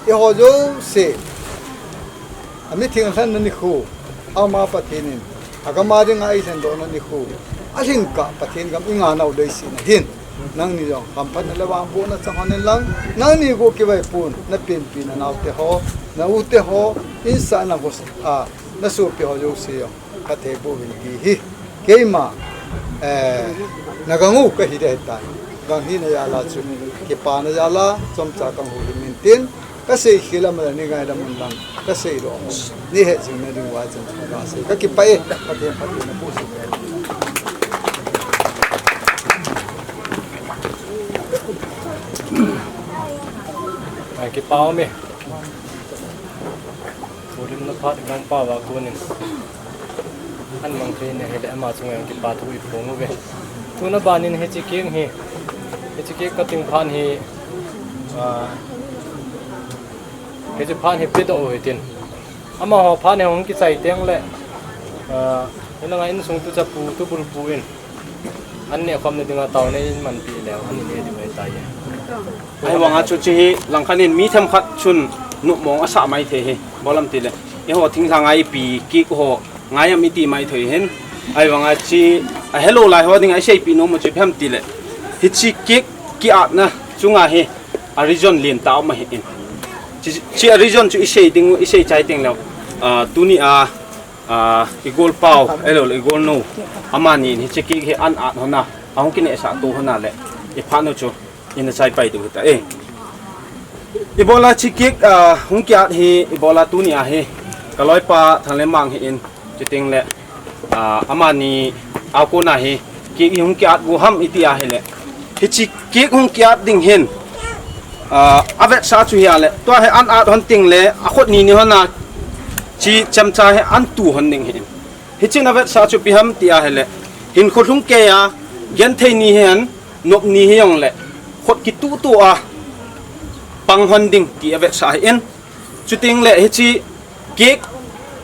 eiho jouse, amitheng lhenna nikho, ama Pathen in, agam a dinga eilhendohna nikho, alhin kah Pathen gam i nganau leiset na hin, nangni jong hamphatna le vangbohna chang hen lang, nangni gu kivai pon, na penpi na naote ho, na ute ho, insung lang ho, a, na sopi ho jouse jong, phatthei boh uvin ti hi. Keima, eh, na gang u ka hi ding ahitai. Gang hina jal a chu, kipana jal a, chomcha ka houlim in tin, ka seikhel a mala nei ngaidam un lang, ka seidoh. Nei hejing na ding uva chun, ka sei. Ka kipah e, Pathen, Pathen na pu si. Ai, kipah ume. Houlimna phat gangpa va konin. An mang thei na hile ama chunga jong kipa thu i phong uve. Tuna banin hiche cake hi, hiche cake cutting phat hi, ah, hiche phat hi pedoh u hitin. Amaho phat hi hung kichai teng le, ah, hilanga insung tuchapu, tubulpu in. An nehkhomna dinga taona in manpi leu, an neh ding ahitai. Ahivanga chu hiche hi langkhat in mi themkhat chun nopmong asah mai thei hi. Bolam tile, eiho thinglhang a ipi cake ho ngai am iti mai thei hin. Ahivanga hiche a helou lai ho dinga iseipeh nom u chu ipi ham tile, hiche cake kiatna chunga hi a reason lentah um ahin. Hiche, hiche a reason chu isei ding u, isei chai teng leu, ah, tuni a, ah, i golpau, ahilou le i golnou, amani in hiche cake hi an at hon a, ahung kinehsah to hon a le, i phat u chu ina chaipai diu hita e. Ibola hiche cake, ah, hung kiat hi, ibola tuni a hi, ka loipa Thanglemmang hi in, chuteng le, ah, amani a kona hi, cake hi hung kiat gu ham iti ahile, hiche cake hung kiat ding hin, ah, avetsah chu hi a le, tua hi an at hon teng le, akhut ni ni hon a, hiche chemcha hi an tu hon ding hin. Hichun avetsah chu ipi ham ti ahile, hinkho lhung kei a, genthei ni hihen, nop ni hijongle, khut kituhtuh a, pang hon ding ti avetsah ahin. Chuteng le hiche cake,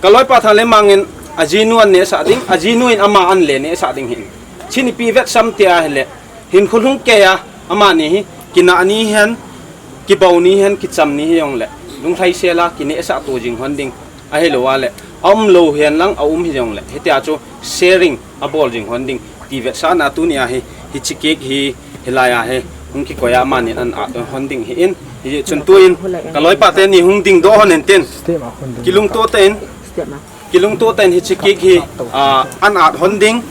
ka loipa Thanglemmang in ajinu an nehsah ding, ajinu in ama an le nehsah ding hin. Hichun ipi vetsah am ti ahile, hinkho lhung kei a, amani hi, kinah ni hihen, kibou ni hihen, kicham ni hijongle, lunglhaisel a, kinehsah to jing hon ding, ahilou a le, aumlou hihen lang, aum hijongle, hitia chu sharing abol jing hon ding, ti vetsahna tuni a hi, hiche cake hi, hilai a hi, hung kikoi a amanin an at hon ding hi in, hichun tuin, ka loipa teni hung dingdoh hon in tin, kilungto tah in, kilungto tah in hiche cake hi, ah, an at hon ding.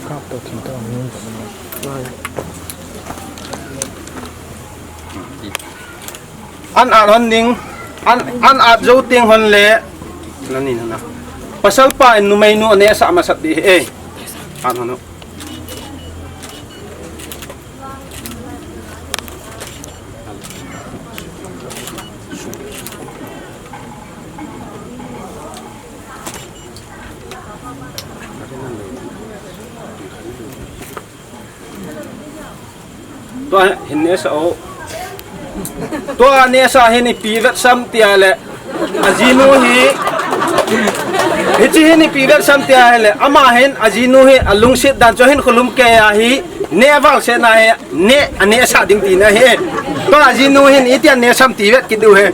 An at hon ding, an, an at jou teng hon le, nani nana. Pasal pa in numei nu anehsah masat ding ahi. An hon u. Tua hin nehsah o. Tua nehsah hin ipi vetsam tia le. Ajinu hi. Hiche hin ipi vetsam tia le. Ama hin ajinu hi alungset dan chu hin kholum kei ahi. Neh val sena hi. Neh, anehsah ding tina hi. Tua ajinu hin iti anehsam ti vet kit diu hi.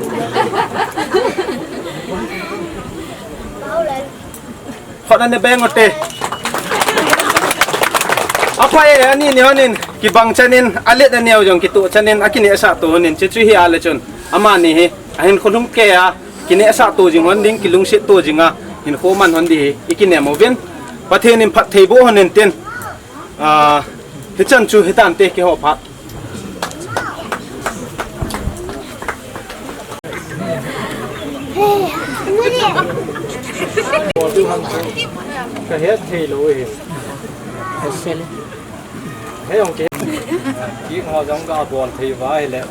Khut ana beng u te. Apa e, ani ni honin, kibang chanin, alet aneo jong kitoh chanin, akinehsah to honin, chuchu hi ale chun. Amani hi, ahin kholum kei a, kinehsah to jing hon ding, kilungset to jing a, hinkho man hon ding hi, ikinem uvin. Pathen in phatthei boh hon intin. Ah, hichan chu hitante keiho phat. Kahet thei lou hi. Hei jong ke. Kihou jong kabol thei uva ahile.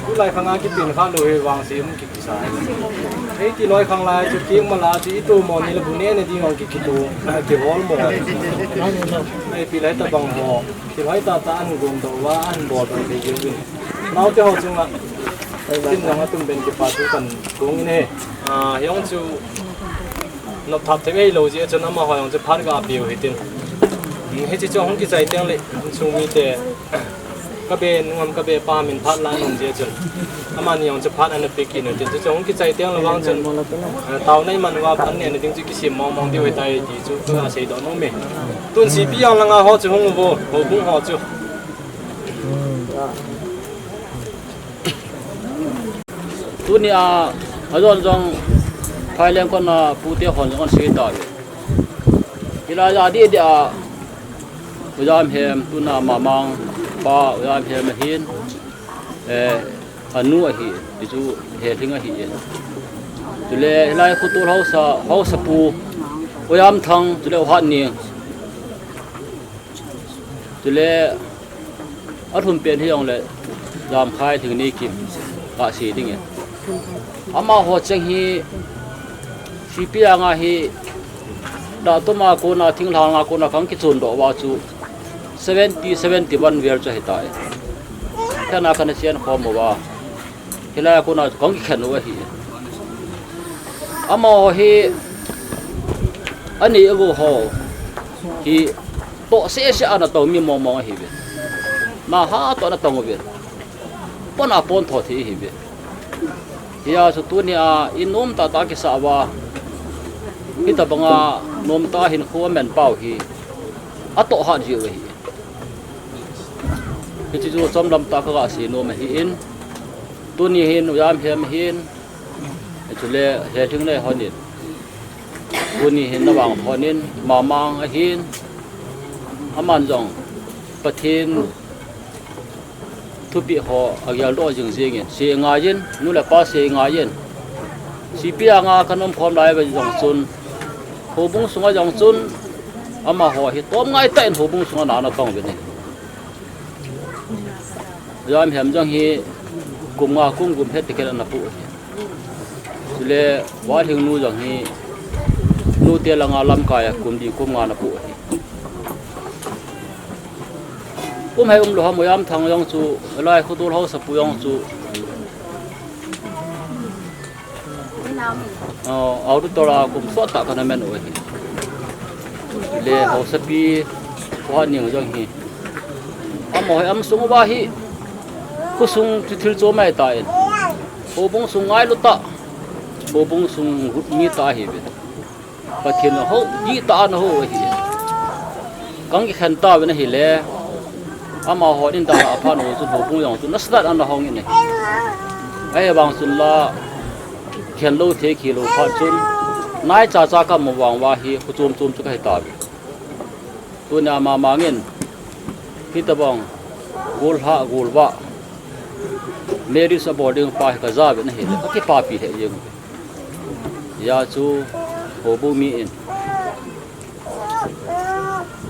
Tulai khanga kipin kha lou hi vangse um kisa. Hei ti loi khang lai chu kima la chu itomo ni le bu neh neh ding jong ki, kito, kihol mo. Hei pi lai tabang ho. Kiloi tata an gom doh uva, an bol doh thei jeh uvin. Naote ho chunga. Tin jong atum ben kipa thu kan kong in ahi. Ah, hijong chu nopthap thei lou jeh chun amaho jong chu phat ga pe u hitin. Hiche chu hung kichai teng le, insung mite. Kabe nungam kabe pa min phat la nung jeh chun. Amani jong chu phat ana pe kit u hitin. Chu chu hung kichai teng le vang chun. Ah, taona iman uva phat neh na ding chu kisem mong mong diu ahitai ti chu kasei doh nom e. Tun C P ang langa ho chu hung uvo, houbung ho chu. Tunia, ajon jong, Thailand kona pute hon jong asei tauve. Hilai a didi a, U Jamhem, tuna Mamang pa, U Jamhem ahin, eh, anu ahi, tichu Helhing ahi. Chule, hilai khotol haosa, haosapu, U Jamthang, chule U Hatning. Chule, alhun pen hijongle, Jamkhai Lhingni Kim, kasei ding e. Amaho cheng hi, C P anga hi, dahtoma kona, thinglhanga kona, kang kichon doh uva chu, seventy, seventy-one vel chu ahitai. Kei a kana chen khom uva. Hilai a kona kong kikhen u ahi. Amaho hi, ani agu ho hi, toh sese ana tong mi mong mong ahiuve. Maha toh ana tong uve. Pon a pon tho thei ahiuve. Hia chu tunia, i nom tah tah kisah uva. Hitabanga nom tah hinkho amen pau hi. Atoh hat jiu ahi. Hiche chu chomlam tah kaga sei nom ahin. Tuni hin U Jamhem ahin. Chule Helhing le honin. Tuni hin navang honin, Mamang ahin. Aman jong Pathen thupeh ho ageldoh jing jingin. Sei ngaiyin, nu le pa sei ngaiyin. C P anga kanom khom lai uva jong chun. Houbung sunga jong chun. Amaho hi tom ngai tah in houbung sunga ana tong uve. Jamhem jong hi kum nga kum gup het tah khat ana pu ahi. Chule Valhing nu jong hi nute langa lamkai a kum li kum nga ana pu ahi. Kum hei umlou ham, U Jamthang jong chu, lai khotol haosapu jong chu. Oh, auditor a kum sot tah kana men u ahi. Le haosapi, U Hatning jong hi. Amaho hi amsung uva hi, khosung chu thil chom ahitan. Houbung sung ngailu tah. Houbung sung mi tah ahiuve. Pathen in hou, dihtah ana hou ahi. Kang kikhen tauvin ahile. Amaho in dana aphan u chun houbung jong chun nasatah in ana hong in ahi. Ahivang chun la khen lou thei kilou phat chun. Nai chacha kamu vang uva hi, kho chom chom chu kahi tauve. Tunia Mamang in, hitabang, golha, golvah. Marriage abol ding pa hi kaja uvin ahile, kakipapi lheh jeng uve. Hijeh chun, houbung mi in,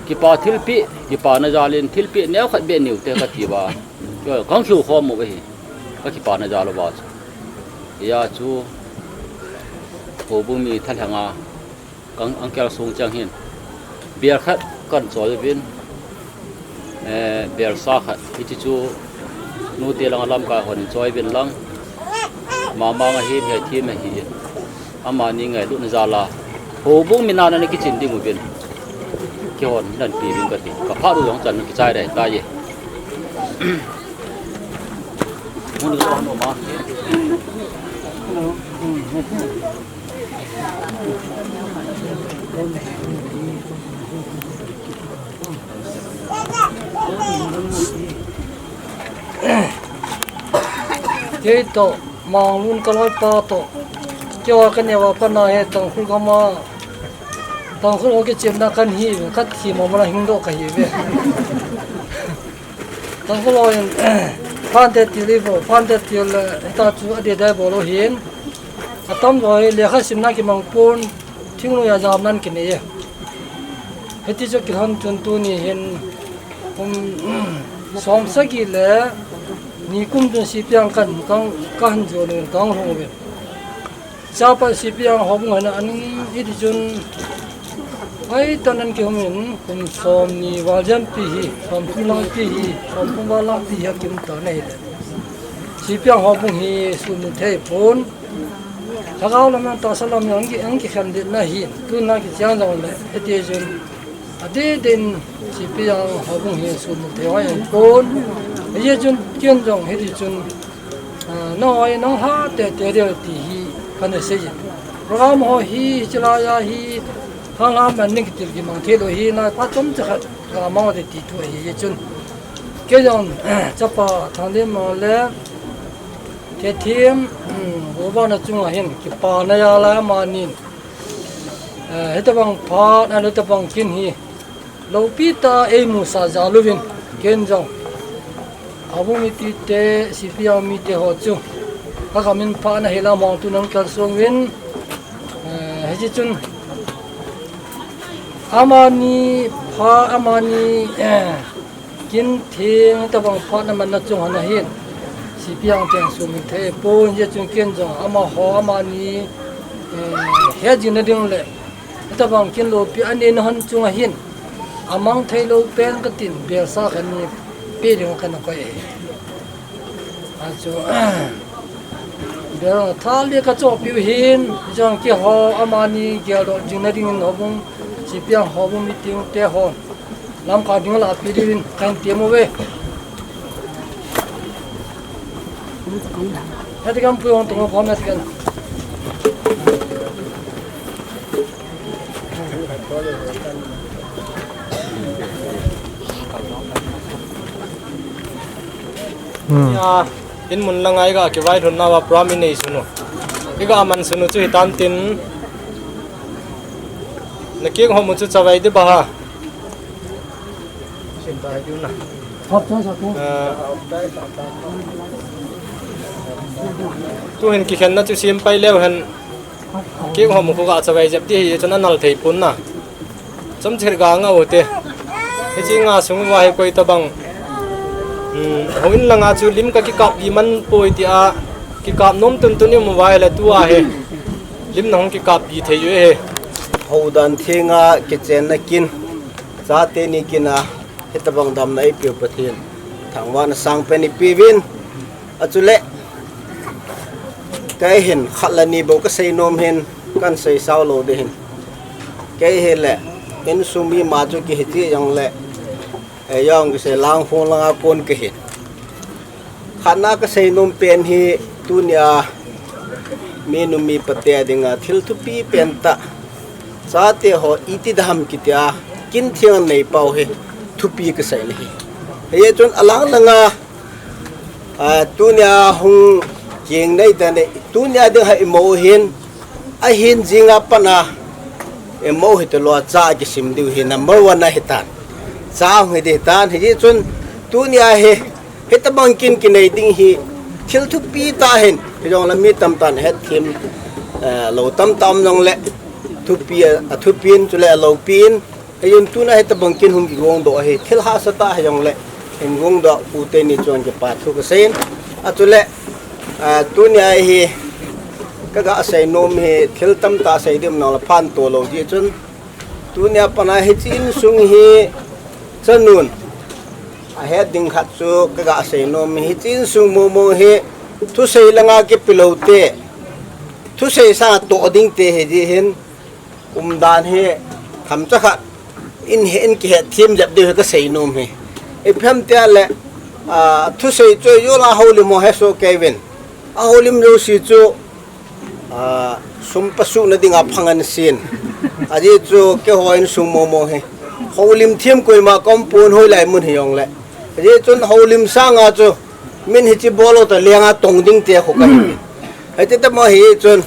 kipa thilpeh, kipana jal in thilpeh neokhat beh neote kati uva, kangkhiu khom uve hi, kakipana jal uva chu. Hijeh chun, houbung mi thalheng a, kang, angkel sung chang hin, bel khat kan choi uvin, eh, bel sa khat, hiche chu nute langa lamkai hon in choi uvin lang, mama nga hin, hethem ahi in, amani ngailutna jal a, houbung mi nana ana kichin ding uvin, keihon hin anpe uvin kati, kaphat u jong chan kichai dai tai e. Kei toh, Manglun kaloipa toh, keiho kaneo a pat na hi Tangkhul gam a, Tangkhul ho kichepna kahin hi, kathi mama la hingdoh kahi uve. Tangkhul ho in, phante til ivo, phante til, eh, hita chu adeh deh bol u ahin. Atamjo hi lekha simna kimang pon, thingnoi a jamna kinei e. Hiti chu kilhon chun tuni hin, kum, som sagi le ni kum chun Sipi ang kan, kan, kahin jon un kahung lhung uvin. Chapa Sipi ang houbung hina aning hiti chun, ai, tan an kihum in, kum som ni val jen pi hi, som thum lang pi hi, som thum val lang pi hi akim tan ahile, Sipi ang houbung hi sumil thei pon. Lhagao lam a, tahsa lam a, ang ki, ang kikhen det na hi, tuna kichang jong le, hiti chun, adeh deh in, Sipi ang houbung hi sumil thei hoi ahipon. Hijeh chun, ken jong hiti chun, ah, nahoi nang ha tete deu ti hi kana sei e. Program ho hi, hiche lai a hi, ha la man ning kitil kimang thei lou hi, na pa chomcha khat ka mang te ti thu ahi chun. Kei jong, chapa Thangdinma le, Tethem, um, Gobana chunga hin, kipana jal a amanin, eh, hitabang phat, hitabang kin hi, loupi tah a eimusah jal uvin, ken jong, houbung mipite, Sipi ang mite ho chu, kagamin phat na hilam hung tun ang kalsong uvin, eh, hiche chun, amani phat, amani, eh, kin theng, hitabang phat na manna chung hon ahin, Sipi ang cheng sumil thei pon, hijeh chun ken jong, amaho, amani, eh, hetjing na ding le, hitabang kin loupi anei na hon chunga hin, amang thei lou pen katin, bel sa khat ni pe ding kana koi e. Achu, bel thal le kachohpeh u hin, jong keiho, amani geldoh jing na dingin houbung, Sipi ang houbung meeting te hon, lamkai ding lah pi diuvin kahin tem uve. Hiti kampui hung tung u khom hiti kan. Hmm. Ya, in mun langa iga kivai lhun nauva program inei sunu, iga man sunu chu hitan tin, na cake hom u chu chavai ding ba ha. Ah, tuhin kikhenna chu sem pai leu hen, cake hom u khu ga chavai jep ding ahi chun anal thei pon na. Chomcha khat ga nga u te. Hiche nga sung uva hi koi tabang, um, houin langa chu lim kakikap pi man poi tia, kikap nom tuntun i um uva ahile tua hi lim nahung kikap pi thei u ahi. Houdan thenga kichenna kin, chate ni kin a, hitabang damna eipeu Pathen thangvahna sangpen ipeuvin. Achule, kei hin khat le ni bou kasei nom hin, kahin sei sao lou ding ahin. Kei hile, insung mi ma chu kihi ti jongle, eh, jong kisei lang hung langa kon kahin. Khatna kasei nom pen hi, tunia minu mipa te dinga thil thupi pen tah, chate ho iti dam kitia kin theng nei pau hi thupi kasei na ahi. Hijeh chun alang langa, ah, tunia hung keng nei ta nei, tunia ding ha imo hin, ahin jinga pat a imo hitalou a cha kisim diu hi number one ahitan. Cha hung hi ding ahitan, hijeh chun tunia hi, hitabang kin kinei ding hi, Thil thupi tah hin, hijongle mi tamtah in hetthem, eh, lou tamtah um jongle, thupi a, athupin, chule aloupin, hijeh in tuna hitabang kin hung kigongdoh ahi, thil hahsa tah hijongle, hin gongdoh u teni chun kipa thu kaseiyin, achule, eh, tunia hi, kaga seinom hi, thil tamtah sei ding um jongle phatah lou jeh chun, tunia pat a hiche insung hi, chanun, ahet ding khat chu kaga seinom hi, hiche insung momo hi, thusei langa kipe lou te, thusei sanga toh ding te hijeh hin, umdan hi, themcha khat, in he, in kihetthem jep diu hi kaseinom hi. Ipi ham tile, ah, thusei chu ijola houlim ho hesoh keiyuvin. Ahoulim jouse chu, ah, sum pasuhna dinga phang ahin sin. Ajeh chu keiho insung momo hi, houlim them koima kaum pon hoilai mun hijongle. Ajeh chun houlim sanga chu, min hiche bol u ta lenga tong ding te khu kahi. Hiti tamo hi chun,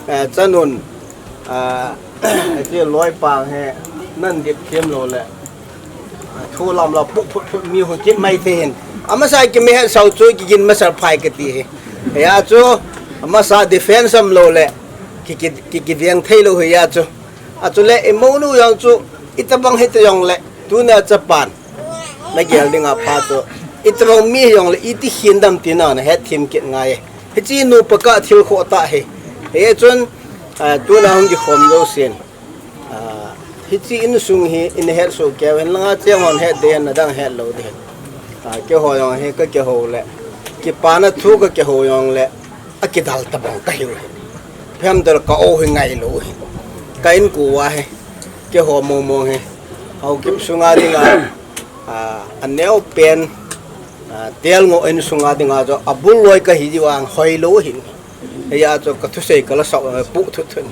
eh, chanun, ah, hiche loipa hi, nadip them loule, ah, thu lamla puh phut phut mi hung kit mai thei hin. Amasa kimehet sau chu kigin masa phai kati hi. Hia chu, amasa defense um loule, ki, ki, ki, kiveng thei lou hia chu. Achule, imonu jong chu, itabang hita jongle, tuna chapan. Nagel dinga pha chu, itabang mi hijongle, iti khin dam tina nahetthem kit ngai. Hiche nupa kathil khoh tah hi. Hijeh chun, ah, tuna hung kikhom jousen. Ah, hiche insung hi, in hetsoh keiyu hen langa cheng hon het ding hen, adang het lou ding hen. Ah, keiho jong hi kakihou le, kipana thu kakihou jongle, akidal tabang kahiu hi. Ipi ham tile ka-o hi ngailou hi. Ka inko uva hi, keiho momo hi, Haokip sunga dinga, ah, aneopen, ah, Telngoh insunga dinga chu abul loi kahi jiu vang hoilou hin. Hia chu kathusei kala sau, eh, puh thut thut.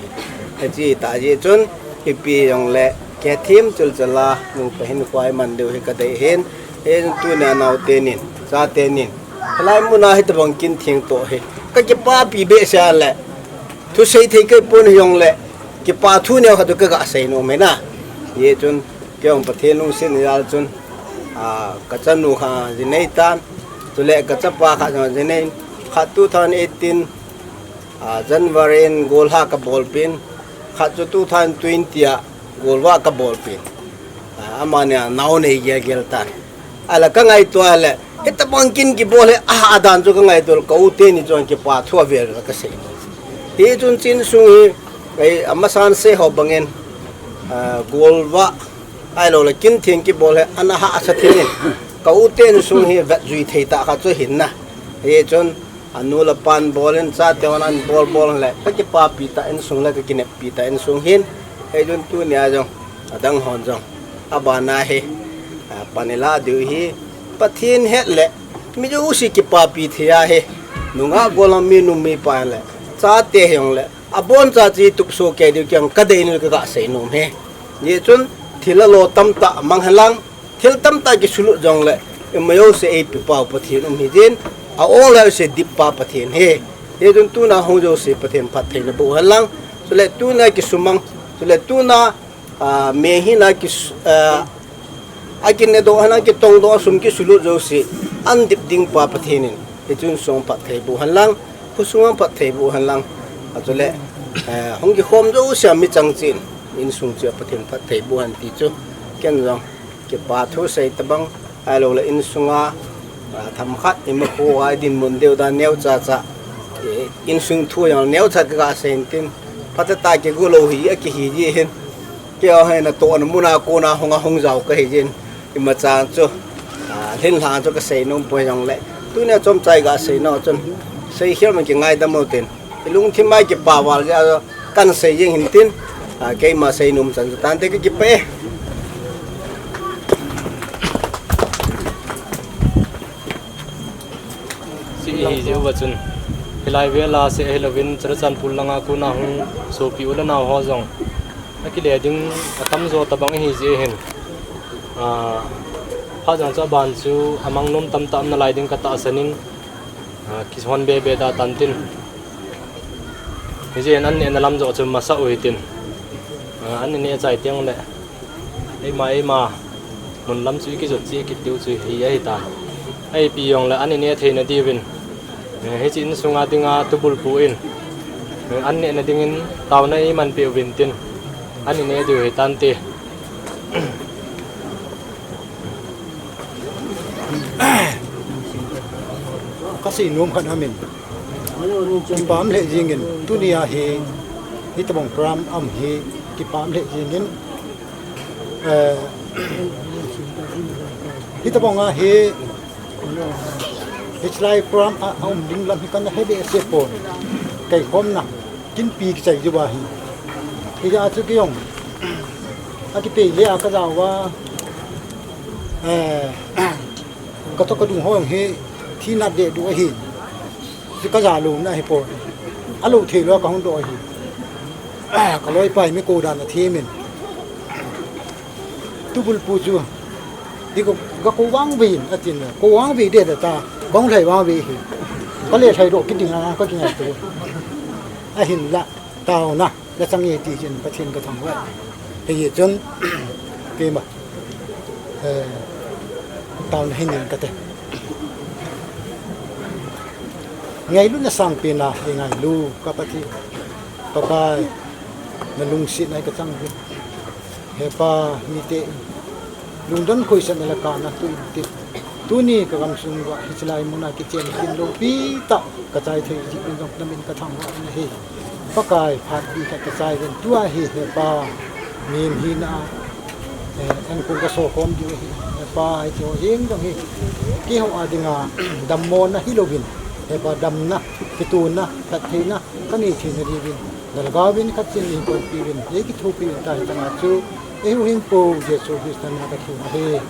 Hiche tah jeh chun, ipi jongle, kihetthem chul chula, nupa hinkho iman diu hi kadei hin. Hijeh chun tunia naote nin, chate nin, hilai muna hitabang kin theng toh hi, kakipapi behseh le, thusei thei kei pon hijongle, kipa thu neo khat chu kaga seinom hi na. Hijeh chun, keijong Pathen lungset jal chun, ah, kachanu khat ji neitan, chule kachapa khat jong ji nei, khat two thousand eighteen, ah, January in golha kabolpeh in, khat chu two thousand twenty a golvah kabolpeh in. Ah, amani a nao nei gel gel tan. Ahile kangaito le, hitabang kin kibol hi ahahdan chu kangaito le, ka-u teni chun kipa thu avel vel kasei. Hichun hiche insung hi, ei, amasan seiho bangin, ah, golvah, ahiloule kin theng kibol hi ana hahsa thei in. Ka-u teni sung hi vetjui thei tah khat chu hin na. Hichun, anu le apan bol in, chate hon ahin bol bol le, kakipapi tah insung le kakineppi tah insung hin. Hichun tunia jong, adang hon jong, abana hi, ah, pan ilah diu hi, Pathen het le, mi jouse kipapi thei ahi, nungah gollhang mi nu mi pa le, chate hijongle, aboncha chu tupso kei diu keiin kadei nu kaga seinom hi. Hichun, thil alo tamtah mang henlang, thil tamtah kisulut jongle, ima jouse eipepau Pathen um hijin, a-ong jouse dippa Pathen hi. Hichun tuna hung jouse Pathen phattheina boh henlang, chule tuna kisumang, chule tuna, ah, mi hina kis-, ah, akinedoh henlang, kitongdoh a sum kisulut jouse, ahin dip dingpa Pathen in, hiche insung phatthei boh henlang, khosung phatthei boh henlang, achule, eh, hung kikhom jouse a mi chang cheh in, insung cheh a Pathen phatthei boh hen ti chu, ken jong, kipa thu sei tabang, ahiloule insunga, ah, themkhat, ima kho a idinmun diu dan neocha cha, eh, insung thu jong neocha kaga sei in tin, phatah tah kigo lou hi, akihi ji hin, keiho hi natohna muna kona hung a hung jao kahi jin, imacha chu, ah, lhinlhang chu kasei nom poi jongle, tunia chomcha iga sei nau chun, seikhel man kingaidam u tin, ilungthim a kipa val jeh a, kahin sei jeng hin tin, ah, keima sei nom chan chu tante, kakipah e. Chu ihi jeh uva chun, hilai vel a seh ahilouvin Churachandpur langa kona hung sopi u le nao ho jong akile ding atamjo tabang ahi jeh hin, ah, phat jong chu aban chu amang nom tamtah um nalai ding katahsan in, ah, kihon bebe da tan tin. Hijeh in an nehna lam joh chu masa u hitin, ah, an ineh chai teng le, eima, eima mun lam chu ikijot cheh kit diu chu hi ahitan. Ipi jongle an ineh theina diuvin, Eh, hiche insunga dinga tubulpu in, eh, an nehna dingin taona eimanpeh uvin tin, an ineh diu ahitan te. Kasei nom khat amin. Kipah lheh jengin, tunia hi, hitobang program aum hi, kipah lheh jengin, eh, hitobanga hi, hichelai program a, aum ding lam hi kana he behseh pon. Kaikhomna, kinpi kichai jiuva hi. Hijeh a chu keijong, akipei le a kajao uva, eh, katoh kadung ho jong hi, thi nat dehduh ahin. Chu kaja louna ahipoi. Alou theilou a kahung doh ahi. Kaloipa hi mi kou dan athemin. Tubulpu chu, hi ka, kakou vangvei in, atin, kou vangvei deh deh ta, kahung lhai vangvei hi. Kale lhaidoh kit dinga kakingaito. Ahinla, taona nachange ti chun Pathen kathangvah e. Hichun, keima, eh, taona hin in kate. Ngailutna sangpen a eingailu ka Pathen, Pakai, nalungsetna hi kachang uve. He Pa, mite lungdon khohsahna le kana tu inte. Tuni kagamsung uva hichelai muna kichen kit loupi tah kachai thei jeh uvin jong namin kathangvah in ahi. Pakai, phat bi khat kachai uvin tua hi, he Pa, mihem hina a, eh, ankong kasokhom diu ahi. He Pa, hiche ho jeng jong hi, keiho a dinga dammona hilouvin, he Pa, damna, kitona, phattheina kanei theina diuvin, nalhagaovin khatchen neipoupiuvin, neikithopiuvin tia hitobanga chu eihuhhingpu Jesu Christa mina kathum ahi.